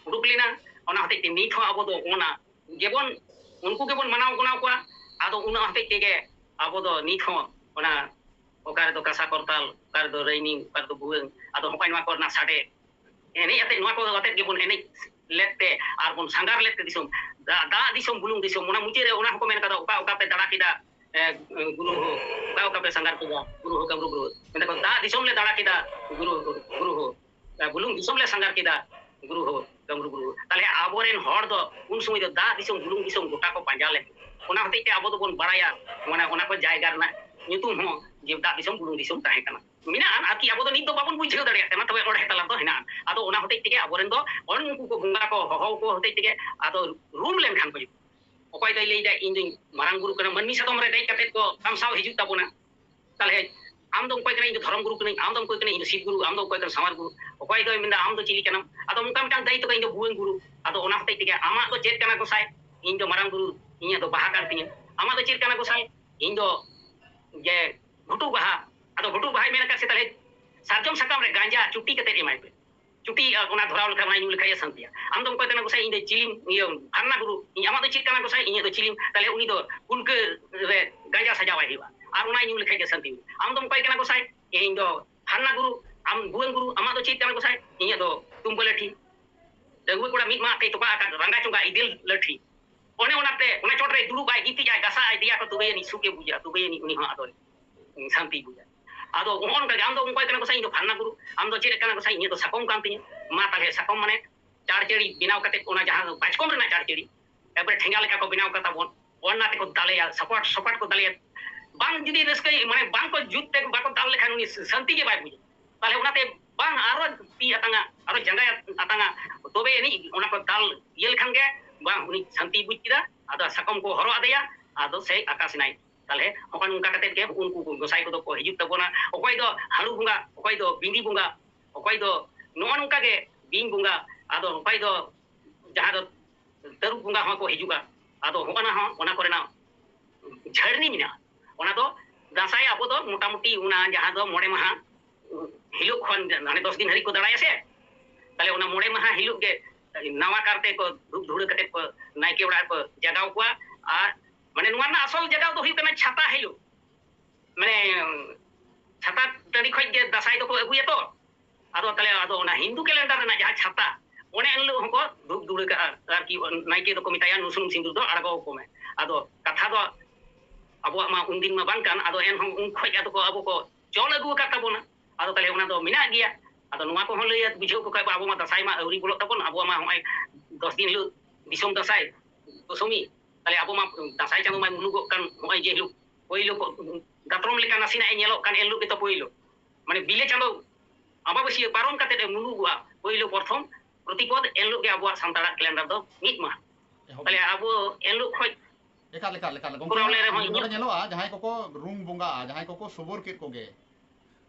ᱩᱰᱩᱠ ᱞᱮᱱᱟ᱾ ᱚᱱᱟ ᱦᱚᱛᱮᱡ ᱛᱮ ᱱᱤᱛ ᱦᱚᱸ ᱟᱵᱚ ᱫᱚ ᱚᱱᱟ ᱜᱮᱵᱚᱱ, ᱩᱱᱠᱩ ᱜᱮᱵᱚᱱ ᱢᱟᱱᱟᱣ ᱜᱩᱱᱟᱹᱣ ᱠᱚᱣᱟ᱾ ᱟᱫᱚ ᱚᱱᱟ ᱦᱚᱛᱮᱡ ᱛᱮᱜᱮ ᱟᱵᱚ ᱫᱚ ᱱᱤᱛ ᱦᱚᱸ ᱚᱱᱟ ᱚᱠᱟ ᱨᱮᱫᱚ ᱠᱟᱸᱥᱟ ᱠᱚᱨᱛᱟᱞ, ᱚᱠᱟ ᱨᱮᱫᱚ ᱨᱟᱹᱭᱱᱤᱝ, ᱚᱠᱟ ᱨᱮᱫᱚ ᱵᱷᱩᱣᱟᱹᱝ, ᱟᱫᱚ ᱦᱚᱸᱜᱼᱚᱭ ᱱᱚᱣᱟ ᱠᱚᱨᱮᱱᱟᱜ ᱥᱟᱰᱮ ᱮᱱᱮᱡ ᱟᱛᱮᱫ, ᱱᱚᱣᱟ ᱠᱚ ᱟᱛᱮᱫ ᱜᱮᱵᱚᱱ ᱮᱱᱮᱡ ᱞᱮᱫ ᱛᱮ ᱟᱨ ᱵᱚᱱ ᱥᱟᱸᱜᱷᱟᱨ ᱞᱮᱫ ᱛᱮ ᱫᱤᱥᱚᱢ, ᱫᱟ-, ᱫᱟᱜ ᱫᱤᱥᱚᱢ ᱵᱩᱞᱩᱝ ᱫᱤᱥᱚᱢ, ᱚᱱᱟ ᱢᱩᱪᱟᱹᱫ ᱨᱮ ᱚᱱᱟ ᱦᱚᱸᱠᱚ ᱢᱮᱱ ᱠᱟᱫᱟ, "ᱚᱠᱟ ᱚᱠᱟ ᱯᱮ ᱫᱟᱬᱟ ᱠᱮᱫᱟ, ᱮ, ᱜᱩᱨᱩ ᱦᱳ, ᱚᱠᱟ ᱚᱠᱟ ᱯᱮ ᱥᱟᱸᱜᱷᱟᱨ ᱠᱮᱫᱟ, ᱜᱩᱨᱩ ᱦᱳ, ᱠᱟᱢᱨᱩ ᱜᱩᱨᱩ ᱦᱳ?" ᱢᱮᱱᱫᱟ ᱠᱚ, "ᱫᱟᱜ ᱫᱤᱥᱚᱢ ᱞᱮ ᱫᱟᱬᱟ ᱠᱮᱫᱟ, ᱜᱩᱨᱩ ᱦᱳ, ᱜᱩᱨᱩ ᱦᱳ, ᱮ, ᱵᱩᱞᱩᱝ ᱫᱤᱥᱚᱢ ᱞᱮ ᱥᱟᱸᱜᱷᱟᱨ ᱠᱮᱫᱟ, ᱜᱩᱨᱩ ᱦᱳ, ᱠᱟᱢᱨᱩ ᱜᱩᱨᱩ ᱦᱳ᱾" ᱛᱟᱦᱞᱮ ᱟᱵᱚᱨᱮᱱ ᱦᱚᱲ ᱫᱚ ᱩᱱ ᱥᱚᱢᱚᱭ ᱫᱚ ᱫᱟᱜ ᱫᱤᱥᱚᱢ, ᱵᱩᱞᱩᱝ ᱫᱤᱥᱚᱢ ᱜᱚᱴᱟ ᱠᱚ ᱯᱟᱸᱡᱟ ᱞᱮᱫ᱾ ᱚᱱᱟ ᱦᱚᱛᱮᱡ ᱛᱮ ᱟᱵᱚ ᱫᱚᱵᱚᱱ ᱵᱟᱲᱟᱭᱟ, ᱢᱟᱱᱮ, ᱚᱱᱟ ᱠᱚ ᱡᱟᱭᱜᱟ ᱨᱮᱱᱟᱜ ᱧᱩᱛᱩᱢ ᱦᱚᱸ ᱡᱮ ᱫᱟᱜ ᱫᱤᱥᱚᱢ, ᱵᱩᱞᱩᱝ ᱫᱤᱥᱚᱢ ᱛᱟᱦᱮᱸ ᱠᱟᱱᱟ᱾ ᱢᱮᱱᱟᱜᱼᱟ, ᱟᱨᱠᱤ ᱟᱵᱚ ᱫᱚ ᱱᱤᱛ ᱫᱚ ᱵᱟᱵᱚᱱ ᱵᱩᱡᱷᱟᱹᱣ ᱫᱟᱲᱮᱭᱟᱜ ᱠᱟᱱᱟ, ᱛᱚᱵᱮ ᱚᱸᱰᱮ ᱛᱟᱞᱟ ᱫᱚ ᱦᱮᱱᱟᱜᱼᱟ᱾ ᱟᱫᱚ ᱚᱱᱟ ᱦᱚᱛᱮᱡ ᱛᱮᱜᱮ ᱟᱵᱚᱨᱮᱱ ᱫᱚ ᱚᱱ ᱩᱱᱠᱩ ᱠᱚ ᱵᱚᱸᱜᱟ ᱠᱚ ᱦᱚᱦᱚ ᱠᱚ ᱦᱚᱛᱮᱡ ᱛᱮᱜᱮ ᱟᱫᱚ ᱨᱩᱢ ᱞᱮᱱᱠᱷᱟᱱ ᱠᱚ ᱡᱩᱛᱩᱜᱼᱟ᱾ ᱚᱠᱚᱭ ᱫᱚᱭ ᱞᱟᱹᱭᱫᱟ, "ᱤᱧ ᱫᱚᱧ ᱢᱟᱨᱟᱝ ᱵᱩᱨᱩ ᱠᱟᱱᱟ", ᱢᱟᱹᱱᱢᱤ ᱥᱟᱫᱚᱢ ᱨᱮ ᱫᱮᱡ ᱠᱟᱛᱮ ᱠᱚ ᱟᱢ ᱥᱟᱶ ᱦᱤᱡᱩᱜ ᱛᱟᱵᱚᱱᱟ᱾ ᱛᱟᱦᱞᱮ ᱟᱢ ᱫᱚ ᱚᱠᱚᱭ ᱠᱟᱱᱟ? "ᱤᱧ ᱫᱚ ᱫᱷᱚᱨᱚᱢ ᱜᱩᱨᱩ ᱠᱟᱹᱱᱟᱹᱧ, ᱟᱢ ᱫᱚ ᱚᱠᱚᱭ ᱠᱟᱱᱟ?" "ᱤᱧ ᱫᱚ ᱥᱤᱵ ᱜᱩᱨᱩ", ᱟᱢ ᱫᱚ ᱚᱠᱚᱭ ᱠᱟᱱᱟ? "ᱥᱟᱶᱟᱨ ᱜᱩᱨᱩ", ᱚᱠᱚᱭ ᱫᱚᱭ ᱢᱮᱱᱫᱟ, "ᱟᱢ ᱫᱚ ᱪᱤᱞᱤ ᱠᱟᱱᱟᱢ?" ᱟᱫᱚ ᱚᱱᱠᱟ ᱢᱤᱫᱴᱟᱝ ᱫᱟᱹᱭᱤᱛᱛᱚ ᱠᱟᱱᱟ, "ᱤᱧ ᱫᱚ ᱵᱷᱩᱣᱟᱹᱝ ᱜᱩᱨᱩ", ᱟᱫᱚ ᱚᱱᱟ ᱦᱚᱛᱮᱡ ᱛᱮᱜᱮ ᱟᱢᱟᱜ ᱫᱚ ᱪᱮᱫ ᱠᱟᱱᱟ ᱜᱚᱸᱥᱟᱭ? "ᱤᱧ ᱫᱚ ᱢᱟᱨᱟᱝ ᱵᱩᱨᱩ, ᱤᱧᱟᱹᱜ ᱫᱚ ᱵᱟᱦᱟ ᱠᱟᱱ ᱛᱤᱧᱟᱹ", ᱟᱢᱟᱜ ᱫᱚ ᱪᱮᱫ ᱠᱟᱱᱟ ᱜᱚᱸᱥᱟᱭ? "ᱤᱧ ᱫᱚ ᱡᱮ ᱵᱷᱩᱴᱩ ᱵᱟᱦᱟ", ᱟᱫᱚ ᱵᱷᱩᱴᱩ ᱵᱟᱦᱟᱭ ᱢᱮᱱ ᱟᱠᱟᱫ ᱥᱮ, ᱛᱟᱦᱞᱮ ᱥᱟᱨᱡᱚᱢ ᱥᱟᱠᱟᱢ ᱨᱮ ᱜᱟᱸᱡᱟ ᱪᱩᱴᱤ ᱠᱟᱛᱮ ᱮᱢᱟᱭ ᱯᱮ᱾ ᱪᱩᱴᱤ ᱚᱱᱟ ᱫᱷᱚᱨᱟᱣ ᱞᱮᱠᱷᱟᱱ ᱚᱱᱟ ᱧᱩ ᱞᱮᱠᱷᱟᱡ ᱜᱮ ᱥᱟᱱᱛᱤᱭᱟ᱾ ᱟᱢ ᱫᱚᱢ ᱚᱠᱚᱭ ᱠᱟᱱᱟ ᱜᱚᱸᱥᱟᱭ? ᱤᱧ ᱫᱚ ᱪᱤᱞᱤᱢ, ᱤᱭᱟᱹ, ᱯᱷᱟᱨᱱᱟ ᱜᱩᱨᱩ, ᱤᱧ ᱟᱢᱟᱜ ᱫᱚ ᱪᱮᱫ ᱠᱟᱱᱟ ᱜᱚᱸᱥᱟᱭ? ᱤᱧᱟᱹᱜ ᱫᱚ ᱪᱤᱞᱤᱢ, ᱛᱟᱦᱞᱮ ᱩᱱᱤ ᱫᱚ ᱠᱩᱱᱠᱟᱹ ᱨᱮ ᱜᱟᱸᱡᱟ ᱥᱟᱡᱟᱣᱟᱭ ᱦᱩᱭᱩᱜᱼᱟ, ᱟᱨ ᱚᱱᱟ ᱧᱩ ᱞᱮᱠᱷᱟᱡ ᱜᱮ ᱥᱟᱱᱛᱤ ᱦᱩᱭᱩᱜᱼᱟ᱾ ᱟᱢ ᱫᱚᱢ ᱚᱠᱚᱭ ᱠᱟᱱᱟ ᱜᱚᱸᱥᱟᱭ? ᱤᱧ ᱫᱚ ᱯᱷᱟᱨᱱᱟ ᱜᱩᱨᱩ, ᱟᱢ ᱵᱷᱩᱣᱟᱹᱝ ᱜᱩᱨᱩ, ᱟᱢᱟᱜ ᱫᱚ ᱪᱮᱫ ᱠᱟᱱᱟ ᱜᱚᱸᱥᱟᱭ? ᱤᱧᱟᱹᱜ ᱫᱚ ᱛᱩᱢᱵᱟᱹ ᱞᱟᱹᱴᱷᱤ᱾ ᱰᱟᱺᱜᱩᱣᱟᱹ ᱠᱚᱲᱟ ᱢᱤᱫ ᱢᱟᱜ ᱛᱮᱭ ᱛᱚᱯᱟ ᱟᱠᱟᱫ ᱨᱟᱸᱜᱟ ᱪᱚᱸᱜᱟ ᱤᱫᱤᱞ ᱞᱟᱹᱴᱷᱤ᱾ ᱚᱱᱮ ᱚᱱᱟᱛᱮ ᱚᱱᱟ ᱪᱚᱴ ᱨᱮ ᱫᱩᱲᱩᱵ ᱟᱭ, ᱜᱤᱛᱤᱡ ᱟᱭ, ᱜᱟᱥᱟᱜ ᱟᱭ ᱫᱮᱭᱟ ᱠᱚ, ᱛᱚᱵᱮ ᱟᱹᱱᱤᱡ ᱥᱩᱠᱮ ᱵᱩᱡᱟ, ᱛᱚᱵᱮ ᱟᱹᱱᱤᱡ ᱩᱱᱤ ᱦᱚᱸ ᱟᱫᱚ ᱥᱟᱱᱛᱤᱭ ᱵᱩᱡᱟ᱾ ᱟᱫᱚ ᱱᱚᱜᱼᱚ ᱱᱚᱝᱠᱟ ᱜᱮ ᱟᱢ ᱫᱚ ᱚᱠᱚᱭ ᱠᱟᱱᱟ ᱜᱚᱸᱥᱟᱭ? ᱤᱧ ᱫᱚ ᱯᱷᱟᱨᱱᱟ ᱜᱩᱨᱩ᱾ ᱟᱢ ᱫᱚ ᱪᱮᱫ ᱠᱟᱱᱟ ᱜᱚᱸᱥᱟᱭ? ᱤᱧᱟᱹᱜ ᱫᱚ ᱥᱟᱠᱚᱢ ᱠᱟᱱ ᱛᱤᱧᱟᱹ᱾ ᱢᱟ ᱛᱟᱦᱞᱮ ᱥᱟᱠᱚᱢ ᱢᱟᱱᱮ ᱪᱟᱨᱪᱟᱹᱲᱤ ᱵᱮᱱᱟᱣ ᱠᱟᱛᱮ, ᱚᱱᱟ ᱡᱟᱦᱟᱸ ᱵᱟᱪᱠᱚᱢ ᱨᱮᱱᱟᱜ ᱪᱟᱨᱪᱟᱹᱲᱤ, ᱮᱠᱵᱟᱨᱮ ᱴᱷᱮᱸᱜᱟ ᱞᱮᱠᱟ ᱠᱚ ᱵᱮᱱᱟᱣ ᱠᱟᱛᱟ ᱵᱚᱱ, ᱚᱱᱟ ᱛᱮᱠᱚ ᱫᱟᱞᱮᱭᱟ, ᱥᱚᱯᱚᱴ ᱥᱚᱯᱚᱴ ᱠᱚ ᱫᱟᱞᱮᱭᱟ᱾ ᱵᱟᱝ ᱡᱩᱫᱤ ᱨᱟᱹᱥᱠᱟᱹ, ᱢᱟᱱᱮ ᱵᱟᱝ ᱠᱚ ᱡᱩᱛ ᱛᱮ ᱵᱟᱠᱚ ᱫᱟᱞ ᱞᱮᱠᱷᱟᱱ ᱩᱱᱤ ᱥᱟᱱᱛᱤ ᱜᱮ ᱵᱟᱭ ᱵᱩᱡᱟ᱾ ᱛᱟᱦᱞᱮ ᱚᱱᱟᱛᱮ ᱵᱟᱝ ᱟᱨᱚ ᱛᱤ ᱟᱛᱟᱝᱟ, ᱟᱨᱚ ᱡᱟᱸᱜᱟ ᱟᱛᱟᱝᱟ, ᱛᱚᱵᱮ ᱟᱹᱱᱤᱡ ᱚᱱᱟ ᱠᱚ ᱫᱟᱞ ᱤᱭᱟᱹ ᱞᱮᱠᱷᱟᱱ ᱜᱮ ᱵᱟᱝ ᱩᱱᱤ ᱥᱟᱱᱛᱤᱭ ᱵᱩᱡ ᱠᱮᱫᱟ᱾ ᱟᱫᱚ ᱥᱟᱠᱚᱢ ᱠᱚ ᱦᱚᱨᱚᱜ ᱟᱫᱮᱭᱟ, ᱟᱫᱚ ᱥᱮᱭ ᱟᱠᱟᱥ ᱮᱱᱟᱭ᱾ ᱛᱟᱦᱞᱮ ᱦᱚᱸᱜᱼᱚ ᱱᱚᱝᱠᱟ ᱠᱟᱛᱮ ᱜᱮ ᱩᱱᱠᱩ ᱠᱚ ᱜᱚᱸᱥᱟᱭ ᱠᱚᱫᱚ ᱠᱚ ᱦᱤᱡᱩᱜ ᱛᱟᱵᱚᱱᱟ᱾ ᱚᱠᱚᱭ ᱫᱚ ᱦᱟᱹᱲᱩ ᱵᱚᱸᱜᱟ, ᱚᱠᱚᱭ ᱫᱚ ᱵᱤᱸᱫᱤ ᱵᱚᱸᱜᱟ, ᱚᱠᱚᱭ ᱫᱚ ᱱᱚᱜᱼᱚ ᱱᱚᱝᱠᱟ ᱜᱮ ᱵᱤᱧ ᱵᱚᱸᱜᱟ, ᱟᱫᱚ ᱚᱠᱚᱭ ᱫᱚ ᱡᱟᱦᱟᱸ ᱫᱚ ᱛᱟᱹᱨᱩᱵ ᱵᱚᱸᱜᱟ ᱦᱚᱸᱠᱚ ᱦᱤᱡᱩᱜᱼᱟ᱾ ᱟᱫᱚ ᱦᱚᱸᱜᱼᱚ ᱱᱟ ᱦᱚᱸ ᱚᱱᱟ ᱠᱚᱨᱮᱱᱟᱜ ᱡᱷᱟᱹᱨᱱᱤ ᱢᱮᱱᱟᱜᱼᱟ᱾ ᱚᱱᱟ ᱫᱚ ᱫᱟᱸᱥᱟᱭ ᱟᱵᱚ ᱫᱚ ᱢᱚᱴᱟᱢᱩᱴᱤ ᱚᱱᱟ ᱡᱟᱦᱟᱸ ᱫᱚ ᱢᱚᱬᱮ ᱢᱟᱦᱟ ᱦᱤᱞᱳᱜ ᱠᱷᱚᱱ ᱢᱟᱱᱮ ᱫᱚᱥ ᱫᱤᱱ ᱦᱟᱹᱨᱤᱡ ᱠᱚ ᱫᱟᱬᱟᱭᱟ ᱥᱮ, ᱛᱟᱦᱞᱮ ᱚᱱᱟ ᱢᱚᱬᱮ ᱢᱟᱦᱟ ᱦᱤᱞᱳᱜ ᱜᱮ ᱱᱟᱣᱟ ᱠᱟᱨᱛᱮ ᱠᱚ ᱫᱷᱩᱯ ᱫᱷᱩᱲᱟᱹ ᱠᱟᱛᱮ ᱠᱚ ᱱᱟᱭᱠᱮ ᱚᱲᱟᱜ ᱨᱮᱠᱚ ᱡᱟᱜᱟᱣ ᱠᱚᱣᱟ᱾ ᱟᱨ ᱢᱟᱱᱮ ᱱᱚᱣᱟ ᱨᱮᱱᱟᱜ ᱟᱥᱚᱞ ᱡᱟᱜᱟᱣ ᱫᱚ ᱦᱩᱭᱩᱜ ᱠᱟᱱᱟ ᱪᱷᱟᱛᱟ ᱦᱤᱞᱳᱜ, ᱢᱟᱱᱮ ᱪᱷᱟᱛᱟ ᱴᱟᱺᱰᱤ ᱠᱷᱚᱡ ᱜᱮ ᱫᱟᱸᱥᱟᱭ ᱫᱚᱠᱚ ᱟᱹᱜᱩᱭᱟ ᱛᱚ᱾ ᱟᱫᱚ ᱛᱟᱦᱞᱮ ᱟᱫᱚ ᱚᱱᱟ ᱦᱤᱱᱫᱩ ᱠᱮᱞᱮᱱᱰᱟᱨ ᱨᱮᱱᱟᱜ ᱡᱟᱦᱟᱸ ᱪᱷᱟᱛᱟ, ᱚᱱᱮ ᱮᱱ ᱦᱤᱞᱳᱜ ᱦᱚᱸᱠᱚ ᱫᱷᱩᱯ ᱫᱷᱩᱲᱟᱹ ᱠᱟᱜᱼᱟ ᱟᱨᱠᱤ᱾ ᱱᱟᱭᱠᱮ ᱫᱚᱠᱚ ᱢᱮᱛᱟᱭᱟ, "ᱱᱩᱱ ᱥᱩᱱᱩᱢ ᱥᱤᱸᱫᱩᱨ ᱫᱚ ᱟᱬᱜᱚ ᱟᱠᱚ ᱢᱮ᱾" ᱟᱫᱚ ᱠᱟᱛᱷᱟ ᱫᱚ ᱟᱵᱚᱣᱟᱜ ᱢᱟ ᱩᱱᱫᱤᱱ ᱢᱟ ᱵᱟᱝ ᱠᱟᱱ, ᱟᱫᱚ ᱮᱱᱦᱚᱸ ᱩᱱ ᱠᱷᱚᱡ ᱟᱫᱚ ᱠᱚ ᱟᱵᱚ ᱠᱚ ᱪᱚᱞ ᱟᱹᱜᱩ ᱟᱠᱟᱫ ᱛᱟᱵᱚᱱᱟ᱾ ᱟᱫᱚ ᱛᱟᱦᱞᱮ ᱚᱱᱟ ᱫᱚ ᱢᱮᱱᱟᱜ ᱜᱮᱭᱟ᱾ ᱟᱫᱚ ᱱᱚᱣᱟ ᱠᱚᱦᱚᱸ ᱞᱟᱹᱭ ᱵᱩᱡᱷᱟᱹᱣ ᱠᱚ ᱠᱷᱟᱡ ᱵᱚ, ᱟᱵᱚ ᱢᱟ ᱫᱟᱸᱥᱟᱭ ᱢᱟ ᱟᱹᱣᱨᱤ ᱵᱚᱞᱚᱜ ᱛᱟᱵᱚᱱ, ᱟᱵᱚᱣᱟᱜ ᱢᱟ ᱦᱚᱸᱜᱼᱚᱭ ᱫᱚᱥ ᱫᱤᱱ ᱦᱤᱞᱳᱜ ᱫᱤᱥᱚᱢ ᱫᱟᱸᱥᱟᱭ, ᱫᱚᱥᱚᱢᱤ, ᱛᱟᱦᱞᱮ ᱟᱵᱚ ᱢᱟ ᱫᱟᱸᱥᱟᱭ ᱪᱟᱸᱫᱚ ᱢᱟᱭ ᱢᱩᱞᱩᱜᱚᱜ ᱠᱟᱱ ᱦᱚᱸᱜᱼᱚᱭ ᱡᱮ ᱦᱤᱞᱳᱜ ᱯᱳᱭᱞᱳ ᱠᱚ ᱫᱟᱛᱨᱚᱢ ᱞᱮᱠᱟ ᱱᱟᱥᱮᱱᱟᱜ ᱮ ᱧᱮᱞᱚᱜ ᱠᱟᱱ ᱮᱱ ᱦᱤᱞᱳᱜ ᱜᱮᱛᱚ ᱯᱳᱭᱞᱳ, ᱢᱟᱱᱮ ᱵᱤᱞᱮ ᱪᱟᱸᱫᱚ ᱟᱢᱵᱟᱵᱟᱹᱥᱭᱟᱹ ᱯᱟᱨᱚᱢ ᱠᱟᱛᱮ ᱮ ᱢᱩᱞᱩᱜᱚᱜᱼᱟ ᱯᱳᱭᱞᱳ ᱯᱨᱚᱛᱷᱚᱢ ᱯᱨᱚᱛᱤᱯᱚᱫ, ᱮᱱ ᱦᱤᱞᱳᱜ ᱜᱮ ᱟᱵᱚᱣᱟᱜ ᱥᱟᱱᱛᱟᱲᱟᱜ ᱠᱮᱞᱮᱱᱰᱟᱨ ᱫᱚ ᱢᱤᱫ ᱢᱟᱦᱟ᱾ ᱮᱦᱚᱵ ᱛᱟᱦᱞᱮ ᱟᱵᱚ ᱮᱱ ᱦᱤᱞᱳᱜ ᱠᱷᱚᱡ ᱮᱠᱟᱞ, ᱮᱠᱟᱞ, ᱮᱠᱟᱞ᱾ ᱜᱚᱢᱠᱮ, ᱠᱚᱨᱟᱣ ᱞᱮ ᱨᱮᱦᱚᱸ ᱱᱚᱰᱮ ᱤᱧᱟᱹᱜ ᱧᱮᱞᱚᱜᱼᱟ, ᱡᱟᱦᱟᱸᱭ ᱠᱚᱠᱚ ᱨᱩᱢ ᱵᱚᱸᱜᱟᱜᱼᱟ, ᱡᱟᱦᱟᱸᱭ ᱠᱚᱠᱚ ᱥᱚᱵᱚᱨ ᱠᱮᱫ ᱠᱚᱜᱮ,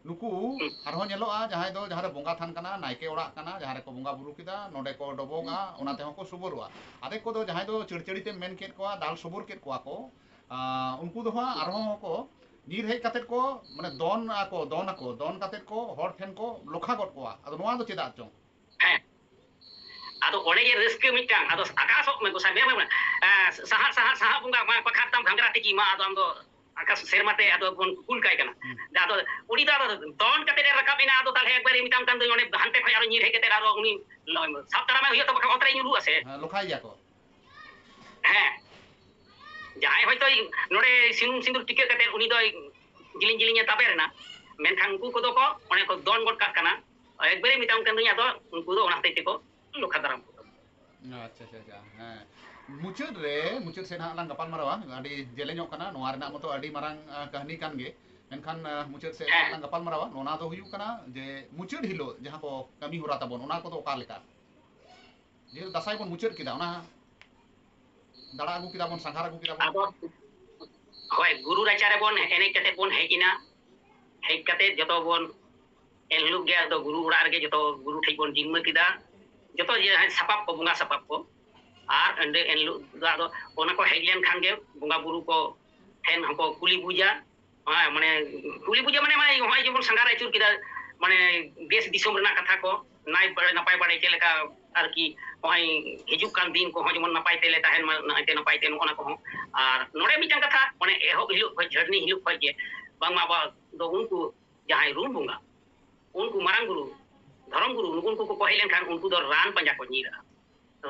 ᱱᱩᱠᱩ ᱦᱩᱸ᱾ ᱟᱨᱦᱚᱸ ᱧᱮᱞᱚᱜᱼᱟ, ᱡᱟᱦᱟᱸᱭ ᱫᱚ ᱡᱟᱦᱟᱸ ᱨᱮ ᱵᱚᱸᱜᱟ ᱛᱷᱟᱱ ᱠᱟᱱᱟ, ᱱᱟᱭᱠᱮ ᱚᱲᱟᱜ ᱠᱟᱱᱟ, ᱡᱟᱦᱟᱸ ᱨᱮᱠᱚ ᱵᱚᱸᱜᱟ ᱵᱩᱨᱩ ᱠᱮᱫᱟ, ᱱᱚᱰᱮ ᱠᱚ ᱰᱚᱵᱚᱜᱟ, ᱦᱩᱸ᱾ ᱚᱱᱟ ᱛᱮᱦᱚᱸ ᱠᱚ ᱥᱚᱵᱚᱨᱚᱜᱼᱟ᱾ ᱟᱫᱷᱮᱠ ᱠᱚᱫᱚ ᱡᱟᱦᱟᱸᱭ ᱫᱚ ᱪᱟᱹᱲᱪᱟᱹᱲᱤ ᱛᱮᱢ ᱢᱮᱱ ᱠᱮᱫ ᱠᱚᱣᱟ, ᱫᱟᱞ ᱥᱚᱵᱚᱨ ᱠᱮᱫ ᱠᱚᱣᱟ ᱠᱚ, ᱟᱸ, ᱩᱱᱠᱩ ᱫᱚ ᱦᱟᱸᱜ ᱟᱨᱦᱚᱸ ᱠᱚ ᱧᱤᱨ ᱦᱮᱡ ᱠᱟᱛᱮᱫ ᱠᱚ, ᱢᱟᱱᱮ, ᱫᱚᱱ ᱟᱠᱚ, ᱫᱚᱱ ᱟᱠᱚ, ᱫᱚᱱ ᱠᱟᱛᱮᱫ ᱠᱚ ᱦᱚᱲ ᱴᱷᱮᱱ ᱠᱚ ᱞᱚᱠᱷᱟ ᱜᱚᱫ ᱠᱚᱣᱟ᱾ ᱟᱫᱚ ᱱᱚᱣᱟ ᱫᱚ ᱪᱮᱫᱟᱜ ᱪᱚᱝ? ᱟᱫᱚ ᱚᱸᱰᱮ ᱜᱮ ᱨᱟᱹᱥᱠᱟᱹ ᱢᱤᱫᱴᱟᱝ, ᱟᱫᱚ ᱟᱠᱟᱥᱚᱜ ᱢᱮ ᱜᱚᱸᱥᱟᱭ, ᱢᱮ, ᱢᱮ, ᱢᱮ, ᱮ, ᱥᱟᱦᱟᱜ, ᱥᱟᱦᱟᱜ, ᱥᱟᱦᱟᱜ ᱵᱚᱸᱜᱟ, ᱢᱟ, ᱯᱟᱠᱷᱟᱨ ᱛᱟᱢ ᱜᱷᱟᱸᱜᱽᱨᱟ ᱛᱤᱠᱤ, ᱢᱟ, ᱟᱫᱚ ᱟᱢ ᱫᱚ ᱟᱠᱟᱥ ᱥᱮᱨᱢᱟ ᱛᱮ ᱟᱫᱚ ᱵᱚᱱ ᱠᱩᱞ ᱠᱟᱭ ᱠᱟᱱᱟ᱾ ᱦᱩᱸ᱾ ᱟᱫᱚ ᱩᱱᱤ ᱫᱚ ᱟᱫᱚ ᱫᱚᱱ ᱠᱟᱛᱮ ᱮ ᱨᱟᱠᱟᱵ ᱮᱱᱟ, ᱟᱫᱚ ᱛᱟᱦᱞᱮ ᱮᱠᱵᱟᱨᱮ ᱢᱮᱛᱟᱢ ᱠᱟᱱ ᱫᱚᱧ, ᱚᱸᱰᱮ ᱦᱟᱱᱛᱮ ᱠᱷᱚᱱ ᱟᱨᱚ ᱧᱤᱨ ᱦᱮᱡ ᱠᱟᱛᱮ ᱟᱨᱚ ᱩᱱᱤ ᱥᱟᱵ ᱛᱟᱨᱟᱢᱮ ᱦᱩᱭᱩᱜᱼᱟ, ᱛᱚ ᱵᱟᱠᱷᱟᱱ ᱚᱛ ᱨᱮ ᱧᱩᱨᱩᱜᱼᱟ ᱥᱮ᱾ ᱦᱮᱸ, ᱞᱚᱠᱷᱟᱭ ᱜᱮᱭᱟ ᱠᱚ᱾ ᱦᱮᱸ, ᱡᱟᱦᱟᱸᱭ ᱦᱚᱭᱛᱳ ᱱᱚᱰᱮ ᱥᱩᱱᱩᱢ ᱥᱤᱸᱫᱩᱨ ᱴᱤᱠᱟᱹᱜ ᱠᱟᱛᱮ ᱩᱱᱤ ᱫᱚᱭ ᱡᱤᱞᱤᱧ ᱡᱤᱞᱤᱧᱮ ᱛᱟᱵᱮᱨ ᱮᱱᱟ, ᱢᱮᱱᱠᱷᱟᱱ ᱩᱱᱠᱩ ᱠᱚᱫᱚ ᱠᱚ ᱚᱸᱰᱮ ᱠᱚ ᱫᱚᱱ ᱜᱚᱫ ᱠᱟᱜ ᱠᱟᱱᱟ᱾ ᱮᱠᱵᱟᱨᱮ ᱢᱮᱛᱟᱢ ᱠᱟᱱ ᱫᱚᱧ, ᱟᱫᱚ ᱩᱱᱠᱩ ᱫᱚ ᱚᱱᱟ ᱦᱚᱛᱮᱡ ᱛᱮᱠᱚ ᱞᱚᱠᱷᱟ ᱫᱟᱨᱟᱢ ᱠᱚ ᱛᱟᱵᱚᱱᱟ᱾ ᱟᱪᱪᱷᱟ, ᱟᱪᱪᱷᱟ, ᱟᱪᱪᱷᱟ, ᱦᱮᱸ᱾ ᱢᱩᱪᱟᱹᱫ ᱨᱮ, ᱢᱩᱪᱟᱹᱫ ᱥᱮᱫ ᱦᱟᱸᱜ ᱞᱟᱝ ᱜᱟᱯᱟᱞ ᱢᱟᱨᱟᱣᱟ, ᱟᱹᱰᱤ ᱡᱮᱞᱮᱧᱚᱜ ᱠᱟᱱᱟ, ᱱᱚᱣᱟ ᱨᱮᱱᱟᱜ ᱢᱚᱛᱚ ᱟᱹᱰᱤ ᱢᱟᱨᱟᱝ, ᱟ, ᱠᱟᱹᱦᱱᱤ ᱠᱟᱱ ᱜᱮ, ᱢᱮᱱᱠᱷᱟᱱ, ᱟ, ᱢᱩᱪᱟᱹᱫ ᱥᱮᱫ ᱦᱟᱸᱜ ᱦᱮᱸ᱾ ᱞᱟᱝ ᱜᱟᱯᱟᱞ ᱢᱟᱨᱟᱣᱟ᱾ ᱱᱚᱣᱟ ᱫᱚ ᱦᱩᱭᱩᱜ ᱠᱟᱱᱟ ᱡᱮ ᱢᱩᱪᱟᱹᱫ ᱦᱤᱞᱳᱜ ᱡᱟᱦᱟᱸ ᱠᱚ ᱠᱟᱹᱢᱤ ᱦᱚᱨᱟ ᱛᱟᱵᱚᱱ, ᱚᱱᱟ ᱠᱚᱫᱚ ᱚᱠᱟ ᱞᱮᱠᱟ? ᱡᱮᱦᱮᱛᱩ ᱫᱟᱸᱥᱟᱭ ᱵᱚᱱ ᱢᱩᱪᱟᱹᱫ ᱠᱮᱫᱟ, ᱚᱱᱟ ᱫᱟᱬᱟ ᱟᱹᱜᱩ ᱠᱮᱫᱟ ᱵᱚᱱ, ᱥᱟᱸᱜᱷᱟᱨ ᱟᱹᱜᱩ ᱠᱮᱫᱟ ᱵᱚᱱ᱾ ᱟᱫᱚ ᱦᱳᱭ, ᱜᱩᱨᱩ ᱨᱟᱪᱟ ᱨᱮᱵᱚᱱ ᱮᱱᱮᱡ ᱠᱟᱛᱮ ᱵᱚᱱ ᱦᱮᱡ ᱮᱱᱟ᱾ ᱦᱮᱡ ᱠᱟᱛᱮ ᱡᱚᱛᱚ ᱵᱚᱱ, ᱮᱱ ᱦᱤᱞᱳᱜ ᱜᱮ ᱟᱫᱚ ᱜᱩᱨᱩ ᱚᱲᱟᱜ ᱨᱮᱜᱮ ᱡᱚᱛᱚ ᱜᱩᱨᱩ ᱴᱷᱮᱡ ᱵᱚᱱ ᱡᱤᱢᱢᱟᱹ ᱠᱮᱫᱟ᱾ ᱡᱚᱛᱚ ᱡᱟᱦᱟᱸᱭ ᱥᱟᱯᱟᱵ ᱠᱚ, ᱵᱚᱸᱜᱟ ᱥᱟᱯᱟᱵ ᱠᱚ, ᱟᱨ ᱚᱸᱰᱮ ᱮᱱ ᱦᱤᱞᱳᱜ ᱫᱚ ᱟᱫᱚ ᱚᱱᱟ ᱠᱚ ᱦᱮᱡ ᱞᱮᱱᱠᱷᱟᱱ ᱜᱮ ᱵᱚᱸᱜᱟ ᱵᱩᱨᱩ ᱠᱚ ᱴᱷᱮᱱ ᱦᱚᱸᱠᱚ ᱠᱩᱞᱤ ᱵᱩᱡᱟ᱾ ᱦᱮᱸ, ᱢᱟᱱᱮ ᱠᱩᱞᱤ ᱵᱩᱡᱟ, ᱢᱟᱱᱮ, ᱢᱟᱱᱮ ᱱᱚᱜᱼᱚᱭ ᱡᱮᱢᱚᱱ ᱥᱟᱸᱜᱷᱟᱨ ᱟᱹᱪᱩᱨ ᱠᱮᱫᱟ, ᱢᱟᱱᱮ ᱫᱮᱥ ᱫᱤᱥᱚᱢ ᱨᱮᱱᱟᱜ ᱠᱟᱛᱷᱟ ᱠᱚ, ᱱᱟᱭ ᱵᱟᱲᱮ ᱱᱟᱯᱟᱭ ᱵᱟᱲᱮ ᱪᱮᱫ ᱞᱮᱠᱟ ᱟᱨᱠᱤ, ᱱᱚᱜᱼᱚᱭ ᱦᱤᱡᱩᱜ ᱠᱟᱱ ᱫᱤᱱ ᱠᱚᱦᱚᱸ ᱡᱮᱢᱚᱱ ᱱᱟᱯᱟᱭ ᱛᱮᱞᱮ ᱛᱟᱦᱮᱱ ᱢᱟ, ᱱᱟᱭᱛᱮ ᱱᱟᱯᱟᱭ ᱛᱮ, ᱱᱚᱜᱼᱚ ᱱᱟ ᱠᱚᱦᱚᱸ᱾ ᱟᱨ ᱱᱚᱰᱮ ᱢᱤᱫᱴᱟᱝ ᱠᱟᱛᱷᱟ, ᱚᱱᱮ ᱮᱦᱚᱵ ᱦᱤᱞᱳᱜ ᱠᱷᱚᱱ, ᱡᱷᱟᱹᱨᱱᱤ ᱦᱤᱞᱳᱜ ᱠᱷᱚᱱ ᱜᱮ, ᱵᱟᱝᱢᱟ ᱟᱵᱚ ᱫᱚ ᱩᱱᱠᱩ ᱡᱟᱦᱟᱸᱭ ᱨᱩᱢ ᱵᱚᱸᱜᱟ, ᱩᱱᱠᱩ ᱢᱟᱨᱟᱝ ᱵᱩᱨᱩ, ᱫᱷᱚᱨᱚᱢ ᱜᱩᱨᱩ, ᱱᱩᱜᱩ ᱱᱩᱠᱩ ᱠᱚᱠᱚ ᱦᱮᱡ ᱞᱮᱱᱠᱷᱟᱱ ᱩᱱᱠᱩ ᱫᱚ ᱨᱟᱱ ᱯᱟᱸᱡᱟ ᱠᱚ ᱧᱤᱨᱟ᱾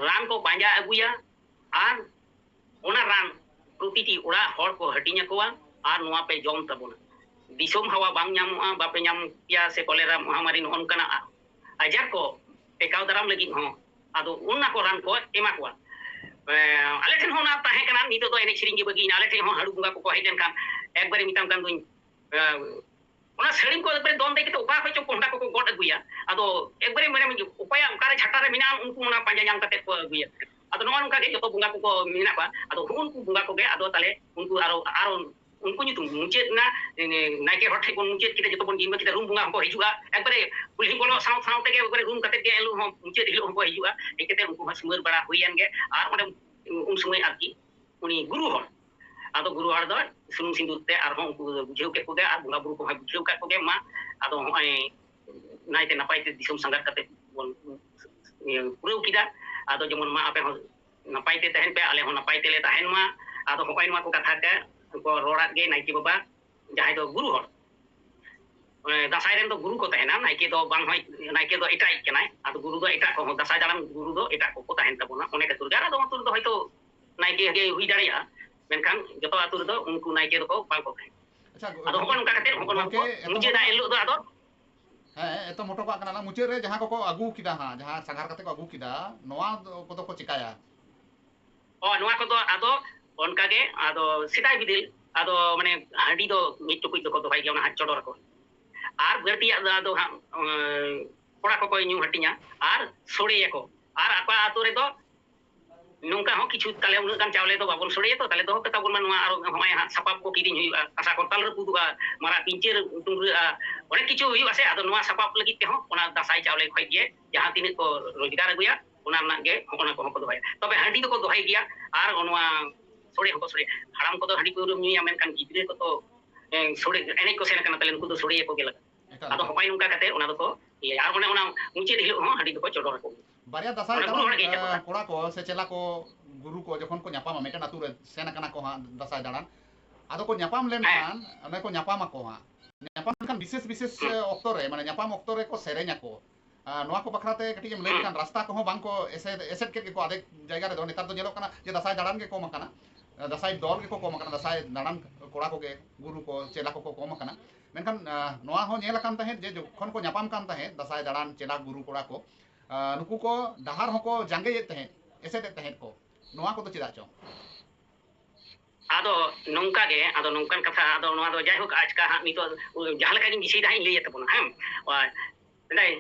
ᱨᱟᱱ ᱠᱚ ᱯᱟᱸᱡᱟ ᱟᱹᱜᱩᱭᱟ ᱟᱨ ᱚᱱᱟ ᱨᱟᱱ ᱯᱨᱚᱛᱤᱴᱤ ᱚᱲᱟᱜ ᱦᱚᱲ ᱠᱚ ᱦᱟᱹᱴᱤᱧ ᱟᱠᱚᱣᱟ ᱟᱨ ᱱᱚᱣᱟ ᱯᱮ ᱡᱚᱢ ᱛᱟᱵᱚᱱᱟ᱾ ᱫᱤᱥᱚᱢ ᱦᱟᱣᱟ ᱵᱟᱝ ᱧᱟᱢᱚᱜᱼᱟ, ᱵᱟᱯᱮ ᱧᱟᱢ ᱠᱮᱭᱟ ᱥᱮ ᱠᱚᱞᱮᱨᱟ ᱢᱚᱦᱟᱢᱟᱨᱤ ᱱᱚᱜᱼᱚ ᱱᱚᱝᱠᱟᱱᱟᱜ ᱟᱡᱟᱨ ᱠᱚ ᱴᱮᱠᱟᱣ ᱫᱟᱨᱟᱢ ᱞᱟᱹᱜᱤᱫ ᱦᱚᱸ ᱟᱫᱚ ᱚᱱᱟ ᱠᱚ ᱨᱟᱱ ᱠᱚ ᱮᱢᱟ ᱠᱚᱣᱟ᱾ ᱮᱸ, ᱟᱞᱮ ᱴᱷᱮᱱ ᱦᱚᱸ ᱚᱱᱟ ᱛᱟᱦᱮᱸ ᱠᱟᱱᱟ, ᱱᱤᱛᱚᱜ ᱫᱚ ᱮᱱᱮᱡ ᱥᱮᱨᱮᱧ ᱜᱮ ᱵᱟᱹᱜᱤᱭᱮᱱᱟ᱾ ᱟᱞᱮ ᱴᱷᱮᱱ ᱦᱚᱸ ᱦᱟᱹᱲᱩ ᱵᱚᱸᱜᱟ ᱠᱚᱠᱚ ᱦᱮᱡ ᱞᱮᱱᱠᱷᱟᱱ ᱮᱠᱵᱟᱨᱮ ᱢᱮᱛᱟᱢ ᱠᱟᱱ ᱫᱩᱧ, ᱮᱸ, ᱚᱱᱟ ᱥᱟᱹᱲᱤᱢ ᱠᱚ ᱮᱠᱵᱟᱨᱮ ᱫᱚᱱ ᱫᱮᱡ ᱠᱟᱛᱮ ᱚᱠᱟ ᱠᱷᱚᱡ ᱪᱚ ᱠᱚᱸᱰᱟ ᱠᱚᱠᱚ ᱜᱚᱫ ᱟᱹᱜᱩᱭᱟ᱾ ᱟᱫᱚ ᱮᱠᱵᱟᱨᱮ ᱢᱟᱱᱮ ᱚᱠᱚᱭᱟᱜ ᱚᱠᱟᱨᱮ ᱡᱷᱟᱴᱟ ᱨᱮ ᱢᱮᱱᱟᱜᱼᱟ, ᱩᱱᱠᱩ ᱚᱱᱟ ᱯᱟᱸᱡᱟ ᱧᱟᱢ ᱠᱟᱛᱮ ᱠᱚ ᱟᱹᱜᱩᱭᱟ᱾ ᱟᱫᱚ ᱱᱚᱜᱼᱚ ᱱᱚᱝᱠᱟ ᱜᱮ ᱡᱚᱛᱚ ᱵᱚᱸᱜᱟ ᱠᱚᱠᱚ ᱢᱮᱱᱟᱜ ᱠᱚᱣᱟ᱾ ᱟᱫᱚ ᱦᱩᱜᱼᱩ ᱱᱩᱠᱩ ᱵᱚᱸᱜᱟ ᱠᱚᱜᱮ ᱟᱫᱚ ᱛᱟᱦᱞᱮ ᱩᱱᱠᱩ ᱟᱨᱚ, ᱟᱨᱚ ᱩᱱᱠᱩ ᱧᱩᱛᱩᱢ ᱢᱩᱪᱟᱹᱫ ᱮᱱᱟ, ᱱᱟᱭᱠᱮ ᱦᱚᱲ ᱴᱷᱮᱡ ᱵᱚᱱ ᱢᱩᱪᱟᱹᱫ ᱠᱮᱫᱟ, ᱡᱚᱛᱚ ᱵᱚᱱ ᱡᱤᱢᱢᱟᱹ ᱠᱮᱫᱟ, ᱨᱩᱢ ᱵᱚᱸᱜᱟ ᱦᱚᱸᱠᱚ ᱦᱤᱡᱩᱜᱼᱟ᱾ ᱮᱠᱵᱟᱨᱮ ᱠᱩᱞᱦᱤ ᱵᱚᱞᱚᱜ ᱥᱟᱶ ᱥᱟᱶ ᱛᱮᱜᱮ ᱮᱠᱵᱟᱨᱮ ᱨᱩᱢ ᱠᱟᱛᱮ ᱜᱮ ᱮᱱ ᱦᱤᱞᱳᱜ ᱦᱚᱸ, ᱢᱩᱪᱟᱹᱫ ᱦᱤᱞᱳᱜ ᱦᱚᱸᱠᱚ ᱦᱤᱡᱩᱜᱼᱟ᱾ ᱦᱮᱡ ᱠᱟᱛᱮ ᱩᱱᱠᱩ ᱦᱚᱸ ᱥᱤᱢᱟᱹᱨ ᱵᱟᱲᱟ ᱦᱩᱭᱮᱱ ᱜᱮ᱾ ᱟᱨ ᱚᱸᱰᱮ ᱩᱱ ᱥᱚᱢᱚᱭ ᱟᱨᱠᱤ ᱩᱱᱤ ᱜᱩᱨᱩ ᱦᱚᱲ, ᱟᱫᱚ ᱜᱩᱨᱩ ᱦᱚᱲ ᱫᱚ ᱥᱩᱱᱩᱢ ᱥᱤᱸᱫᱩᱨ ᱛᱮ ᱟᱨᱦᱚᱸ ᱩᱱᱠᱩ ᱫᱚ ᱵᱩᱡᱷᱟᱹᱣ ᱠᱮᱫ ᱠᱚᱜᱮ, ᱟᱨ ᱵᱚᱸᱜᱟ ᱵᱩᱨᱩ ᱠᱚᱦᱚᱸᱭ ᱵᱩᱡᱷᱟᱹᱣ ᱠᱟᱫ ᱠᱚᱜᱮ, ᱢᱟ ᱟᱫᱚ ᱦᱚᱸᱜᱼᱚᱭ ᱱᱟᱭᱛᱮ ᱱᱟᱯᱟᱭ ᱛᱮ ᱫᱤᱥᱚᱢ ᱥᱟᱸᱜᱷᱟᱨ ᱠᱟᱛᱮ ᱵᱚᱱ ᱤᱭᱟᱹ, ᱯᱩᱨᱟᱹᱣ ᱠᱮᱫᱟ᱾ ᱟᱫᱚ ᱡᱮᱢᱚᱱ ᱢᱟ ᱟᱯᱮ ᱦᱚᱸ ᱱᱟᱯᱟᱭ ᱛᱮ ᱛᱟᱦᱮᱱ ᱯᱮ, ᱟᱞᱮ ᱦᱚᱸ ᱱᱟᱯᱟᱭ ᱛᱮᱞᱮ ᱛᱟᱦᱮᱱ ᱢᱟ᱾ ᱟᱫᱚ ᱦᱚᱸᱜᱼᱚᱭ ᱱᱚᱣᱟ ᱠᱚ ᱠᱟᱛᱷᱟ ᱠᱚ ᱨᱚᱲᱟᱫ ᱜᱮ ᱱᱟᱭᱠᱮ ᱵᱟᱵᱟ, ᱡᱟᱦᱟᱸᱭ ᱫᱚ ᱜᱩᱨᱩ ᱦᱚᱲ, ᱫᱟᱸᱥᱟᱭ ᱨᱮᱱ ᱫᱚ ᱜᱩᱨᱩ ᱠᱚ ᱛᱟᱦᱮᱱᱟ, ᱱᱟᱭᱠᱮ ᱫᱚ ᱵᱟᱝ ᱦᱚᱭ, ᱱᱟᱭᱠᱮ ᱫᱚ ᱮᱴᱟᱜᱤᱡ ᱠᱟᱱᱟᱭ᱾ ᱟᱫᱚ ᱜᱩᱨᱩ ᱫᱚ ᱮᱴᱟᱜ ᱠᱚ, ᱫᱟᱸᱥᱟᱭ ᱫᱟᱬᱟᱱ ᱜᱩᱨᱩ ᱫᱚ ᱮᱴᱟᱜ ᱠᱚᱠᱚ ᱛᱟᱦᱮᱱ ᱛᱟᱵᱚᱱᱟ᱾ ᱚᱱᱮ ᱠᱷᱟᱹᱛᱤᱨ ᱜᱮ ᱟᱨ ᱟᱫᱚ ᱟᱹᱛᱩ ᱨᱮᱫᱚ ᱦᱚᱭᱛᱳ ᱱᱟᱭᱠᱮ ᱜᱮ ᱦᱩᱭ ᱫᱟᱲᱮᱭᱟᱜᱼᱟ, ᱢᱮᱱᱠᱷᱟᱱ ᱡᱚᱛᱚ ᱟᱹᱛᱩ ᱨᱮᱫᱚ ᱩᱱᱠᱩ ᱱᱟᱭᱠᱮ ᱫᱚᱠᱚ ᱵᱟᱝ ᱠᱚ ᱛᱟᱦᱮᱱᱟ᱾ ᱟᱪᱪᱷᱟ, ᱟᱫᱚ ᱦᱚᱸᱜᱼᱚ ᱱᱚᱝᱠᱟ ᱠᱟᱛᱮ ᱦᱚᱸᱜᱼᱚ ᱱᱚᱣᱟ ᱠᱚ ᱢᱩᱪᱟᱹᱫᱟ ᱮᱱ ᱦᱤᱞᱳᱜ ᱫᱚ᱾ ᱟᱫᱚ ᱦᱮᱸ, ᱮᱛᱚᱢ ᱦᱚᱴᱚ ᱠᱟᱜ ᱠᱟᱱᱟ ᱞᱟᱝ᱾ ᱢᱩᱪᱟᱹᱫ ᱨᱮ ᱡᱟᱦᱟᱸ ᱠᱚᱠᱚ ᱟᱹᱜᱩ ᱠᱮᱫᱟ ᱦᱟᱸᱜ, ᱡᱟᱦᱟᱸ ᱥᱟᱸᱜᱷᱟᱨ ᱠᱟᱛᱮ ᱠᱚ ᱟᱹᱜᱩ ᱠᱮᱫᱟ, ᱱᱚᱣᱟ ᱫᱚ, ᱠᱚᱫᱚ ᱠᱚ ᱪᱤᱠᱟᱭᱟ? ᱚ, ᱱᱚᱣᱟ ᱠᱚᱫᱚ ᱟᱫᱚ ᱚᱱᱠᱟ ᱜᱮ, ᱟᱫᱚ ᱥᱮᱫᱟᱭ ᱵᱤᱫᱟᱹᱞ, ᱟᱫᱚ ᱢᱟᱱᱮ ᱦᱟᱺᱰᱤ ᱫᱚ ᱢᱤᱫ ᱴᱩᱠᱩᱡ ᱫᱚᱠᱚ ᱫᱚᱦᱚᱭ ᱜᱮᱭᱟ, ᱚᱱᱟ ᱦᱟᱸᱜ ᱪᱚᱰᱚᱨ ᱟᱠᱚ᱾ ᱟᱨ ᱵᱟᱹᱲᱛᱤᱭᱟᱜ ᱫᱚ ᱟᱫᱚ ᱦᱟᱸᱜ, ᱮᱸ, ᱠᱚᱲᱟ ᱠᱚᱠᱚ ᱧᱩ ᱦᱟᱹᱴᱤᱧᱟ ᱟᱨ ᱥᱚᱲᱮᱭᱟᱠᱚ᱾ ᱟᱨ ᱟᱠᱚ ᱟᱹᱛᱩ ᱨᱮᱫᱚ ᱱᱚᱝᱠᱟ ᱦᱚᱸ ᱠᱤᱪᱷᱩ, ᱛᱟᱦᱞᱮ ᱩᱱᱟᱹᱜ ᱜᱟᱱ ᱪᱟᱣᱞᱮ ᱫᱚ ᱵᱟᱵᱚᱱ ᱥᱚᱲᱮᱭᱟ ᱛᱚ, ᱛᱟᱦᱞᱮ ᱫᱚᱦᱚ ᱠᱟᱛᱟ ᱵᱚᱱ ᱢᱟ ᱱᱚᱣᱟ, ᱟᱨᱚ ᱦᱚᱸᱜᱼᱚᱭ ᱦᱟᱸᱜ ᱥᱟᱯᱟᱵ ᱠᱚ ᱠᱤᱨᱤᱧ ᱦᱩᱭᱩᱜᱼᱟ, ᱦᱟᱥᱟ ᱠᱚᱨᱛᱟᱞ ᱨᱟᱹᱯᱩᱫᱚᱜᱼᱟ, ᱢᱟᱨᱟᱜ ᱯᱤᱧᱪᱟᱹᱨ ᱴᱩᱝᱨᱟᱹᱜᱼᱟ, ᱚᱱᱮᱠ ᱠᱤᱪᱷᱩ ᱦᱩᱭᱩᱜᱼᱟ ᱥᱮ᱾ ᱟᱫᱚ ᱱᱚᱣᱟ ᱥᱟᱯᱟᱵ ᱞᱟᱹᱜᱤᱫ ᱛᱮᱦᱚᱸ ᱚᱱᱟ ᱫᱟᱸᱥᱟᱭ ᱪᱟᱣᱞᱮ ᱠᱷᱚᱡ ᱜᱮ ᱡᱟᱦᱟᱸ ᱛᱤᱱᱟᱹᱜ ᱠᱚ ᱨᱳᱡᱽᱜᱟᱨ ᱟᱹᱜᱩᱭᱟ, ᱚᱱᱟ ᱨᱮᱱᱟᱜ ᱜᱮ ᱦᱚᱸᱜᱼᱚ ᱱᱟ ᱠᱚᱦᱚᱸ ᱠᱚ ᱫᱚᱦᱚᱭᱟ᱾ ᱛᱚᱵᱮ ᱦᱟᱺᱰᱤ ᱫᱚᱠᱚ ᱫᱚᱦᱚᱭ ᱜᱮᱭᱟ, ᱟᱨ ᱱᱚᱣᱟ ᱥᱚᱲᱮ ᱦᱚᱸᱠᱚ ᱥᱚᱲᱮᱭᱟ᱾ ᱦᱟᱲᱟᱢ ᱠᱚᱫᱚ ᱦᱟᱺᱰᱤ ᱯᱟᱹᱣᱨᱟᱹᱢ ᱧᱩᱭᱟ, ᱢᱮᱱᱠᱷᱟᱱ ᱜᱤᱫᱽᱨᱟᱹ ᱠᱚᱫᱚ, ᱮ, ᱥᱚᱲᱮ ᱮᱱᱮᱡ ᱠᱚ ᱥᱮᱱ ᱟᱠᱟᱱᱟ, ᱛᱟᱦᱞᱮ ᱱᱩᱠᱩ ᱫᱚ ᱥᱚᱲᱮᱭᱟᱠᱚ ᱜᱮ ᱞᱟᱜᱟᱜᱼᱟ᱾ ᱮᱠᱟᱞ, ᱟᱫᱚ ᱮᱠᱟᱞ᱾ ᱦᱚᱸᱜᱼᱚᱭ ᱱᱚᱝᱠᱟ ᱠᱟᱛᱮ ᱚᱱᱟ ᱫᱚᱠᱚ ᱤᱭᱟᱹᱭᱟ᱾ ᱟᱨ ᱚᱱᱮ ᱚᱱᱟ ᱢᱩᱪᱟᱹᱫ ᱦᱤᱞᱳᱜ ᱦᱚᱸ ᱦᱟᱺᱰᱤ ᱫᱚᱠᱚ ᱪᱚᱰᱚᱨ ᱟᱠᱚ ᱜᱮᱭᱟ᱾ ᱵᱟᱨᱭᱟ ᱫᱟᱸᱥᱟᱭ ᱚᱱᱟ ᱫᱟᱬᱟᱱ, ᱜᱩᱨᱩ ᱦᱚᱲ ᱜᱮ ᱤᱭᱟᱹ ᱠᱚ ᱮ, ᱠᱚᱨᱟ ᱠᱚ ᱥᱮ ᱪᱮᱞᱟ ᱠᱚ, ᱜᱩᱨᱩ ᱠᱚ ᱡᱚᱠᱷᱚᱱ ᱠᱚ ᱧᱟᱯᱟᱢᱟ, ᱢᱤᱫᱴᱮᱱ ᱟᱛᱳ ᱨᱮ ᱥᱮᱱ ᱟᱠᱟᱱᱟ ᱠᱚ ᱦᱟᱸᱜ ᱫᱟᱸᱥᱟᱭ ᱫᱟᱬᱟᱱ, ᱟᱫᱚ ᱠᱚ ᱧᱟᱯᱟᱢ ᱦᱮᱸ᱾ ᱞᱮᱱᱠᱷᱟᱱ, ᱚᱱᱮ ᱠᱚ ᱧᱟᱯᱟᱢ ᱟᱠᱚ ᱦᱟᱸᱜ, ᱧᱟᱯᱟᱢ ᱞᱮᱱᱠᱷᱟᱱ ᱵᱤᱥᱮᱥ ᱵᱤᱥᱮᱥ ᱦᱩᱸ᱾ ᱚᱠᱛᱚ ᱨᱮ, ᱢᱟᱱᱮ ᱧᱟᱯᱟᱢ ᱚᱠᱛᱚ ᱨᱮᱠᱚ ᱥᱮᱨᱮᱧ ᱟᱠᱚ᱾ ᱟᱨ ᱱᱚᱣᱟ ᱠᱚ ᱵᱟᱠᱷᱨᱟ ᱛᱮ ᱠᱟᱹᱴᱤᱡ ᱮᱢ ᱞᱟᱹᱭ ᱦᱩᱸ᱾ ᱞᱮᱠᱷᱟᱱ, ᱨᱟᱥᱛᱟ ᱠᱚᱦᱚᱸ ᱵᱟᱝ ᱠᱚ ᱮᱥᱮᱫ, ᱮᱥᱮᱫ ᱠᱮᱫ ᱜᱮᱠᱚ ᱟᱫᱷᱮᱠ ᱡᱟᱭᱜᱟ ᱨᱮᱫᱚ᱾ ᱱᱮᱛᱟᱨ ᱫᱚ ᱧᱮᱞᱚᱜ ᱠᱟᱱᱟ ᱡᱮ ᱫᱟᱸᱥᱟᱭ ᱫᱟᱬᱟᱱ ᱜᱮ ᱠᱚᱢ ᱟᱠᱟᱱᱟ, ᱫᱟᱸᱥᱟᱭ ᱫᱚᱞ ᱜᱮᱠᱚ ᱠᱚᱢ ᱟᱠᱟᱱᱟ, ᱫᱟᱸᱥᱟᱭ ᱫᱟᱬᱟᱱ ᱠᱚᱲᱟ ᱠᱚᱜᱮ, ᱜᱩᱨᱩ ᱠᱚ, ᱪᱮᱞᱟ ᱠᱚᱠᱚ ᱠᱚᱢ ᱟᱠᱟᱱᱟ᱾ ᱢᱮᱱᱠᱷᱟᱱ, ᱟ, ᱱᱚᱣᱟ ᱦᱚᱸ ᱧᱮᱞ ᱟᱠᱟᱱ ᱛᱟᱦᱮᱸᱫ ᱡᱮ ᱡᱚᱠᱷᱚᱱ ᱠᱚ ᱧᱟᱯᱟᱢ ᱠᱟᱱ ᱛᱟᱦᱮᱸᱫ, ᱫᱟᱸᱥᱟᱭ ᱫᱟᱬᱟᱱ ᱪᱮᱞᱟ ᱜᱩᱨᱩ ᱠᱚᱲᱟ ᱠᱚ, ᱟ, ᱱᱩᱠᱩ ᱠᱚ ᱰᱟᱦᱟᱨ ᱦᱚᱸᱠᱚ ᱡᱟᱸᱜᱮᱭᱮᱫ ᱛᱟᱦᱮᱸᱫ, ᱮᱥᱮᱫᱮᱫ ᱛᱟᱦᱮᱸᱫ ᱠᱚ᱾ ᱱᱚᱣᱟ ᱠᱚᱫᱚ ᱪᱮᱫᱟᱜ ᱪᱚᱝ? ᱟᱫᱚ ᱱᱚᱝᱠᱟ ᱜᱮ, ᱟᱫᱚ ᱱᱚᱝᱠᱟᱱ ᱠᱟᱛᱷᱟ, ᱟᱫᱚ ᱱᱚᱣᱟ ᱫᱚ ᱡᱟᱭᱦᱳᱠ, ᱟᱪᱠᱟ ᱦᱟᱸᱜ ᱱᱤᱛᱚᱜ ᱡᱟᱦᱟᱸ ᱞᱮᱠᱟ ᱜᱤᱧ ᱫᱤᱥᱟᱹᱭᱮᱫᱟ ᱦᱟᱸᱜ ᱤᱧ ᱞᱟᱹᱭᱮᱫ ᱛᱟᱵᱚᱱᱟ, ᱦᱮᱸ᱾ ᱟᱨ ᱢᱮᱱᱫᱟᱭ,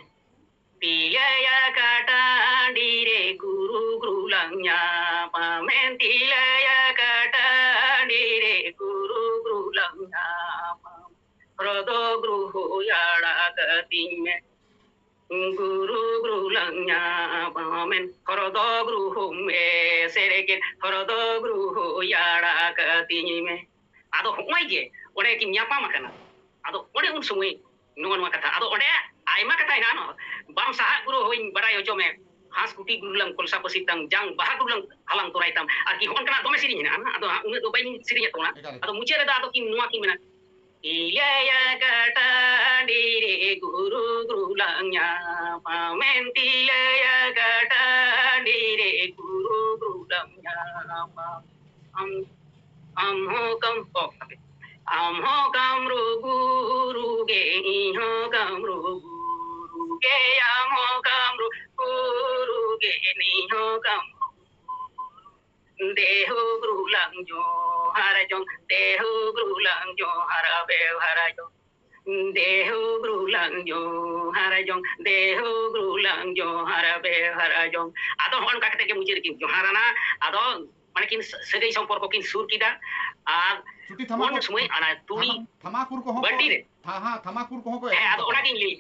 ᱛᱤᱞᱟᱹᱭᱟ ᱠᱟᱴᱟᱺᱰᱤ ᱨᱮ ᱜᱩᱨᱩ ᱜᱩᱨᱩ ᱞᱟᱝ ᱧᱟᱯᱟᱢᱮᱱ, ᱛᱤᱞᱟᱹᱭᱟ ᱠᱟᱴᱟᱺᱰᱤ ᱨᱮ ᱜᱩᱨᱩ ᱜᱩᱨᱩ ᱞᱟᱝ ᱧᱟᱯᱟᱢ᱾ ᱦᱚᱨ ᱫᱚ ᱜᱩᱨᱩ ᱦᱳᱭ ᱟᱲᱟᱜ ᱠᱟᱹᱛᱤᱧ ᱢᱮ, ᱜᱩᱨᱩ ᱜᱩᱨᱩ ᱞᱟᱝ ᱧᱟᱯᱟᱢᱮᱱ᱾ ᱦᱚᱨ ᱫᱚ ᱜᱩᱨᱩ ᱦᱳᱢ ᱮᱥᱮᱨ ᱠᱮᱫ, ᱦᱚᱨ ᱫᱚ ᱜᱩᱨᱩ ᱦᱳᱭ ᱟᱲᱟᱜ ᱠᱟᱹᱛᱤᱧ ᱢᱮ᱾ ᱟᱫᱚ ᱦᱚᱸᱜᱼᱚᱭ ᱡᱮ ᱚᱸᱰᱮ ᱠᱤᱱ ᱧᱟᱯᱟᱢ ᱟᱠᱟᱱᱟ, ᱟᱫᱚ ᱚᱸᱰᱮ ᱩᱱ ᱥᱚᱢᱚᱭ ᱱᱚᱜᱼᱚ ᱱᱚᱣᱟ ᱠᱟᱛᱷᱟ, ᱟᱫᱚ ᱚᱸᱰᱮ ᱟᱭᱢᱟ ᱠᱟᱛᱷᱟ ᱦᱮᱱᱟᱜᱼᱟ, ᱱᱚᱣᱟ ᱵᱟᱢ ᱥᱟᱦᱟᱜ ᱜᱩᱨᱩ ᱦᱳᱭ ᱵᱟᱰᱟᱭ ᱦᱚᱪᱚ ᱢᱮ, ᱜᱷᱟᱥ ᱠᱩᱴᱤ ᱜᱩᱨᱩ ᱞᱟᱝ ᱠᱚᱞᱥᱟ ᱯᱟᱹᱥᱤ ᱛᱟᱢ, ᱡᱟᱝ ᱵᱟᱦᱟ ᱜᱩᱨᱩ ᱞᱟᱝ ᱦᱟᱞᱟᱝ ᱛᱚᱨᱟᱭ ᱛᱟᱢ᱾ ᱟᱨᱠᱤ ᱦᱚᱸᱜᱼᱚ ᱱᱚᱝᱠᱟᱱᱟᱜ ᱫᱚᱢᱮ ᱥᱮᱨᱮᱧ ᱦᱮᱱᱟᱜᱼᱟ, ᱟᱫᱚ ᱦᱟᱸᱜ ᱩᱱᱟᱹᱜ ᱫᱚ ᱵᱟᱹᱧ ᱥᱮᱨᱮᱧᱮᱫ ᱛᱟᱵᱚᱱᱟ᱾ ᱮᱠᱟᱞ, ᱮᱠᱟᱞ᱾ ᱟᱫᱚ ᱢᱩᱪᱟᱹᱫ ᱨᱮᱫᱚ ᱟᱫᱚ ᱠᱤᱱ ᱱᱚᱣᱟ ᱠᱤᱱ ᱢᱮᱱᱟ, ᱤᱞᱟᱭᱟ ᱠᱟᱴᱟᱱᱰᱤ ᱨᱮ ᱜᱩᱨᱩ ᱜᱩᱨᱩ ᱞᱟᱝ ᱧᱟᱯᱟᱢ, ᱢᱮᱱ ᱛᱤᱞᱟᱭᱟ ᱠᱟᱴᱟᱱᱰᱤ ᱨᱮ ᱜᱩᱨᱩ ᱜᱩᱨᱩ ᱞᱟᱝ ᱧᱟᱯᱟᱢ᱾ ᱟᱢ, ᱟᱢ ᱦᱚᱸ ᱠᱟᱢ, ᱚ, ᱦᱟᱯᱮ᱾ ᱟᱢ ᱦᱚᱸ ᱠᱟᱢᱨᱩ ᱜᱩᱨᱩ ᱜᱮ, ᱤᱧ ᱦᱚᱸ ᱠᱟᱢᱨᱩ ᱜᱩᱨᱩ ᱜᱮ, ᱟᱢ ᱦᱚᱸ ᱠᱟᱢᱨᱩ ᱜᱩᱨᱩ ᱜᱮ, ᱤᱧ ᱦᱚᱸ ᱠᱟᱢᱨᱩ ᱜᱩᱨᱩ᱾ ᱫᱮᱦᱩ ᱜᱩᱨᱩ ᱞᱟᱝ ᱡᱚᱦᱟᱨ ᱡᱚᱝ, ᱫᱮᱦᱩ ᱜᱩᱨᱩ ᱞᱟᱝ ᱡᱚᱦᱟᱨ ᱵᱮᱣᱦᱟᱨ ᱡᱚᱝ᱾ ᱫᱮᱦᱩ ᱜᱩᱨᱩ ᱞᱟᱝ ᱡᱚᱦᱟᱨ ᱡᱚᱝ, ᱫᱮᱦᱩ ᱜᱩᱨᱩ ᱞᱟᱝ ᱡᱚᱦᱟᱨ ᱵᱮᱣᱦᱟᱨ ᱡᱚᱝ᱾ ᱟᱫᱚ ᱦᱚᱸᱜᱼᱚ ᱱᱚᱝᱠᱟ ᱠᱟᱛᱮ ᱜᱮ ᱢᱩᱪᱟᱹᱫ ᱨᱮᱠᱤᱱ ᱡᱚᱦᱟᱨᱟᱱᱟ᱾ ᱟᱫᱚ ᱢᱟᱱᱮ ᱠᱤᱱ ᱥᱟᱹᱜᱟᱹᱭ ᱥᱚᱢᱯᱚᱨᱠᱚ ᱠᱤᱱ ᱥᱩᱨ ᱠᱮᱫᱟ᱾ ᱟᱨ ᱪᱩᱴᱤ ᱛᱷᱟᱢᱟᱠᱩᱨ, ᱩᱱ ᱥᱚᱢᱚᱭ ᱚᱱᱟ ᱛᱩᱲᱤ ᱛᱷᱟᱢᱟ-, ᱛᱷᱟᱢᱟᱠᱩᱨ ᱠᱚᱦᱚᱸ ᱠᱚ, ᱵᱟᱹᱴᱤ ᱨᱮ᱾ ᱛᱷᱟ-, ᱦᱮᱸ, ᱛᱷᱟᱢᱟᱠᱩᱨ ᱠᱚᱦᱚᱸ ᱠᱚ ᱦᱮᱸ, ᱮᱛᱚᱢ ᱟᱫᱚ ᱚᱱᱟ ᱛᱟᱠᱚᱣᱟ᱾ ᱜᱤᱧ ᱞᱟᱹᱭ,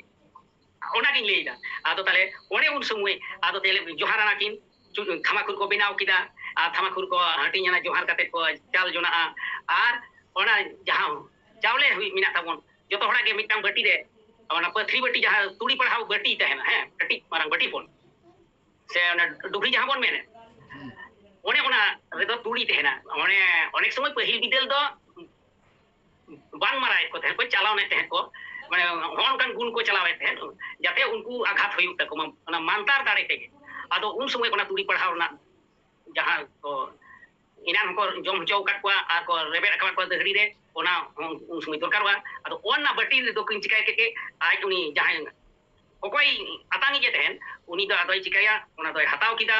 ᱚᱱᱟ ᱜᱤᱧ ᱞᱟᱹᱭ ᱮᱫᱟ᱾ ᱟᱫᱚ ᱛᱟᱦᱞᱮ ᱚᱱᱮ ᱩᱱ ᱥᱚᱢᱚᱭ ᱟᱫᱚ ᱛᱟᱦᱞᱮ ᱡᱚᱦᱟᱨᱟᱱᱟ ᱠᱤᱱ, ᱪᱩ-, ᱛᱷᱟᱢᱟᱠᱩᱨ ᱠᱚ ᱵᱮᱱᱟᱣ ᱠᱮᱫᱟ᱾ ᱟᱨ ᱛᱷᱟᱢᱟᱠᱩᱨ ᱠᱚ ᱦᱟᱹᱴᱤᱧ ᱮᱱᱟ, ᱡᱚᱦᱟᱨ ᱠᱟᱛᱮ ᱠᱚ ᱪᱟᱞ ᱡᱚᱱᱟᱜᱼᱟ᱾ ᱟᱨ ᱚᱱᱟ ᱡᱟᱦᱟᱸ ᱪᱟᱣᱞᱮ ᱦᱩᱭ ᱢᱮᱱᱟᱜ ᱛᱟᱵᱚᱱ, ᱡᱚᱛᱚ ᱦᱚᱲᱟᱜ ᱜᱮ ᱢᱤᱫᱴᱟᱝ ᱵᱟᱹᱴᱤ ᱨᱮ, ᱚᱱᱟ ᱯᱟᱹᱛᱷᱨᱤ ᱵᱟᱹᱴᱤ, ᱡᱟᱦᱟᱸ ᱛᱩᱲᱤ ᱯᱟᱲᱦᱟᱣ ᱵᱟᱹᱴᱤ ᱛᱟᱦᱮᱱᱟ, ᱦᱮᱸ, ᱠᱟᱹᱴᱤᱡ ᱢᱟᱨᱟᱝ ᱵᱟᱹᱴᱤ ᱦᱚᱯᱚᱱ, ᱥᱮ ᱚᱱᱟ ᱰᱩᱵᱷᱤ ᱡᱟᱦᱟᱸ ᱵᱚᱱ ᱢᱮᱱᱮᱫ, ᱦᱩᱸ᱾ ᱚᱱᱮ ᱚᱱᱟ ᱨᱮᱫᱚ ᱛᱩᱲᱤ ᱛᱟᱦᱮᱱᱟ᱾ ᱚᱱᱮ ᱚᱱᱮᱠ ᱥᱚᱢᱚᱭ ᱯᱟᱹᱦᱤᱞ ᱵᱤᱫᱟᱹᱞ ᱫᱚ ᱵᱟᱝ ᱢᱟᱨᱟᱣᱮᱫ ᱠᱚ ᱛᱟᱦᱮᱸᱫ ᱠᱚ, ᱪᱟᱞᱟᱣᱮᱫ ᱛᱟᱦᱮᱸᱫ ᱠᱚ, ᱢᱟᱱᱮ ᱦᱚᱸᱜᱼᱚ ᱱᱚᱝᱠᱟᱱ ᱜᱩᱱ ᱠᱚ ᱪᱟᱞᱟᱣᱮᱫ ᱛᱟᱦᱮᱸᱫ, ᱡᱟᱛᱮ ᱩᱱᱠᱩ ᱟᱜᱷᱟᱛ ᱦᱩᱭᱩᱜ ᱛᱟᱠᱚ ᱢᱟ, ᱚᱱᱟ ᱢᱟᱱᱛᱟᱨ ᱫᱟᱲᱮ ᱛᱮᱜᱮ᱾ ᱟᱫᱚ ᱩᱱ ᱥᱚᱢᱚᱭ ᱚᱱᱟ ᱛᱩᱲᱤ ᱯᱟᱲᱦᱟᱣ ᱨᱮᱱᱟᱜ ᱡᱟᱦᱟᱸ ᱠᱚ ᱮᱱᱟᱱ ᱦᱚᱸᱠᱚ ᱡᱚᱢ ᱦᱚᱪᱚ ᱟᱠᱟᱫ ᱠᱚᱣᱟ ᱟᱨ ᱠᱚ ᱨᱮᱵᱮᱫ ᱟᱠᱟᱫ ᱠᱚᱣᱟ ᱫᱟᱹᱦᱲᱤ ᱨᱮ, ᱚᱱᱟ ᱦᱚᱸ ᱩᱱ ᱥᱚᱢᱚᱭ ᱫᱚᱨᱠᱟᱨᱚᱜᱼᱟ᱾ ᱟᱫᱚ ᱚᱱᱟ ᱵᱟᱹᱴᱤ ᱨᱮᱫᱚ ᱠᱤᱱ ᱪᱤᱠᱟᱹ ᱠᱮᱫ ᱜᱮ, ᱟᱡ ᱩᱱᱤ ᱡᱟᱦᱟᱸᱭ ᱚᱠᱚᱭ ᱟᱛᱟᱝᱤᱡ ᱮ ᱛᱟᱦᱮᱸᱱ, ᱩᱱᱤ ᱫᱚ ᱟᱫᱚᱭ ᱪᱤᱠᱟᱹᱭᱟ, ᱚᱱᱟ ᱫᱚᱭ ᱦᱟᱛᱟᱣ ᱠᱮᱫᱟ,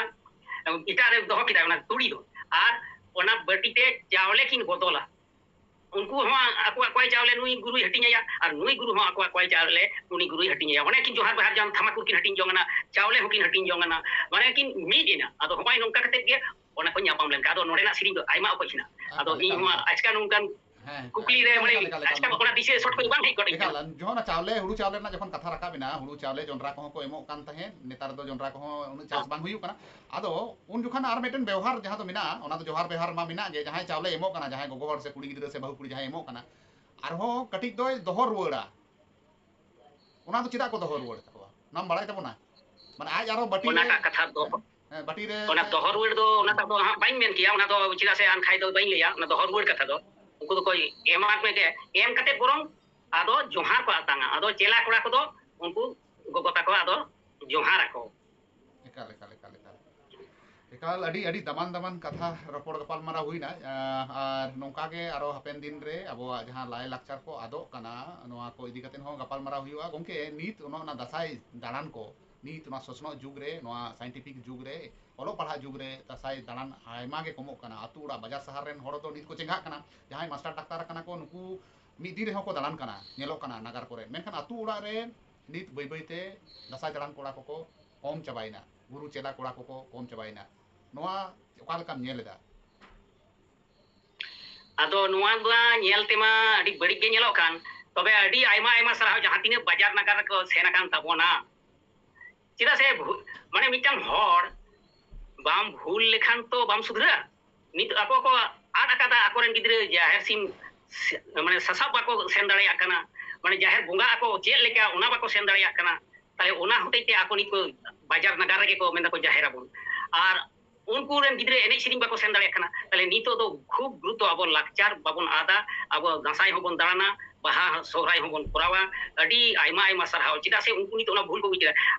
ᱮᱴᱟᱜ ᱨᱮ ᱫᱚᱦᱚ ᱠᱮᱫᱟ ᱚᱱᱟ ᱛᱩᱲᱤ ᱫᱚ, ᱟᱨ ᱚᱱᱟ ᱵᱟᱹᱴᱤ ᱛᱮ ᱪᱟᱣᱞᱮ ᱠᱤᱱ ᱵᱚᱫᱚᱞᱟ᱾ ᱩᱱᱠᱩ ᱦᱚᱸ ᱟᱠᱚᱣᱟᱜ ᱠᱚᱭ ᱪᱟᱣᱞᱮ ᱱᱩᱭ ᱜᱩᱨᱩᱭ ᱦᱟᱹᱴᱤᱧ ᱟᱭᱟ, ᱟᱨ ᱱᱩᱭ ᱜᱩᱨᱩ ᱦᱚᱸ ᱟᱠᱚᱣᱟᱜ ᱠᱚᱭ ᱪᱟᱣᱞᱮ ᱩᱱᱤ ᱜᱩᱨᱩᱭ ᱦᱟᱹᱴᱤᱧ ᱟᱭᱟ᱾ ᱚᱱᱮ ᱠᱤᱱ ᱡᱚᱦᱟᱨ ᱵᱟᱦᱟᱨ ᱡᱚᱝ, ᱛᱷᱟᱢᱟᱠᱩᱨ ᱠᱤᱱ ᱦᱟᱹᱴᱤᱧ ᱡᱚᱝ ᱟᱱᱟ, ᱪᱟᱣᱞᱮ ᱦᱚᱸᱠᱤᱱ ᱦᱟᱹᱴᱤᱧ ᱡᱚᱝ ᱟᱱᱟ, ᱢᱟᱱᱮ ᱠᱤᱱ ᱢᱤᱫ ᱮᱱᱟ᱾ ᱟᱫᱚ ᱦᱚᱸᱜᱼᱚᱭ ᱱᱚᱝᱠᱟ ᱠᱟᱛᱮᱫ ᱜᱮ ᱚᱱᱟ ᱠᱚ ᱧᱟᱯᱟᱢ ᱞᱮᱱᱠᱷᱟᱱ, ᱟᱫᱚ ᱱᱚᱰᱮᱱᱟᱜ ᱥᱮᱨᱮᱧ ᱫᱚ ᱟᱭᱢᱟ ᱚᱠᱚᱡ ᱦᱮᱱᱟᱜᱼᱟ᱾ ᱟᱫᱚ ᱮᱠᱟᱞ, ᱤᱧ ᱮᱠᱟᱞ, ᱦᱚᱸ ᱮᱠᱟᱞ᱾ ᱟᱪᱠᱟ ᱱᱚᱝᱠᱟᱱ ᱦᱮᱸ, ᱦᱮᱸ, ᱠᱩᱠᱞᱤ ᱨᱮ ᱮᱠᱟᱞ, ᱢᱟᱱᱮ ᱮᱠᱟᱞ, ᱮᱠᱟᱞ, ᱟᱪᱠᱟ ᱮᱠᱟᱞ᱾ ᱚᱱᱟ ᱫᱤᱥᱟᱹ ᱥᱚᱴ ᱠᱚ ᱵᱟᱝ ᱦᱮᱡ ᱜᱚᱫ ᱟᱹᱧ ᱮᱠᱟᱞ, ᱠᱟᱱᱟ᱾ ᱡᱚᱠᱷᱚᱱ ᱚᱱᱟ ᱪᱟᱣᱞᱮ, ᱦᱩᱲᱩ ᱪᱟᱣᱞᱮ ᱨᱮᱱᱟᱜ ᱡᱚᱠᱷᱚᱱ ᱠᱟᱛᱷᱟ ᱨᱟᱠᱟᱵ ᱮᱱᱟ, ᱦᱩᱲᱩ ᱪᱟᱣᱞᱮ ᱡᱚᱱᱰᱨᱟ ᱠᱚᱦᱚᱸ ᱠᱚ ᱮᱢᱚᱜ ᱠᱟᱱ ᱛᱟᱦᱮᱸᱫ, ᱱᱮᱛᱟᱨ ᱫᱚ ᱡᱚᱱᱰᱨᱟ ᱠᱚᱦᱚᱸ ᱩᱱᱟᱹᱜ ᱪᱟᱥ ᱦᱮᱸ᱾ ᱵᱟᱝ ᱦᱩᱭᱩᱜ ᱠᱟᱱᱟ᱾ ᱟᱫᱚ ᱩᱱ ᱡᱚᱠᱷᱚᱱ ᱟᱨ ᱢᱤᱫᱴᱮᱱ ᱵᱮᱣᱦᱟᱨ ᱡᱟᱦᱟᱸ ᱫᱚ ᱢᱮᱱᱟᱜᱼᱟ, ᱚᱱᱟ ᱫᱚ ᱡᱚᱦᱟᱨ ᱵᱮᱣᱦᱟᱨ ᱢᱟ ᱢᱮᱱᱟᱜ ᱜᱮ, ᱡᱟᱦᱟᱸᱭ ᱪᱟᱣᱞᱮ ᱮᱢᱚᱜ ᱠᱟᱱᱟ, ᱡᱟᱦᱟᱸᱭ ᱜᱚᱜᱚ ᱦᱚᱲ ᱥᱮ ᱠᱩᱲᱤ ᱜᱤᱫᱽᱨᱟᱹ ᱥᱮ ᱵᱟᱹᱦᱩ ᱠᱩᱲᱤ ᱡᱟᱦᱟᱸᱭ ᱮᱢᱚᱜ ᱠᱟᱱᱟ, ᱟᱨᱦᱚᱸ ᱠᱟᱹᱴᱤᱡ ᱫᱚᱭ ᱫᱚᱦᱚ ᱨᱩᱣᱟᱹᱲᱟ᱾ ᱚᱱᱟ ᱫᱚ ᱪᱮᱫᱟᱜ ᱠᱚ ᱫᱚᱦᱚ ᱨᱩᱣᱟᱹᱲ ᱛᱟᱠᱚᱣᱟ? ᱚᱱᱟᱢ ᱵᱟᱲᱟᱭ ᱛᱟᱵᱚᱱᱟ? ᱢᱟᱱᱮ ᱟᱡ ᱟᱨᱚ ᱵᱟᱹᱴᱤ ᱨᱮ, ᱚᱱᱟᱴᱟᱜ ᱠᱟᱛᱷᱟ ᱫᱚ, ᱦᱮᱸ, ᱵᱟᱹᱴᱤ ᱨᱮ ᱚᱱᱟ ᱫᱚᱦᱚ ᱨᱩᱣᱟᱹᱲ ᱫᱚ ᱚᱱᱟᱴᱟᱜ ᱫᱚ ᱦᱟᱸᱜ ᱵᱟᱹᱧ ᱢᱮᱱ ᱠᱮᱭᱟ, ᱚᱱᱟ ᱫᱚ ᱪᱮᱫᱟᱜ ᱥᱮ ᱟᱱᱠᱷᱟᱭ ᱫᱚ ᱵᱟᱹᱧ ᱞᱟᱹᱭᱟ, ᱚᱱᱟ ᱫᱚᱦᱚ ᱨᱩᱣᱟᱹᱲ ᱠᱟᱛᱷᱟ ᱫᱚ ᱩᱱᱠᱩ ᱫᱚᱠᱚ ᱮᱢᱟᱫ ᱢᱮᱜᱮ, ᱮᱢ ᱠᱟᱛᱮ ᱵᱚᱨᱚᱝ ᱟᱫᱚ ᱡᱚᱦᱟᱨ ᱠᱚ ᱟᱛᱟᱝᱟ᱾ ᱟᱫᱚ ᱪᱮᱞᱟ ᱠᱚᱲᱟ ᱠᱚᱫᱚ ᱩᱱᱠᱩ ᱜᱚᱜᱚ ᱛᱟᱠᱚ ᱟᱫᱚ ᱡᱚᱦᱟᱨ ᱟᱠᱚ᱾ ᱮᱠᱟᱞ, ᱮᱠᱟᱞ, ᱮᱠᱟᱞ, ᱮᱠᱟᱞ᱾ ᱮᱠᱟᱞ ᱟᱹᱰᱤ, ᱟᱹᱰᱤ ᱫᱟᱢᱟᱱ, ᱫᱟᱢᱟᱱ ᱠᱟᱛᱷᱟ ᱨᱚᱯᱚᱲ ᱜᱟᱯᱟᱞᱢᱟᱨᱟᱣ ᱦᱩᱭᱱᱟ᱾ ᱟᱸ, ᱟᱨ ᱱᱚᱝᱠᱟ ᱜᱮ ᱟᱨᱚ ᱦᱟᱯᱮᱱ ᱫᱤᱱ ᱨᱮ ᱟᱵᱚᱣᱟᱜ ᱡᱟᱦᱟᱸ ᱞᱟᱭ ᱞᱟᱠᱪᱟᱨ ᱠᱚ ᱟᱫᱚᱜ ᱠᱟᱱᱟ, ᱱᱚᱣᱟ ᱠᱚ ᱤᱫᱤ ᱠᱟᱛᱮ ᱦᱚᱸ ᱜᱟᱯᱟᱞᱢᱟᱨᱟᱣ ᱦᱩᱭᱩᱜᱼᱟ᱾ ᱜᱚᱢᱠᱮ, ᱱᱤᱛ ᱚᱱᱟ, ᱚᱱᱟ ᱫᱟᱸᱥᱟᱭ ᱫᱟᱬᱟᱱ ᱠᱚ, ᱱᱤᱛ ᱱᱚᱣᱟ ᱥᱚᱥᱱᱚᱜ ᱡᱩᱜᱽ ᱨᱮ, ᱱᱚᱣᱟ scientific ᱡᱩᱜᱽ ᱨᱮ, ᱚᱞᱚᱜ ᱯᱟᱲᱦᱟᱜ ᱡᱩᱜᱽ ᱨᱮ ᱫᱟᱸᱥᱟᱭ ᱫᱟᱬᱟᱱ ᱟᱭᱢᱟ ᱜᱮ ᱠᱚᱢᱚᱜ ᱠᱟᱱᱟ᱾ ᱟᱹᱛᱩ ᱚᱲᱟᱜ, ᱵᱟᱡᱟᱨ ᱥᱟᱦᱟᱨ ᱨᱮᱱ ᱦᱚᱲ ᱫᱚ ᱱᱤᱛ ᱠᱚ ᱪᱮᱸᱜᱷᱟᱜ ᱠᱟᱱᱟ᱾ ᱡᱟᱦᱟᱸᱭ ᱢᱟᱥᱴᱟᱨ ᱰᱟᱠᱛᱟᱨ ᱠᱟᱱᱟ ᱠᱚ, ᱱᱩᱠᱩ ᱢᱤᱫ ᱫᱤᱱ ᱨᱮᱦᱚᱸ ᱠᱚ ᱫᱟᱬᱟᱱ ᱠᱟᱱᱟ, ᱧᱮᱞᱚᱜ ᱠᱟᱱᱟ ᱱᱟᱜᱟᱨ ᱠᱚᱨᱮ᱾ ᱢᱮᱱᱠᱷᱟᱱ ᱟᱹᱛᱩ ᱚᱲᱟᱜ ᱨᱮ ᱱᱤᱛ ᱵᱟᱹᱭ ᱵᱟᱹᱭ ᱛᱮ ᱫᱟᱸᱥᱟᱭ ᱫᱟᱬᱟᱱ ᱠᱚᱲᱟ ᱠᱚᱠᱚ ᱠᱚᱢ ᱪᱟᱵᱟᱭᱮᱱᱟ, ᱜᱩᱨᱩ ᱪᱮᱞᱟ ᱠᱚᱲᱟ ᱠᱚᱠᱚ ᱠᱚᱢ ᱪᱟᱵᱟᱭᱮᱱᱟ᱾ ᱱᱚᱣᱟ ᱚᱠᱟ ᱞᱮᱠᱟᱢ ᱧᱮᱞ ᱮᱫᱟ? ᱟᱫᱚ ᱱᱚᱣᱟ ᱫᱚ ᱧᱮᱞ ᱛᱮᱢᱟ ᱟᱹᱰᱤ ᱵᱟᱹᱲᱤᱡ ᱜᱮ ᱧᱮᱞᱚᱜ ᱠᱟᱱ, ᱛᱚᱵᱮ ᱟᱹᱰᱤ ᱟᱭᱢᱟ ᱟᱭᱢᱟ ᱥᱟᱨᱦᱟᱣ ᱡᱟᱦᱟᱸ ᱛᱤᱱᱟᱹᱜ ᱵᱟᱡᱟᱨ ᱱᱟᱜᱟᱨ ᱨᱮᱠᱚ ᱥᱮᱱ ᱟᱠᱟᱱ ᱛᱟᱵᱚᱱᱟ᱾ ᱪᱮᱫᱟᱜ ᱥᱮ ᱵᱷᱩ-, ᱢᱟᱱᱮ ᱢᱤᱫᱴᱟᱝ ᱦᱚᱲ ᱵᱟᱢ ᱵᱷᱩᱞ ᱞᱮᱠᱷᱟᱱ ᱛᱚ ᱵᱟᱢ ᱥᱩᱫᱷᱨᱟᱹᱜᱼᱟ᱾ ᱱᱤᱛ ᱟᱠᱚ ᱠᱚ ᱟᱫ ᱟᱠᱟᱫᱟ, ᱟᱠᱚᱨᱮᱱ ᱜᱤᱫᱽᱨᱟᱹ ᱡᱟᱦᱮᱨ ᱥᱤᱢ ᱥᱮ-, ᱢᱟᱱᱮ ᱥᱟᱥᱟᱵ ᱵᱟᱠᱚ ᱥᱮᱱ ᱫᱟᱲᱮᱭᱟᱜ ᱠᱟᱱᱟ, ᱢᱟᱱᱮ ᱡᱟᱦᱮᱨ ᱵᱚᱸᱜᱟ ᱟᱠᱚ ᱪᱮᱫ ᱞᱮᱠᱟ ᱚᱱᱟ ᱵᱟᱠᱚ ᱥᱮᱱ ᱫᱟᱲᱮᱭᱟᱜ ᱠᱟᱱᱟ᱾ ᱛᱟᱦᱞᱮ ᱚᱱᱟ ᱦᱚᱛᱮᱡ ᱛᱮ ᱟᱠᱚ ᱱᱤᱛ ᱠᱚ ᱵᱟᱡᱟᱨ ᱱᱟᱜᱟᱨ ᱨᱮᱜᱮ ᱠᱚ ᱢᱮᱱᱫᱟ ᱠᱚ ᱡᱟᱦᱮᱨ ᱟᱵᱚᱱ, ᱟᱨ ᱩᱱᱠᱩ ᱨᱮᱱ ᱜᱤᱫᱽᱨᱟᱹ ᱮᱱᱮᱡ ᱥᱮᱨᱮᱧ ᱵᱟᱠᱚ ᱥᱮᱱ ᱫᱟᱲᱮᱭᱟᱜ ᱠᱟᱱᱟ᱾ ᱛᱟᱦᱞᱮ ᱱᱤᱛᱚᱜ ᱫᱚ ᱠᱷᱩᱵ ᱜᱩᱨᱩᱛᱛᱚ ᱟᱵᱚ ᱞᱟᱠᱪᱟᱨ ᱵᱟᱵᱚᱱ ᱟᱫᱟ, ᱟᱵᱚ ᱫᱟᱸᱥᱟᱭ ᱦᱚᱸᱵᱚᱱ ᱫᱟᱬᱟᱱᱟ, ᱵᱟᱦᱟ ᱥᱚᱦᱨᱟᱭ ᱦᱚᱸᱵᱚᱱ ᱠᱚᱨᱟᱣᱟ᱾ ᱟᱹᱰᱤ ᱟᱭᱢᱟ ᱟᱭᱢᱟ ᱥᱟᱨᱦᱟᱣ, ᱪᱮᱫᱟᱜ ᱥᱮ ᱩᱱᱠᱩ ᱱᱤᱛᱚᱜ ᱚᱱᱟ ᱵᱷᱩᱞ ᱠᱚ ᱵᱩᱡᱽ ᱠᱮᱫᱟ᱾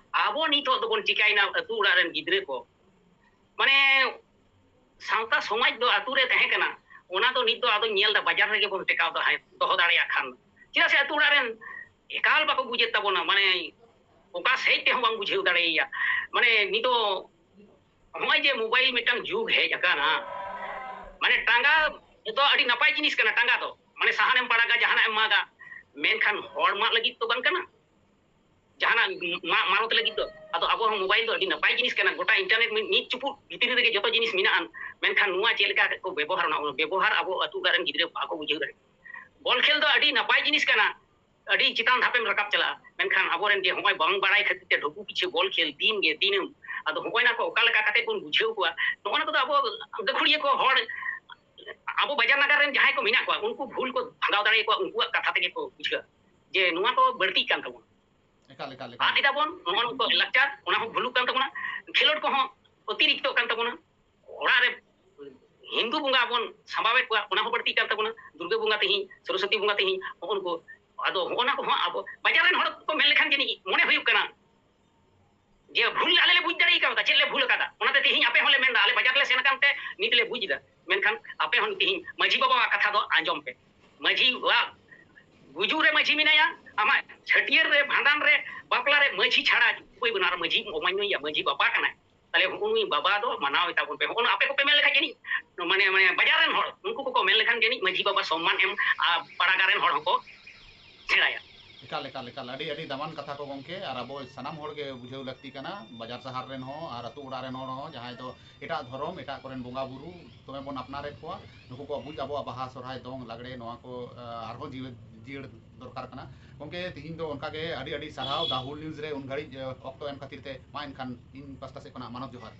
ᱟᱵᱚ ᱱᱤᱛᱚᱜ ᱫᱚᱵᱚᱱ ᱪᱤᱠᱟᱭᱮᱱᱟ, ᱟᱹᱛᱩ ᱚᱲᱟᱜ ᱨᱮᱱ ᱜᱤᱫᱽᱨᱟᱹ ᱠᱚ, ᱢᱟᱱᱮ ᱥᱟᱶᱛᱟ ᱥᱚᱢᱟᱡᱽ ᱫᱚ ᱟᱹᱛᱩ ᱨᱮ ᱛᱟᱦᱮᱸ ᱠᱟᱱᱟ, ᱚᱱᱟ ᱫᱚ ᱱᱤᱛ ᱫᱚ ᱟᱫᱚᱧ ᱧᱮᱞ ᱮᱫᱟ ᱵᱟᱡᱟᱨ ᱨᱮᱜᱮ ᱵᱚᱱ ᱴᱮᱠᱟᱣ ᱫᱚᱦᱚ ᱫᱟᱲᱮᱭᱟᱜ ᱠᱷᱟᱱ᱾ ᱪᱮᱫᱟᱜ ᱥᱮ ᱟᱹᱛᱩ ᱚᱲᱟᱜ ᱨᱮᱱ ᱮᱠᱟᱞ ᱵᱟᱠᱚ ᱵᱩᱡᱮᱫ ᱛᱟᱵᱚᱱᱟ, ᱢᱟᱱᱮ ᱚᱠᱟ ᱥᱮᱫ ᱛᱮᱦᱚᱸ ᱵᱟᱝ ᱵᱩᱡᱷᱟᱹᱣ ᱫᱟᱲᱮᱭᱟᱭᱟ᱾ ᱢᱟᱱᱮ ᱱᱤᱛᱚᱜ ᱱᱚᱜᱼᱚᱭ ᱡᱮ ᱢᱳᱵᱟᱭᱤᱞ ᱢᱤᱫᱴᱟᱝ ᱡᱩᱜᱽ ᱦᱮᱡ ᱟᱠᱟᱱᱟ, ᱢᱟᱱᱮ ᱴᱟᱸᱜᱟ ᱫᱚ ᱟᱹᱰᱤ ᱱᱟᱯᱟᱭ ᱡᱤᱱᱤᱥ ᱠᱟᱱᱟ, ᱴᱟᱸᱜᱟ ᱫᱚ ᱢᱟᱱᱮ ᱥᱟᱦᱟᱱᱮᱢ ᱯᱟᱲᱟᱜᱟ, ᱡᱟᱦᱟᱱᱟᱜ ᱮᱢ ᱢᱟᱜᱟ, ᱢᱮᱱᱠᱷᱟᱱ ᱦᱚᱲ ᱢᱟᱜ ᱞᱟᱹᱜᱤᱫ ᱫᱚ ᱵᱟᱝ ᱠᱟᱱᱟ᱾ ᱡᱟᱦᱟᱱᱟᱜ ᱢᱟᱜ ᱢᱟᱨᱚᱛ ᱞᱟᱹᱜᱤᱫ ᱫᱚ, ᱟᱫᱚ ᱟᱵᱚ ᱦᱚᱸ ᱢᱳᱵᱟᱭᱤᱞ ᱫᱚ ᱟᱹᱰᱤ ᱱᱟᱯᱟᱭ ᱡᱤᱱᱤᱥ ᱠᱟᱱᱟ, ᱜᱚᱴᱟ ᱤᱱᱴᱟᱨᱱᱮᱴ ᱢᱤᱫ, ᱢᱤᱫ ᱪᱩᱯᱩᱫ ᱵᱷᱤᱛᱨᱤ ᱨᱮᱜᱮ ᱡᱚᱛᱚ ᱡᱤᱱᱤᱥ ᱢᱮᱱᱟᱜᱼᱟ᱾ ᱢᱮᱱᱠᱷᱟᱱ ᱱᱚᱣᱟ ᱪᱮᱫ ᱞᱮᱠᱟ ᱠᱚ ᱵᱮᱵᱚᱦᱟᱨ, ᱚᱱᱟ ᱵᱮᱵᱚᱦᱟᱨ ᱟᱵᱚ ᱟᱹᱛᱩ ᱚᱲᱟᱜ ᱨᱮᱱ ᱜᱤᱫᱽᱨᱟᱹ ᱵᱟᱠᱚ ᱵᱩᱡᱷᱟᱹᱣ ᱫᱟᱲᱮᱭᱟᱜᱼᱟ᱾ ᱵᱚᱞ ᱠᱷᱮᱞ ᱫᱚ ᱟᱹᱰᱤ ᱱᱟᱯᱟᱭ ᱡᱤᱱᱤᱥ ᱠᱟᱱᱟ, ᱟᱹᱰᱤ ᱪᱮᱛᱟᱱ ᱫᱷᱟᱯᱮᱢ ᱨᱟᱠᱟᱵ ᱪᱟᱞᱟᱜᱼᱟ᱾ ᱢᱮᱱᱠᱷᱟᱱ ᱟᱵᱚᱨᱮᱱ ᱡᱮ ᱦᱚᱸᱜᱼᱚᱭ ᱵᱟᱝ ᱵᱟᱲᱟᱭ ᱠᱷᱟᱹᱛᱤᱨ ᱛᱮ ᱰᱷᱩᱠᱩ ᱯᱤᱪᱷᱟᱹ ᱵᱚᱞ ᱠᱷᱮᱞ ᱫᱤᱱ ᱜᱮ ᱫᱤᱱᱟᱹᱢ, ᱟᱫᱚ ᱦᱚᱸᱜᱼᱚᱭ ᱱᱟ ᱠᱚ ᱚᱠᱟ ᱞᱮᱠᱟ ᱠᱟᱛᱮ ᱵᱚᱱ ᱵᱩᱡᱷᱟᱹᱣ ᱠᱚᱣᱟ, ᱱᱚᱜᱼᱚ ᱱᱟ ᱠᱚᱫᱚ ᱟᱵᱚ ᱜᱟᱹᱠᱷᱩᱲᱤᱭᱟᱹ ᱠᱚ ᱦᱚᱲ, ᱟᱵᱚ ᱵᱟᱡᱟᱨ ᱱᱟᱜᱟᱨ ᱨᱮᱱ ᱡᱟᱦᱟᱸᱭ ᱠᱚ ᱢᱮᱱᱟᱜ ᱠᱚᱣᱟ, ᱩᱱᱠᱩ ᱵᱷᱩᱞ ᱠᱚ ᱵᱷᱟᱸᱫᱟᱣ ᱫᱟᱲᱮᱭᱟᱠᱚᱣᱟ, ᱩᱱᱠᱩᱣᱟᱜ ᱠᱟᱛᱷᱟ ᱛᱮᱜᱮ ᱠᱚ ᱵᱩᱡᱷᱟᱹᱣᱟ ᱡᱮ ᱱᱚᱣᱟ ᱠᱚ ᱵᱟᱹᱲᱛᱤᱜ ᱠᱟᱱ ᱛᱟᱵᱚᱱᱟ᱾ ᱮᱠᱟᱞ ᱮᱠᱟᱞ ᱮᱠᱟᱞ᱾ ᱟᱫ ᱮᱫᱟ ᱵᱚᱱ ᱱᱚᱜᱼᱚ ᱱᱚᱝᱠᱟ ᱞᱟᱠᱪᱟᱨ, ᱚᱱᱟ ᱦᱚᱸ ᱵᱷᱩᱞᱩᱜ ᱠᱟᱱ ᱛᱟᱵᱚᱱᱟ᱾ ᱠᱷᱮᱞᱳᱰ ᱠᱚᱦᱚᱸ ᱚᱛᱤᱨᱤᱠᱛᱚᱜ ᱠᱟᱱ ᱛᱟᱵᱚᱱᱟ᱾ ᱚᱲᱟᱜ ᱨᱮ ᱦᱤᱱᱫᱩ ᱵᱚᱸᱜᱟ ᱵᱚᱱ ᱥᱟᱢᱵᱟᱣᱮᱫ ᱠᱚᱣᱟ, ᱚᱱᱟ ᱦᱚᱸ ᱵᱟᱹᱲᱛᱤᱜ ᱠᱟᱱ ᱛᱟᱵᱚᱱᱟ᱾ ᱫᱩᱨᱜᱟᱹ ᱵᱚᱸᱜᱟ ᱛᱮᱦᱤᱧ, ᱥᱚᱨᱚᱥᱚᱛᱤ ᱵᱚᱸᱜᱟ ᱛᱮᱦᱤᱧ, ᱦᱚᱸᱜᱼᱚ ᱱᱩᱠᱩ᱾ ᱟᱫᱚ ᱦᱚᱸᱜᱼᱚ ᱱᱟ ᱠᱚᱦᱚᱸ ᱟᱵᱚ ᱵᱟᱡᱟᱨ ᱨᱮᱱ ᱦᱚᱲ ᱠᱚ ᱢᱮᱱ ᱞᱮᱠᱷᱟᱱ ᱡᱟᱹᱱᱤᱡ ᱢᱚᱱᱮ ᱦᱩᱭᱩᱜ ᱠᱟᱱᱟ ᱡᱮ ᱵᱷᱩᱞ ᱟᱞᱮ ᱞᱮ ᱵᱩᱡᱽ ᱫᱟᱲᱮ ᱠᱟᱣᱫᱟ, ᱪᱮᱫ ᱞᱮ ᱵᱷᱩᱞ ᱟᱠᱟᱫᱟ, ᱚᱱᱟᱛᱮ ᱛᱮᱦᱤᱧ ᱟᱯᱮ ᱦᱚᱸᱞᱮ ᱢᱮᱱᱫᱟ, ᱟᱞᱮ ᱵᱟᱡᱟᱨ ᱞᱮ ᱥᱮᱱ ᱟᱠᱟᱱ ᱛᱮ ᱱᱤᱛ ᱞᱮ ᱵᱩᱡᱽ ᱮᱫᱟ᱾ ᱢᱮᱱᱠᱷᱟᱱ ᱟᱯᱮ ᱦᱚᱸ ᱛᱮᱦᱤᱧ ᱢᱟᱹᱡᱷᱤ ᱵᱟᱵᱟᱣᱟᱜ ᱠᱟᱛᱷᱟ ᱫᱚ ᱟᱸᱡᱚᱢ ᱯᱮ᱾ ᱢᱟᱹᱡᱷᱤ ᱵᱟᱵᱟ, ᱜᱩᱡᱩᱜ ᱨᱮ ᱢᱟᱹᱡᱷᱤ ᱢᱮᱱᱟᱭᱟ, ᱟᱢᱟᱜ ᱪᱷᱟᱹᱴᱭᱟᱹᱨ ᱨᱮ, ᱵᱷᱟᱸᱰᱟᱱ ᱨᱮ, ᱵᱟᱯᱞᱟ ᱨᱮ ᱢᱟᱹᱡᱷᱤ ᱪᱷᱟᱲᱟ ᱩᱯᱟᱹᱭ ᱵᱟᱹᱱᱩᱜᱼᱟ᱾ ᱟᱨ ᱢᱟᱹᱡᱷᱤ ᱚᱢᱟᱱᱭᱚᱭᱟ, ᱢᱟᱹᱡᱷᱤ ᱵᱟᱵᱟ ᱠᱟᱱᱟᱭ᱾ ᱛᱟᱦᱞᱮ ᱦᱩᱜᱼᱩ ᱱᱩᱭ ᱵᱟᱵᱟ ᱫᱚ ᱢᱟᱱᱟᱣ ᱮ ᱛᱟᱵᱚᱱ ᱯᱮ᱾ ᱦᱩᱜᱼᱩ ᱱᱩ ᱟᱯᱮ ᱠᱚᱯᱮ ᱢᱮᱱ ᱞᱮᱠᱷᱟᱡ ᱡᱟᱹᱱᱤᱡ, ᱢᱟᱱᱮ, ᱢᱟᱱᱮ ᱵᱟᱡᱟᱨ ᱨᱮᱱ ᱦᱚᱲ, ᱩᱱᱠᱩ ᱠᱚᱠᱚ ᱢᱮᱱ ᱞᱮᱠᱷᱟᱱ ᱡᱟᱹᱱᱤᱡ ᱢᱟᱹᱡᱷᱤ ᱵᱟᱵᱟ ᱥᱚᱢᱢᱟᱱ ᱮᱢ, ᱟᱨ ᱯᱟᱲᱟᱜᱟ ᱨᱮᱱ ᱦᱚᱲ ᱦᱚᱸᱠᱚ ᱥᱮᱬᱟᱭᱟ᱾ ᱮᱠᱟᱞ ᱮᱠᱟᱞ ᱮᱠᱟᱞ, ᱟᱹᱰᱤ ᱟᱹᱰᱤ ᱫᱟᱢᱟᱱ ᱠᱟᱛᱷᱟ ᱠᱚ ᱜᱚᱢᱠᱮ᱾ ᱟᱨ ᱟᱵᱚ ᱥᱟᱱᱟᱢ ᱦᱚᱲ ᱜᱮ ᱵᱩᱡᱷᱟᱹᱣ ᱞᱟᱹᱠᱛᱤ ᱠᱟᱱᱟ, ᱵᱟᱡᱟᱨ ᱥᱟᱦᱟᱨ ᱨᱮᱱ ᱦᱚᱸ ᱟᱨ ᱟᱹᱛᱩ ᱚᱲᱟᱜ ᱨᱮᱱ ᱦᱚᱲ ᱦᱚᱸ, ᱡᱟᱦᱟᱸᱭ ᱫᱚ ᱮᱴᱟᱜ ᱫᱷᱚᱨᱚᱢ, ᱮᱴᱟᱜ ᱠᱚᱨᱮᱱ ᱵᱚᱸᱜᱟ ᱵᱩᱨᱩ ᱫᱚᱢᱮ ᱵᱚᱱ ᱟᱯᱱᱟᱨᱮᱫ ᱠᱚᱣᱟ, ᱱᱩᱠᱩ ᱠᱚ ᱵᱩᱡᱽ, ᱟᱵᱚᱣᱟᱜ ᱵᱟᱦᱟ, ᱥᱚᱨᱦᱟᱭ, ᱫᱚᱝ, ᱞᱟᱜᱽᱲᱮ, ᱱᱚᱣᱟ ᱠᱚ, ᱟᱸ, ᱟᱨᱦᱚᱸ ᱡᱤᱣᱮᱫ ᱡᱤᱭᱟᱹᱲ ᱫᱚᱨᱠᱟᱨ ᱠᱟᱱᱟ᱾ ᱜᱚᱢᱠᱮ, ᱛᱤᱦᱤᱧ ᱫᱚ ᱚᱱᱠᱟ ᱜᱮ ᱟᱹᱰᱤ ᱟᱹᱰᱤ ᱥᱟᱨᱦᱟᱣ ᱫᱟ ᱦᱩᱞ ᱱᱤᱭᱩᱡᱽ ᱨᱮ ᱩᱱ ᱜᱷᱟᱹᱲᱤᱡ, ᱟᱸ, ᱚᱠᱛᱚ ᱮᱢ ᱠᱷᱟᱹᱛᱤᱨ ᱛᱮ᱾ ᱢᱟ ᱮᱱᱠᱷᱟᱱ ᱤᱧ ᱯᱟᱥᱴᱟ ᱥᱮᱫ ᱠᱷᱚᱱᱟᱜ ᱢᱟᱱᱚᱛ ᱡᱚᱦᱟᱨ᱾